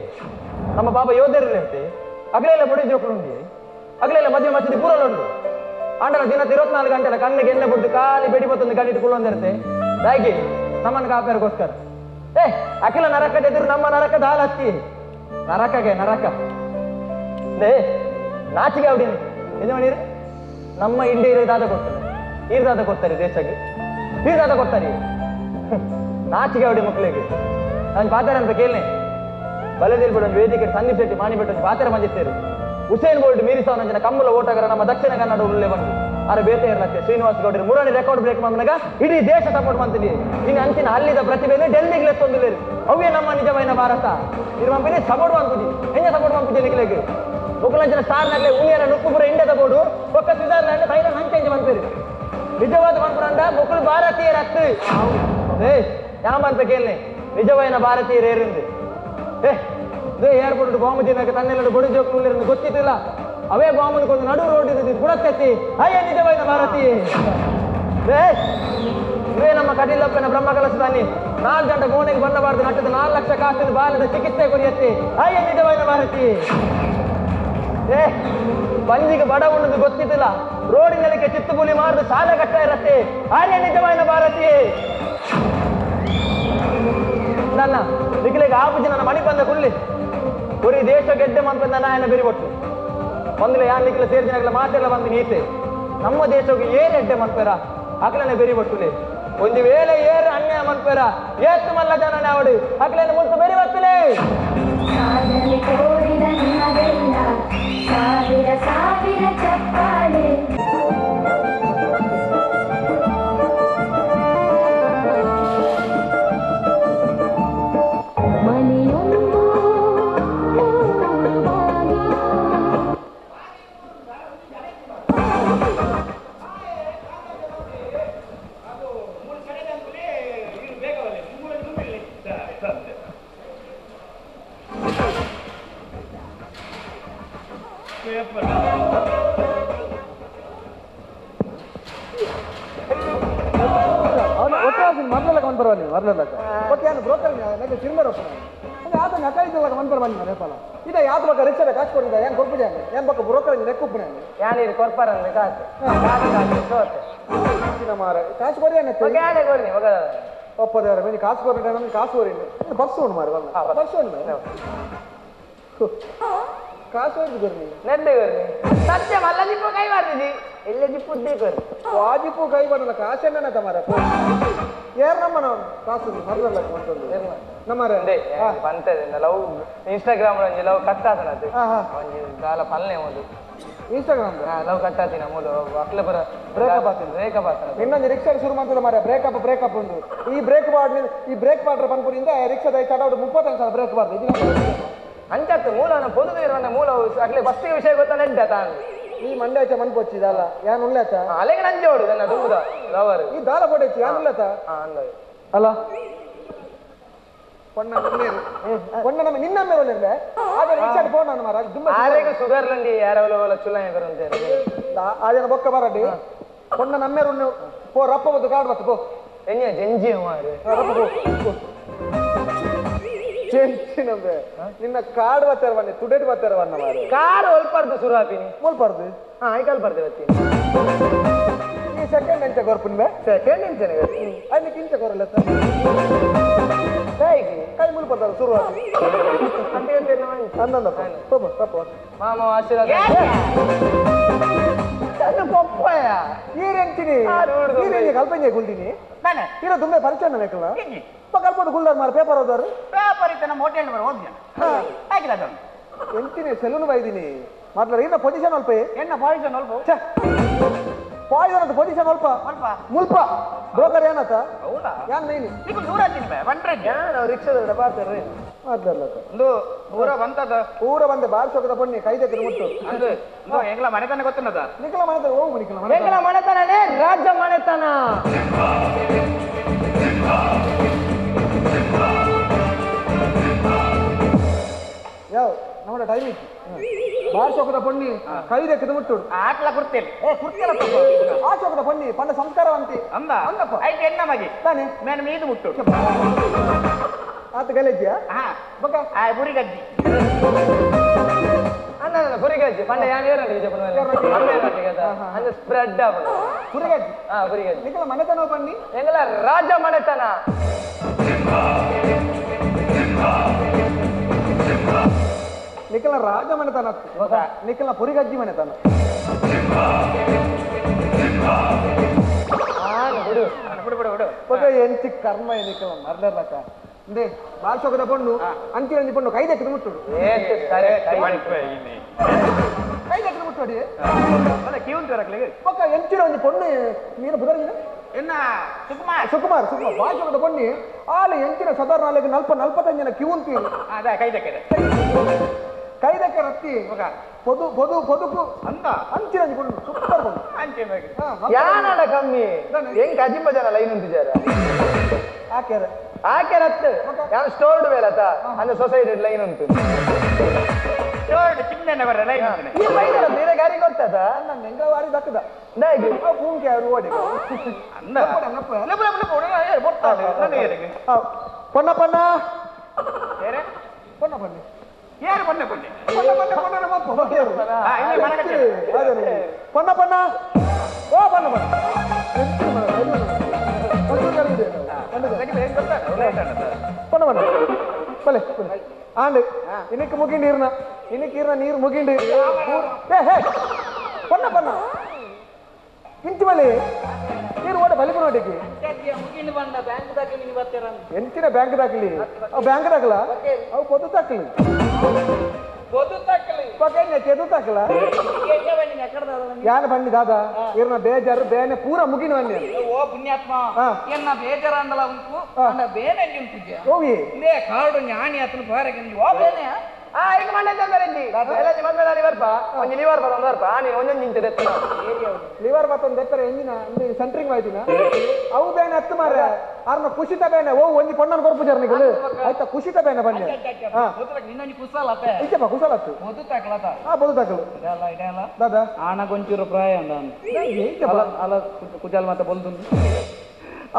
[SPEAKER 4] ನಮ್ಮ ಪಾಪ ಯೋಧರು ಇರ್ತೆ ಅಗಲೆಲ್ಲ ಬೊಡಿ ಜೋಕುಲು ಉಂಡಿ ಅಗಲೆಲ್ಲ ಮದುವೆ ಮಸೀದಿ ಪೂರಲ್ಲ ಉಂಟು ಆಂಡಲ ದಿನ 24 ಗಂಟೆಲ ಕಣ್ಣಿಗೆ ಎಣ್ಣೆ ಬಿಟ್ಟು ಖಾಲಿ ಬೆಡಿ ಬತ್ತೊಂದು ಗಡಿಟ್ಟು ಕುಳ್ಳೊಂದಿರುತ್ತೆ ಹಾಗೆ ನಮ್ಮನ್ನು ಕಾಪಾಡೋಕ್ಕೋಸ್ಕರ ಏ ಅಖಿಲ ನರಕದ ಎದುರು ನಮ್ಮ ನರಕ ದಾಲತ್ತಿ ನರಕಗೆ ನರಕ ಲೇ ನಾಚಿಗೆ ಅವಡೇನು ಏನು ಮಾಡಿರಿ ನಮ್ಮ ಇಂಡಿಯಾ ದಾದ ಕೊಡ್ತಾರೆ ಈರ್ದಾದ ಕೊಡ್ತಾರೆ ದೇಶಕ್ಕೆ ಈರ್ದಾದ ಕೊಡ್ತಾರೆ ನಾಚಿಗೆ ಅವಡಿ ಮಕ್ಕಳಿಗೆ ನಾನು ಪಾತಾರ ಅಂತ ಕೇಳನೆ ಬಲದೇಲ್ಬಿಟ್ಟು ಒಂದು ವೇದಿಕೆ ಸಂದೀಪ್ ಶೆಟ್ಟಿ ಮಾಡಿಬಿಟ್ಟು ಒಂದು ಪಾತಾರ ಬಂದಿತ್ತೇರು ಉಸೇನ್ ಬೋಲ್ಟ್ ಮೀರಿಸವನ ಜನ ಕಮ್ಮಲ ಓಟಗಾರ ನಮ್ಮ ದಕ್ಷಿಣ ಕನ್ನಡ ಉಳ್ಳೆ ಬಂದು ಅರೆ ಬೇತೆ ಇರಲತ್ತೆ ಶ್ರೀನಿವಾಸ ಗೌಡರು ಮುರಾಣಿ ರೆಕಾರ್ಡ್ ಬ್ರೇಕ್ ಮಾಡಿದಾಗ ಇಡೀ ದೇಶ ಸಪೋರ್ಟ್ ಮಾಡ್ತೀನಿ ಇನ್ನು ಅಂಚಿನ ಅಲ್ಲಿದ ಪ್ರತಿಭೆಯಲ್ಲಿ ಡೆಲ್ಲಿಗೆ ಲೆತ್ತೊಂದಿಲ್ಲ ಅವೇ ನಮ್ಮ ನಿಜವಾದ ಭಾರತ ಇದು ಸಪೋರ್ಟ್ ಮಾಡ್ಪುಜಿ ಹೆಂಗೆ ಸಪೋರ್ಟ್ ಮಾಡ್ಪುಜಿ ನಿಖಿಲೆಗೆ ಮುಖಲಂಚಿನ ಸ್ಟಾರ್ ನಗಲೆ ಉಳಿಯರ ನುಪ್ಪುಪುರ ಇಂಡಿಯಾದ ಬೋರ್ಡು ಒಕ್ಕ ಸ್ವಿಟ್ಜರ್ಲ್ಯಾಂಡ್ ಥೈಲ್ಯಾಂಡ್ ಹಂಚೆಂಜ್ ಮಾಡ್ತೀರಿ ನಿಜವಾದ ಮಾಡ್ಪುರಂಡ ಮುಕುಲು ಭಾರತೀಯರ ಅತ್ತು ಏ ಯಾವ ಅಂತ ಕೇಳನೆ ನಿಜವಾದ ಭಾರತೀಯರು ಏರಿಂದು ಏ ಇದೇ ಏರ್ಪೋರ್ಟ್ ಬಾಂಬ್ ತಿನ್ನಕ್ಕೆ ತನ್ನೆಲ್ಲ ಬೊಡಿ ಜೋಕ್ಲು ಗೊತ್ತಿದ್ದಿಲ್ಲ ಅವೇ ಬಾಂಬ್ ಕೊಂಡು ನಡು ರೋಡ್ ಇದ್ದು ಬುಡತ್ತೆತ್ತಿ ಅಯ್ಯ ನಿಜವಾದ ಭಾರತೀಯ ಏ ಇವೇ ನಮ್ಮ ಕಟೀಲಪ್ಪನ ಬ್ರಹ್ಮ ಕಲಸದಾನಿ 4 ಗಂಟೆ ಗೋಣೆಗೆ ಬಣ್ಣಬಾರ್ದು ನಟ್ಟದ 4 ಲಕ್ಷ ಕಾಸಿನ ಬಾಲದ ಚಿಕಿತ್ಸೆ ಕೊರಿಯತ್ತಿ ಅಯ್ಯ ನಿಜವಾದ ಭಾರತೀಯ ಏ ಬಂಜಿಗೆ ಬಡ ಉಣ್ಣದು ಗೊತ್ತಿದ್ದಿಲ್ಲ ರೋಡಿನಲ್ಲಿಗೆ ಚಿತ್ತುಬುಲಿ ಮಾಡಿದ ಸಾಲ ಕಟ್ಟ ಇರತ್ತೆ ಆರ್ಯ ನಿಜವಾದ ಭಾರತೀಯ ನನ್ನ ನಿಖಿಲಿಗೆ ಆಪುಜಿ ನನ್ನ ಮಣಿ ಬಂದ ಕುಳ್ಳಿ ಉರಿ ದೇಶ ಗೆಡ್ಡೆ ಮಂಪಂದ ನಾಯನ ಬೆರಿ ಒಟ್ಟು ಒಂದಿಲ್ಲ ಯಾನ್ ನಿಖಿಲ ಸೇರಿದಿನಾಗಲ ಮಾತೆಲ್ಲ ಬಂದು ನೀತೆ ನಮ್ಮ ದೇಶಕ್ಕೆ ಏನ್ ಎಡ್ಡೆ ಮನ್ಪೇರ ಅಕ್ಲನೆ ಬೆರಿ ಒಟ್ಟುಲೆ ಒಂದು ವೇಳೆ ಏರು ಅನ್ಯಾಯ ಮನ್ಪೇರ ಏತ್ತು ಮಲ್ಲ ಜನನೇ ಅವಡು ಅಕ್ಲನೆ ಮುಲ್ತು ಬೆರಿ ಒತ್ತುಲೆ
[SPEAKER 9] ಸಾವಿರ ಸಾವಿರ ಚಪ್ಪಾಳೆ ಮನೆಯೊಂದು ಮೂರು ಬಾಗಿಲು.
[SPEAKER 5] ಓಕೆ ನಾನು ಬ್ರೋಕರ್ ನನಗೆ ಚಿರ್ಮರ್ ಅಂದ್ರೆ ಆತ ನಕಾಯಿದ್ದಲ್ಲ ಮನ್ಪರ ಬನ್ನಿ ರೇಪಲ್ಲ ಇದೆ ಯಾವ್ದು ಬಕ್ಕ ರಿಕ್ಷಾದ ಕಾಸು ಕೊಡಿದ ಏನು ಕೊರ್ಪುಜ ಏನು ಬಕ್ಕ ಬ್ರೋಕರ್ ನೆಕ್ಕುಪ್ಪು ನಾನು
[SPEAKER 1] ಯಾನೀರು ಕೊರ್ಪಾರಂದ್ರೆ ಕಾಸು ಕಾಸು
[SPEAKER 5] ಮಾರ ಕಾಸು ಕೊರಿ
[SPEAKER 1] ಕೊರಿ
[SPEAKER 5] ಒಪ್ಪದ ಬನ್ನಿ ಕಾಸು ಕೊರಿ ನಮಗೆ ಕಾಸು ಕೊರಿ ಪರ್ಸು ಉಂಡು ಮಾರ ಪರ್ಸು ಉಂಡು ಕಾಸು ಹೊರದು ಕೊರಿ
[SPEAKER 1] ನೆಂದೆ ಕೊರಿ ಸತ್ಯ ಮಲ್ಲ ಜಿಪ್ಪು ಕೈ ಮಾಡ್ತಿದ್ದಿ ಎಲ್ಲ ಜಿಪ್ಪು ಉದ್ದೇ ಕೊರಿ
[SPEAKER 5] ವಾಜಿಪ್ಪು ಕೈ ಮಾಡಲ್ಲ ಕಾಸೆನ್ನ ತಮಾರ ಯಾರು ನಮ್ಮ ನಾವು ಕಾಸು ಮರದಲ್ಲ ಅಂತಂದು ನಮ್ಮರೆ
[SPEAKER 1] ಪಂತದೆ ಲವ್ ಇನ್ಸ್ಟಾಗ್ರಾಮ್ ಒಂಜಿ ಲವ್ ಕಟ್ ಆತನದು ಒಂಜಿ ದಾಲ ಪಲ್ನೆ ಒಂದು
[SPEAKER 5] ಇನ್ಸ್ಟಾಗ್ರಾಮ್
[SPEAKER 1] ಲವ್ ಕಟ್ ಆತಿನ ಮೂಲು ಅಕ್ಲ ಬರ
[SPEAKER 5] ಬ್ರೇಕಪ್ ಆತಿನ
[SPEAKER 1] ಬ್ರೇಕಪ್ ಆತನ
[SPEAKER 5] ಇನ್ನೊಂದು ರಿಕ್ಷಾ ಶುರು ಮಾಡ್ತದೆ ಮಾರ ಬ್ರೇಕಪ್ ಬ್ರೇಕಪ್ ಉಂಟು ಈ ಬ್ರೇಕ್ ಬಾಡ್ ಈ ಬ್ರೇಕ್ ಬಾಡ್ರ ಪನ್ಪುರಿಂದ ರಿಕ್ಷಾದ ಚಟಾವಡು 35 ಸಲ ಬ್ರೇಕ್ ಬಾರ್ದು
[SPEAKER 1] ಅಂಚತ್ತು ಮೂಲ ಪೊದು ಇರುವ ಮೂಲ ಅಕ್ಲೆ ಫಸ್ಟ್ ವಿಷಯ ಗೊತ್ತ ನೆಡ್ಡ ತಾನು
[SPEAKER 5] ಈ ಮಂಡ್ಯ ಮನ್ಪೊಚ್ಚಿದಲ್ಲ ಯಾನ್ ಉಳ್ಳೇತ
[SPEAKER 1] ಅಲೆಗೆ ನಂಜೋಡು ನನ್ನ ದೂರ ಲವರ್
[SPEAKER 5] ಈ ದಾಲ ಪೊಡೆಚ್ಚಿ ಯಾನ್ ಉಳ್ಳೇತ
[SPEAKER 1] ಅಲ್ಲ
[SPEAKER 5] பொண்ண பொண்ண நம்ம ನಿನ್ನ ಮೇಲೆ ಒಳ್ಳೆ ಆದ್ರೆ ರಿಕ್ಷಾಡ್ ಫೋನ್ ಅನ್ನ ಮಾರ ದುಮ್ಮ
[SPEAKER 1] ಆರೆಗೆ ಸುಗರ್ ಲಂಡಿ ಯಾರವಲ ಚುಲ್ಲ ಬರಂತೆ
[SPEAKER 5] ಆದನ ಬೊಕ್ಕ ಬರಡಿ பொண்ண நம்மೇರು ಪೋ ರಪ್ಪ ಬದ್ದು ಕಾರ್ಡ್ ಬತ್ತು ಪೋ
[SPEAKER 1] ಎನ್ಯ ಜಂಜಿ ಮಾರೆ
[SPEAKER 5] ರಪ್ಪ ಪೋ. ಎಂಚಿನಂಬೆ ನಿನ್ನ ಕಾಡು ಬತ್ತಾರವನ್ನೆ ತುಡೆಟ್ ಬತ್ತಾರವನ್ನ ಮಾರೆ ಕಾಡು ಒಲ್ಪರ್ದು ಸುರಾಪಿನಿ ಒಲ್ಪರ್ದು ಹಾ ಐಕಲ್ ಬರ್ದೆ ಬತ್ತೀನಿ ಈ ಸೆಕೆಂಡ್ ಎಂಚ ಕೊರ್ಪುನ್ಬೆ ಸೆಕೆಂಡ್ ಎಂಚನೆ ಅಲ್ಲಿ ಕಿಂಚ ಕೊರಲ್ಲ ಹೇಗೆ ಕೈ ಮುಲ್ಪರ್ದಾರ ಶುರುವಾಗಿ ಅಂದಪ್ಪ ತಪ್ಪ ತಪ್ಪ ಮಾಮ ಆಶೀರ್ವಾದ ಪಪ್ಪಯ್ಯ ಈರೆಂಚಿನಿ ಈರೆಂಜಿ ಕಲ್ಪಂಜೆ ಗುಲ್ದಿನಿ ಇರೋ ತುಂಬ ಪರಿಚಯ ಬೇಕಲ್ಲ ಕಲ್ಪಂಡು ಗುಲ್ದಾರ್ ಮಾರ ಪೇಪರ್ ಓದಾರು
[SPEAKER 1] ಪೇಪರ್ ಇತ್ತ ನಮ್ಮ ಹೋಟೆಲ್ ಬರ ಓದ್ಯ ಹಾಕಿಲ್ಲ ಅದನ್ನು
[SPEAKER 5] ಎಂಚಿನಿ ಸೆಲೂನ್ ಬೈದಿನಿ ಮಾತ್ಲಾರ ಇನ್ನ ಪೊಸಿಷನ್ ಅಲ್ಪ
[SPEAKER 1] ಎನ್ನ ಪಾಯ್ಸನ್ ಅಲ್ಪ
[SPEAKER 5] ಪಾಯ್ಸನ್ ಅಂತ ಪೊಸಿಷನ್ ಅಲ್ಪ
[SPEAKER 1] ಅಲ್ಪ
[SPEAKER 5] ಮುಲ್ಪ ಬ್ರೋಕರ್ ಏನತ
[SPEAKER 1] ಹೌದಾ
[SPEAKER 5] ಯಾನ್ ನೈನಿ
[SPEAKER 1] ನೀವು ದೂರ ಹತ್ತೀನಿ ಬೇ ಬಂದ್ರೆ
[SPEAKER 5] ನಾವು ರಿಕ್ಷಾದ ಬಾರ್ತಾರೆ ಮಾತಾಡ್ಲತ್ತ
[SPEAKER 1] ಒಂದು ಊರ ಬಂತದ
[SPEAKER 5] ಊರ ಬಂದ ಬಾರ್ಸೋಕದ ಪೊಣ್ಣಿ ಕೈ ದಕ್ಕದ ಮುಟ್ಟು
[SPEAKER 1] ಅಂದು ಎಂಗ್ಲ ಮನೆತನ ಗೊತ್ತನದ
[SPEAKER 5] ನಿಖಲ ಮನೆತನ ಹೋಗು ನಿಖಲ
[SPEAKER 6] ಎಂಗ್ಲ ಮನೆತನನೇ ರಾಜ ಮನೆತನ
[SPEAKER 5] ಯಾವ ನಮ್ಮ ಟೈಮ್ ಇತ್ತು ಬಾರ್ಸೋಕದ ಪೊಣ್ಣಿ ಕೈ ದಕ್ಕದ ಮುಟ್ಟು
[SPEAKER 1] ಆಟ್ಲ ಕುರ್ತಿಲ್ಲ
[SPEAKER 5] ಏ ಕುರ್ತಿಲ್ಲ ಆ ಚೌಕದ ಪೊಣ್ಣಿ ಪಂಡ ಸಂಸ್ಕಾರವಂತಿ
[SPEAKER 1] ಅಂದ
[SPEAKER 5] ಅಂದಪ್ಪ
[SPEAKER 1] ಐತೆ ಎನ್ನ ಮಗಿ
[SPEAKER 5] ತಾನೆ
[SPEAKER 1] ಮೇನ್ ಮೀದು ಮುಟ್ಟು
[SPEAKER 5] ಆತ ಗಲೇಜಿಯಾ
[SPEAKER 1] ಹಾ
[SPEAKER 5] ಬಕ
[SPEAKER 1] ಆ ಬುರಿಗಜ್ಜಿ
[SPEAKER 4] ಅಣ್ಣ ಬುರಿಗಜ್ಜಿ ಪಂಡ ಯಾನ್ ಏರಂಡಿ ಅಂದ ಸ್ಪ್ರೆಡ್ ಆಪುಂಡು
[SPEAKER 5] ಬುರಿಗಜ್ಜಿ
[SPEAKER 4] ಹಾ ಬುರಿಗಜ್ಜಿ
[SPEAKER 5] ನಿಖಲ ಮನೆತನ ಪಣ್ಣಿ
[SPEAKER 4] ಎಂಗಲ ರಾಜ ಮನೆತನ
[SPEAKER 5] ನಿಖಲ ರಾಜ ಮನೆತನ ನಿಖಲ ಪುರಿಗಜ್ಜಿ ಮನೆತನ
[SPEAKER 4] ಬಿಡು
[SPEAKER 1] ಬಿಡು ಬಿಡು ಬಿಡು
[SPEAKER 5] ಬಕ ಎಂಚಿ ಕರ್ಮ ನಿಖಲ ಮರ್ಲರ್ಲಕ್ಕ ಇಂದೇ ಬಾಲ್ಸೋಕದ ಪೊಣ್ಣು ಅಂಚಿನ ಪೊಣ್ಣು ಕೈ ದಕ್ಕದ ಮುಟ್ಟು ಕೈ ದಕ್ಕದ ಮುಟ್ಟೋಡಿ ಬೊಕ್ಕ ಎಂಚಿನ ಒಂಜಿ ಪೊಣ್ಣು ನೀನು ಬುದರ್ಗಿನ
[SPEAKER 1] ಎನ್ನ ಸುಕುಮಾರ್
[SPEAKER 5] ಸುಕುಮಾರ್ ಸುಕುಮಾರ್ ಬಾಲ್ಸೋಕದ ಪೊಣ್ಣಿ ಆಲು ಎಂಚಿನ ಸಾಧಾರಣ ಅಲ್ಲಿಗೆ 40-45 ಜನ ಕ್ಯೂ ಅಂತೀರಿ
[SPEAKER 1] ಅದೇ ಕೈ ದಕ್ಕದ
[SPEAKER 5] ಕೈ ದಕ್ಕ ರತ್ತಿ ಪೊದು ಪೊದು ಪೊದುಕು
[SPEAKER 1] ಅಂದ
[SPEAKER 5] ಅಂಚಿನ ಒಂಜಿ ಪೊಣ್ಣು ಸೂಪರ್ ಪೊಣ್ಣು
[SPEAKER 1] ಅಂಚಿನ
[SPEAKER 4] ಯಾನಡ ಕಮ್ಮಿ ಹೆಂಗ್ ಕಜಿಂಬ ಜನ ಲೈನ್ ಉಂಟಿದ್ದಾರೆ
[SPEAKER 5] ಆಕೆರೆ
[SPEAKER 4] ಆಕೆ ರತ್ತು ಯಾರು ಸ್ಟೋರ್ಡ್ ಬೇಲತ ಅಂದ್ರೆ ಸೊಸೈಟಿ ಲೈನ್ ಉಂಟು
[SPEAKER 1] ಸ್ಟೋರ್ಡ್ ಚಿನ್ನ ಬರ ಲೈನ್
[SPEAKER 4] ಈ ಬೈದಲ್ಲ ಬೇರೆ ಗಾಡಿ ಕೊಡ್ತದ
[SPEAKER 5] ನನ್ನ ಎಂಗ ವಾರಿ ದಕ್ಕದ
[SPEAKER 4] ದಾಗಿ
[SPEAKER 5] ಪೂಂಕೆ ಅವರು ಓಡಿ
[SPEAKER 1] ಅಂದ ಲಬ ಲಬ ಲಬ
[SPEAKER 5] ಪೊನ್ನ ಪೊನ್ನ
[SPEAKER 1] ಏರೆ
[SPEAKER 5] ಪೊನ್ನ ಪೊನ್ನೆ
[SPEAKER 1] ಯಾರು ಪೊನ್ನೆ ಪೊನ್ನೆ
[SPEAKER 5] ಪೊನ್ನ ಪೊನ್ನೆ ಪೊನ್ನ ನಮ್ಮ ಪೊನ್ನ ಪೊನ್ನ ಓ ಪೊನ್ನ ಪೊನ್ನ ಪೊನ್ನ ಪೊನ್ನ ಬಲೆ ಆಂಡ್ ಇನ್ನಕ್ಕೆ ಮುಗಿಂಡು ಇರ್ನ ಇನ್ನಕ್ಕೆ ಇರ್ನ ನೀರು ಮುಗಿಂಡು ಹೇ ಪೊನ್ನ ಪೊನ್ನ ಇಂಚು ಬಲೆ ನೀರು ಓಡ ಬಲಿಪು ನೋಟಿಗೆ ಎಂಚಿನ ಬ್ಯಾಂಕ್ ದಾಖಲಿ ಅವು ಬ್ಯಾಂಕ್ ದಾಖಲ ಅವು ಪೊದು ದಾಖಲಿ ಕೆದು ದಾಖಲ ಯಾನ ಬನ್ನಿ ದಾದಾ ಇರ್ನ ಬೇಜಾರು ಬೇನೆ ಪೂರ ಮುಗಿನ ಬನ್ನಿ
[SPEAKER 1] ಓ ಪುಣ್ಯಾತ್ಮ ಎನ್ನ ಬೇಜಾರ ಅಂದಲ ಉಂಟು ಅಂಡ ಬೇನೆ ಉಂಟು
[SPEAKER 5] ಹೋಗಿ
[SPEAKER 1] ಇದೇ ಕಾರ್ಡು ಜ್ಞಾನಿ ಆತನ ಬಾರಕ್ಕೆ ಓ ಬೇನೆ
[SPEAKER 4] ಆ ಈಗ ಮಂಡೆ ತಂದರೆಂಜಿ ಎಲ್ಲಂಜಿ ಮದ್ಮೆದಾನಿ ಬರ್ಪ ಒಂಜಿ ಲಿವರ್ ಬತ್ತೊಂದು ಬರ್ಪ ನೀನು ಒಂಜೊಂದು ಇಂಚ ದೆತ್ತನ
[SPEAKER 5] ಲಿವರ್ ಬತ್ತೊಂದು ದೆಪ್ಪರೆ ಎಂಜಿನ ಸೆಂಟ್ರಿಂಗ್ ಆಯ್ತಿನ ಅವು ಬೇನೆ ಹತ್ತು ಮಾರ ಆರ್ನ ಕುಶಿತ ಬೇನೆ ಓ ಒಂಜಿ ಪೊಣ್ಣನ ಕೊರ್ಪು ಜರ್ನಿಗಳು ಆಯ್ತಾ ಕುಶಿತ ಬೇನೆ ಬನ್ನಿ
[SPEAKER 1] ನಿನ್ನೊಂಜಿ ಕುಸಾಲ ಅತ್ತೆ
[SPEAKER 5] ಇಚ್ಚಪ್ಪ ಕುಸಾಲತ್ತು
[SPEAKER 1] ಬೊದು ತಾಕಲತ
[SPEAKER 5] ಹಾ ಬೊದು ತಾಕಲು
[SPEAKER 1] ಇದೆಲ್ಲ ಇದೆಲ್ಲ
[SPEAKER 5] ದಾದಾ
[SPEAKER 1] ಆನ ಗೊಂಚೂರು ಪ್ರಾಯ ಅಂದ ಅಲ್ಲ ಅಲ್ಲ ಕುಜಾಲ್ ಮಾತ ಬೊಲ್ದು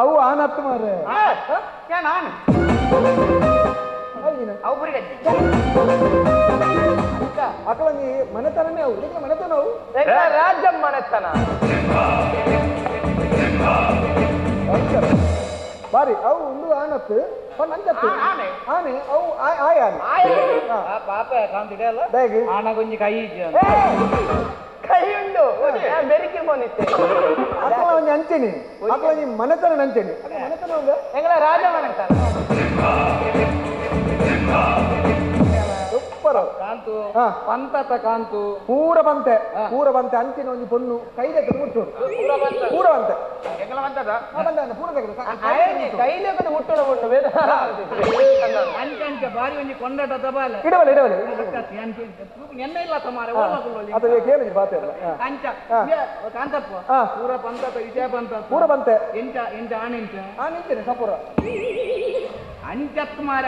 [SPEAKER 5] ಅವು ಆನ ಹತ್ತು ಮಾರ
[SPEAKER 1] ನಾನು ಅವು ಬುರಿಗಜ್ಜಿ
[SPEAKER 5] ಅಕಲಂಗಿ ಮನೆತನನೇ ಅವು ಈಗ ಮನೆತನ ಅವು
[SPEAKER 4] ರಾಜ್ಯ ಮನೆತನ
[SPEAKER 5] ಬಾರಿ ಅವು ಒಂದು ಆನತ್ತು ನಂಜತ್ತು ಆನೆ ಅವು ಆಯ ಆನೆ
[SPEAKER 1] ಪಾಪ ಕಾಂತಿದೆ ಅಲ್ಲ ಆನ ಗೊಂಜಿ ಕೈ
[SPEAKER 4] ಕೈ ಉಂಡು ಬೆರಿಕೆ ಮೋನಿತ್ತೆ
[SPEAKER 5] ಅಕಲ ಒಂಜಿ ಅಂಚೆನಿ ಅಕಲ ಒಂಜಿ ಮನೆತನ ಅಂಚೆನಿ ಮನೆತನ ಒಂದು
[SPEAKER 4] ಎಂಗಳ ರಾಜ ಮನೆತನ
[SPEAKER 5] ಸೂಪರ್
[SPEAKER 1] ಕಾಂತು ಪಂತತ ಕಾಂತು
[SPEAKER 5] ಪೂರ ಬಂತೆ ಪೂರ ಬಂತೆ ಅಂಚಿನ ಒಂಜಿ ಪೊಣ್ಣು ಕೈದೆ ಮುಟ್ಟು ಪೂರ ಬಂತೆ ಬಂತೆ ಪೂರ
[SPEAKER 4] ಕೈಲೆ ಮುಟ್ಟೋಣ ಮುಟ್ಟು ಬೇಡ
[SPEAKER 1] ಅಂಚ ಬಾರಿ ಒಂಜಿ ಕೊಂಡಾಟ ತಬಾಲೆ
[SPEAKER 5] ಇಡವಲೆ ಇಡವಲೆ
[SPEAKER 1] ಎನ್ನ ಇಲ್ಲ ತಮಾರೆ
[SPEAKER 5] ಅದು ಕೇಳಿ ಬಾತೆ
[SPEAKER 1] ಅಂಚ ಕಾಂತಪ್ಪ ಪೂರ ಪಂತತ ವಿಷಯ ಪಂತ
[SPEAKER 5] ಪೂರ ಬಂತೆ
[SPEAKER 1] ಎಂಚ ಎಂಚ ಆನೆಂಚ
[SPEAKER 5] ಆನೆಂಚನೆ ಸಪೂರ
[SPEAKER 1] ಅಂಚತ್ ಮಾರ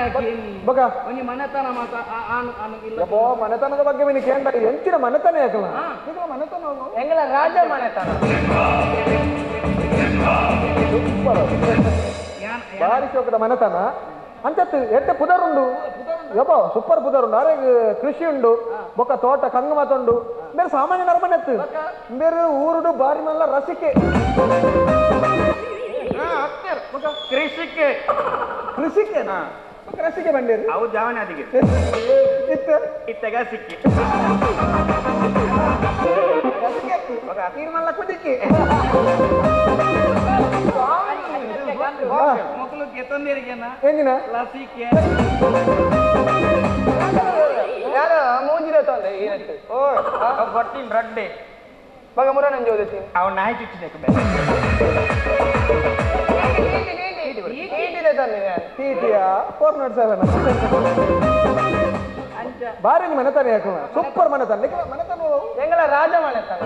[SPEAKER 5] ಬಗ
[SPEAKER 1] ಒಂಜಿ ಮನೆತನ ಮಾತ ಆನು ಆನು ಇಲ್ಲ
[SPEAKER 5] ಯಪ್ಪೋ ಮನೆತನದ ಬಗ್ಗೆ ಮಿನಿ ಕೇಂದ್ರ ಎಂಚಿನ ಮನೆತನ ಯಾಕಲ್ಲ ಈಗ ಮನೆತನ
[SPEAKER 4] ಎಂಗಳ ರಾಜ ಮನೆತನ
[SPEAKER 5] ಸೂಪರ್ ಬಾರಿ ಶೋಕದ ಮನೆತನ ಅಂಚತ್ತು ಎಡ್ಡೆ ಪುದರುಂಡು ಯಪ್ಪ ಸೂಪರ್ ಪುದರುಂಡು ಅರೆ ಕೃಷಿ ಉಂಡು ಬೊಕ್ಕ ತೋಟ ಕಂಗು ಮಾತುಂಡು ಬೇರೆ ಸಾಮಾನ್ಯ ನರಮನೆತ್ತು ಬೇರೆ ಊರುಡು ಬಾರಿ ಮಲ್ಲ ರಸಿಕೆ
[SPEAKER 4] ಕೃಷಿಕೆ
[SPEAKER 5] ಕೃಷಿಕೆ ರಸಿಕೆ ಬಂಡೇರಿ
[SPEAKER 4] ಅವು ಜಾವನಾದಿಗೆ
[SPEAKER 5] ಇತ್ತ
[SPEAKER 4] ಇತ್ತಗ ಸಿಕ್ಕಿ
[SPEAKER 5] ಮಲ್ಲ ಕುದಿಕೆ
[SPEAKER 1] ಮೊಕ್ಕಲು ಗೆತ್ತೊಂದಿರಿಗೆನ
[SPEAKER 5] ಎಂದಿನ
[SPEAKER 1] ಲಸಿಕೆ
[SPEAKER 5] ಯಾರು ಮೂಂಜಿದ ತೊಂದರೆ ಏನಂತ
[SPEAKER 4] ಓ ಬರ್ತೀನಿ ರಡ್ಡೆ
[SPEAKER 5] ಮಗ ಮುರ ನಂಜೆ ಓದುತ್ತೀನಿ
[SPEAKER 4] ಅವ್ ನಾಯಿ ಚುಚ್ಚಿಬೇಕು
[SPEAKER 5] ಫೋರ್ not seven ಬಾರಿ ಮನೆತನ ಯಾಕೆ ಸೂಪರ್ ಮನೆತನ ಮನೆತನ ಎಂಗಳ ರಾಜ ಮನೆತನ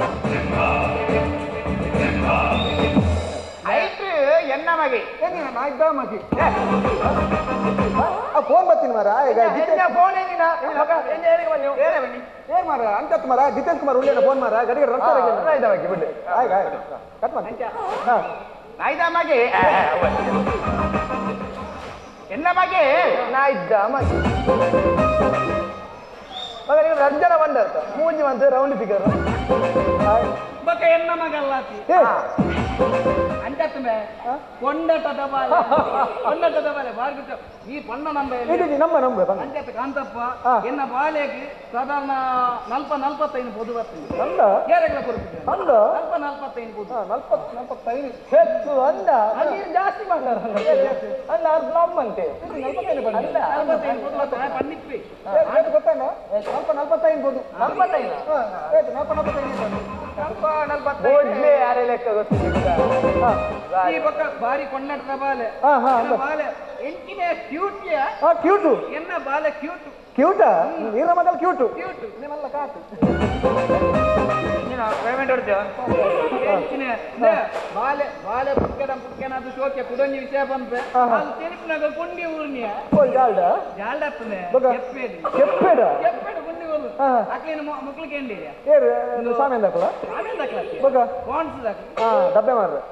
[SPEAKER 4] ಐಟ್ ಎನ್ನ ಮಗೆ
[SPEAKER 5] ನಾಯ್ದ ಮಗಿ ಫೋನ್ ಬರ್ತೀನಿ ಮಾರ ಈಗ ಫೋನ್ ಏನ್ ಮಾರ ಅಂತತ್ ಮಾರ ಜಿತೇಶ್ ಕುಮಾರ್ ಉಳ್ಳೇನ ಫೋನ್ ಮಾರ ಗಡಿಗೆ ಬಿಡು ಆಯ್ತು ಆಯ್ತು ಕಟ್ ಮಾಡಿ
[SPEAKER 4] ನಾಯ್ದ ಮಗೆ ಎನ್ನ ಮಗೆ
[SPEAKER 5] ನಾಯ್ದ ಮಗೆ ಮಗ ನೀವು ರಂಜನ ಬಂದರ್ತ ಮೂಂಜಿ ಬಂತು ರೌಂಡ್ ಫಿಗರ್
[SPEAKER 1] ಬಕ ಎನ್ನ ಮಗಲ್ಲ ಅಂಚತ್ತುಮೆ ಕೊಂಡಟದ ಬಾಲೆ ಕೊಂಡಟದ ಬಾಲೆ ಬಾರ್ಗುಟ್ಟ ಈ ಪಣ್ಣ ನಂಬ
[SPEAKER 5] ನಮ್ಮ ನಂಬ
[SPEAKER 1] ಅಂಚತ್ತು ಕಾಂತಪ್ಪ ಎನ್ನ ಬಾಲೆಗೆ ಸಾಧಾರಣ 40-45 ಪೊದು ಬರ್ತದೆ ಏರೆಗಳ ಕೊಡ್ತಿದ್ದೆ 40-45 ಪೊದು
[SPEAKER 5] 40-45 ಹೆಚ್ಚು ಅಂದ ನೀರು ಜಾಸ್ತಿ ಮಾಡ್ತಾರ ಅಂದ ಅದು ನಮ್ಮಂತೆ
[SPEAKER 1] 45 ಪೊದು ಪನ್ನಿಪ್ಪಿ
[SPEAKER 5] ಗೊತ್ತಾನ 40-45 ಪೊದು 45 40-45 ಬೋಡ್ಲೆ ಯಾರೇ ಲೆಕ್ಕ ಗೊತ್ತಿಲ್ಲ
[SPEAKER 1] ಈ ಪಕ್ಕ ಬಾರಿ ಕೊಂಡಾಟದ ಬಾಲೆ ಬಾಲೆ ಎಂಟಿನ ಕ್ಯೂಟ್
[SPEAKER 5] ಕ್ಯೂಟು
[SPEAKER 1] ಎನ್ನ ಬಾಲೆ ಕ್ಯೂಟ್
[SPEAKER 5] ಕ್ಯೂಟ ನೀರ ಮಗಲ್ ಕ್ಯೂಟು
[SPEAKER 1] ಕ್ಯೂಟ್
[SPEAKER 5] ನಿಮ್ಮಲ್ಲ ಕಾಟು
[SPEAKER 4] ನೀನು ಪೇಮೆಂಟ್ ಹೊಡ್ತೀಯ
[SPEAKER 1] ಬಾಲೆ ಬಾಲೆ ಪುಕ್ಕನ ಪುಕ್ಕನ ಅದು ಶೋಕೆ ಕುಡೊಂಜಿ ವಿಷಯ ಬಂದ್ರೆ ಅಲ್ಲಿ ತೆರಿಪಿನಾಗ ಕೊಂಡಿ ಊರ್ನಿಯ
[SPEAKER 5] ಜಾಲ್ಡ
[SPEAKER 1] ಜಾಲ್ಡ ಆಗ್ತದೆ ಕೆಪ್ಪೇಡು
[SPEAKER 5] ಕೆಪ್ಪೇಡ
[SPEAKER 1] ಕೆಪ್ಪೇಡು ಕೊಂಡಿ ಊರು ಅಕ್ಲಿನ ಮಕ್ಳಿಗೆ ಎಂಡಿ
[SPEAKER 5] ಏರು ಸ್ವಾಮಿ ಅಂದಾಕಲ
[SPEAKER 1] ಸ್ವಾಮಿ ಅಂದಾಕಲ
[SPEAKER 5] ಬಗ
[SPEAKER 1] ಕಾನ್ಸ್ ದಾಕಲ
[SPEAKER 5] ಡಬ್ಬೆ ಮಾರ್ರೆ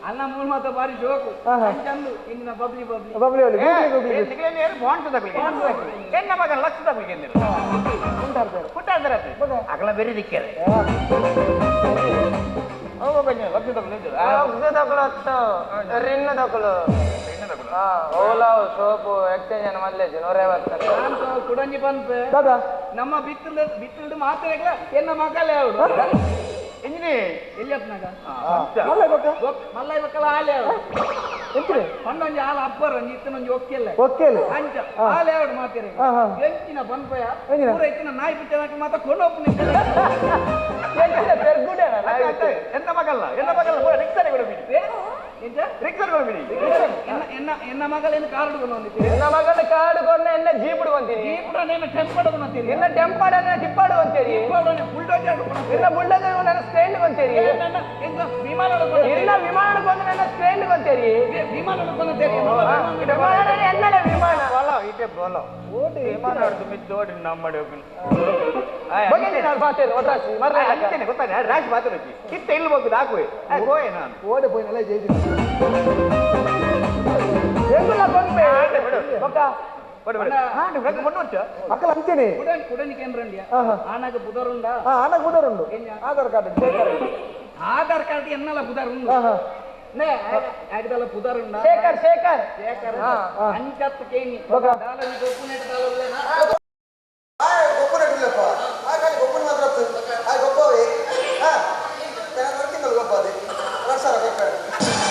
[SPEAKER 1] ಅಲ್ಲ ಮೂರು ಮಾತ ಬಾರಿ ಶೋಕು ಚಂದು ಇಂದಿನ ಬಬ್ಲಿ ಬಬ್ಲಿ
[SPEAKER 5] ಬಬ್ಲಿ ಬಬ್ಲಿ
[SPEAKER 4] ನಿಗಲೇನು ಬಾಂಡ್ಸ್ ದಾಕಲಿಗೆ ಎನ್ನ ಮಗನ ಲಕ್ಷ ದಾಕಲಿಗೆ ಎಂದಿಲ್ಲ ಪುಟ್ಟಾಡ್ತಾರೆ ಅಗಲ ಬೇರೆ ದಿಕ್ಕರೆ
[SPEAKER 5] ಲಕ್ಷ ದಾಕಲು ರಿನ್ನ ದಾಕಲು ಓಲಾ ಸೋಪು ಎಕ್ಸ್ಚೇಂಜ್ ಮೊದಲೇ ನೂರೇ ಬರ್ತಾರೆ
[SPEAKER 1] ಕುಡಂಜಿ ಬಂತು
[SPEAKER 5] ದಾದಾ
[SPEAKER 1] ನಮ್ಮ ಬಿತ್ತಲು ಬಿತ್ತಲು ಮಾತಾಡಕ್ಲ ಎನ್ನ ಮಕ್ಕಳೇ ಅವರು
[SPEAKER 4] ಇಂಜಿನಿ
[SPEAKER 1] ಎಲ್ಲಿ ಅತ್ನಾಗ
[SPEAKER 5] ಮಲ್ಲ
[SPEAKER 1] ಮಕ್ಕಳ ಆಲೆ ಪಣ್ಣೊಂಜಿ ಆಲ ಅಪ್ಪರ ಒಂಜಿ ಇತ್ತನೊಂಜಿ ಒಕ್ಕೆಲ್ಲ
[SPEAKER 5] ಒಕ್ಕೆಲ್ಲ
[SPEAKER 1] ಅಂಚ ಆಲೆ ಅವಡು ಮಾತಿರಿ ಎಂಚಿನ ಬಂದ್ಪಯ ಪೂರ ಇತ್ತಿನ ನಾಯಿ ಪಿಚ್ಚನಾಕ ಮಾತ ಕೊಂಡೋಪು
[SPEAKER 4] ಎನ್ನ ಮಗಲ್ಲ ಎನ್ನ ಮಗಲ್ಲ ರಿಕ್ಷಾನೇ ಕೊಡಬಿಡಿ ರಿಕ್ಷಾ ಕೊಡಬಿಡಿ
[SPEAKER 1] ಎನ್ನ ಎನ್ನ ಮಗಳೇನು ಕಾರ್ಡ್ ಕೊಂಡು
[SPEAKER 5] ಎನ್ನ ಮಗನ ಕಾರ್ಡ್ ಕೊಂಡು ಎನ್ನ ಜೀಪುಡು ಬಂತೀನಿ
[SPEAKER 1] ಜೀಪುಡು ಎನ್ನ ಟೆಂಪಡು ಬಂತೀನಿ
[SPEAKER 5] ಎನ್ನ ಟೆಂಪಡ್ ಎನ್ನ ಟಿಪ್ಪಾಡು ಬಂತೀರಿ
[SPEAKER 1] ಬುಲ್ಡೋಜರ್
[SPEAKER 5] ಎನ್ನ ಬುಲ್ಡೋಜರ್ ನನ್ನ ಸ್ಟೇಂಡ್ ಬಂತೀರಿ
[SPEAKER 1] ವಿಮಾನ
[SPEAKER 5] ಎನ್ನ ವಿಮಾನ ಬಂದು ನನ್ನ ಸ್ಟೇಂಡ್ ಬಂತೀರಿ
[SPEAKER 1] ವಿಮಾನ ಬಂತೀರಿ
[SPEAKER 5] ವಿಮಾನ ಎನ್ನಲೆ ವಿಮಾನ
[SPEAKER 4] ಬೋಲೋ ಇಟೆ ಬೋಲೋ ಓಡಿ ವಿಮಾನ ಮಿದ್ದೋಡಿ ನಮ್ಮ ಮಾಡಿ ಹೋಗಿ ಗೊತ್ತಾನೆ ರಾಶಿ ಮಾತಾಡೋಕೆ ಇತ್ತ ಇಲ್ಲಿ ಹೋಗುದು ಹಾಕುವೆ ಗೋಯೆ ನಾನು
[SPEAKER 5] ಓಡಿ ಪೋಯಿನಲ್ಲ ಜೈದಿ ಅಕ್ಕಲ ಅಂಚನೆ
[SPEAKER 1] ಕುಡನಿ ಕೇಂದ್ರಂಡಿಯ ಆನಾಗ ಬುಧರುಂಡ
[SPEAKER 5] ಆನಾಗ ಬುಧರುಂಡು ಆಧಾರ್ ಕಾರ್ಡ್
[SPEAKER 1] ಆಧಾರ್ ಕಾರ್ಡ್ ಎನ್ನಲ ಬುಧರುಂಡು ಆಗದಲ್ಲ ಬುಧರುಂಡ
[SPEAKER 5] ಶೇಖರ್ ಶೇಖರ್
[SPEAKER 1] ಶೇಖರ್ ಅಂಚತ್ತು ಕೇನಿ
[SPEAKER 12] ಗೊಪ್ಪನೆ ಮಾತ್ರ ಗೊಪ್ಪವೇ ಹಾಂ ತಿಂಗಳು ಗೊಪ್ಪದೆ 2,000 ಕೊಟ್ಟೆ.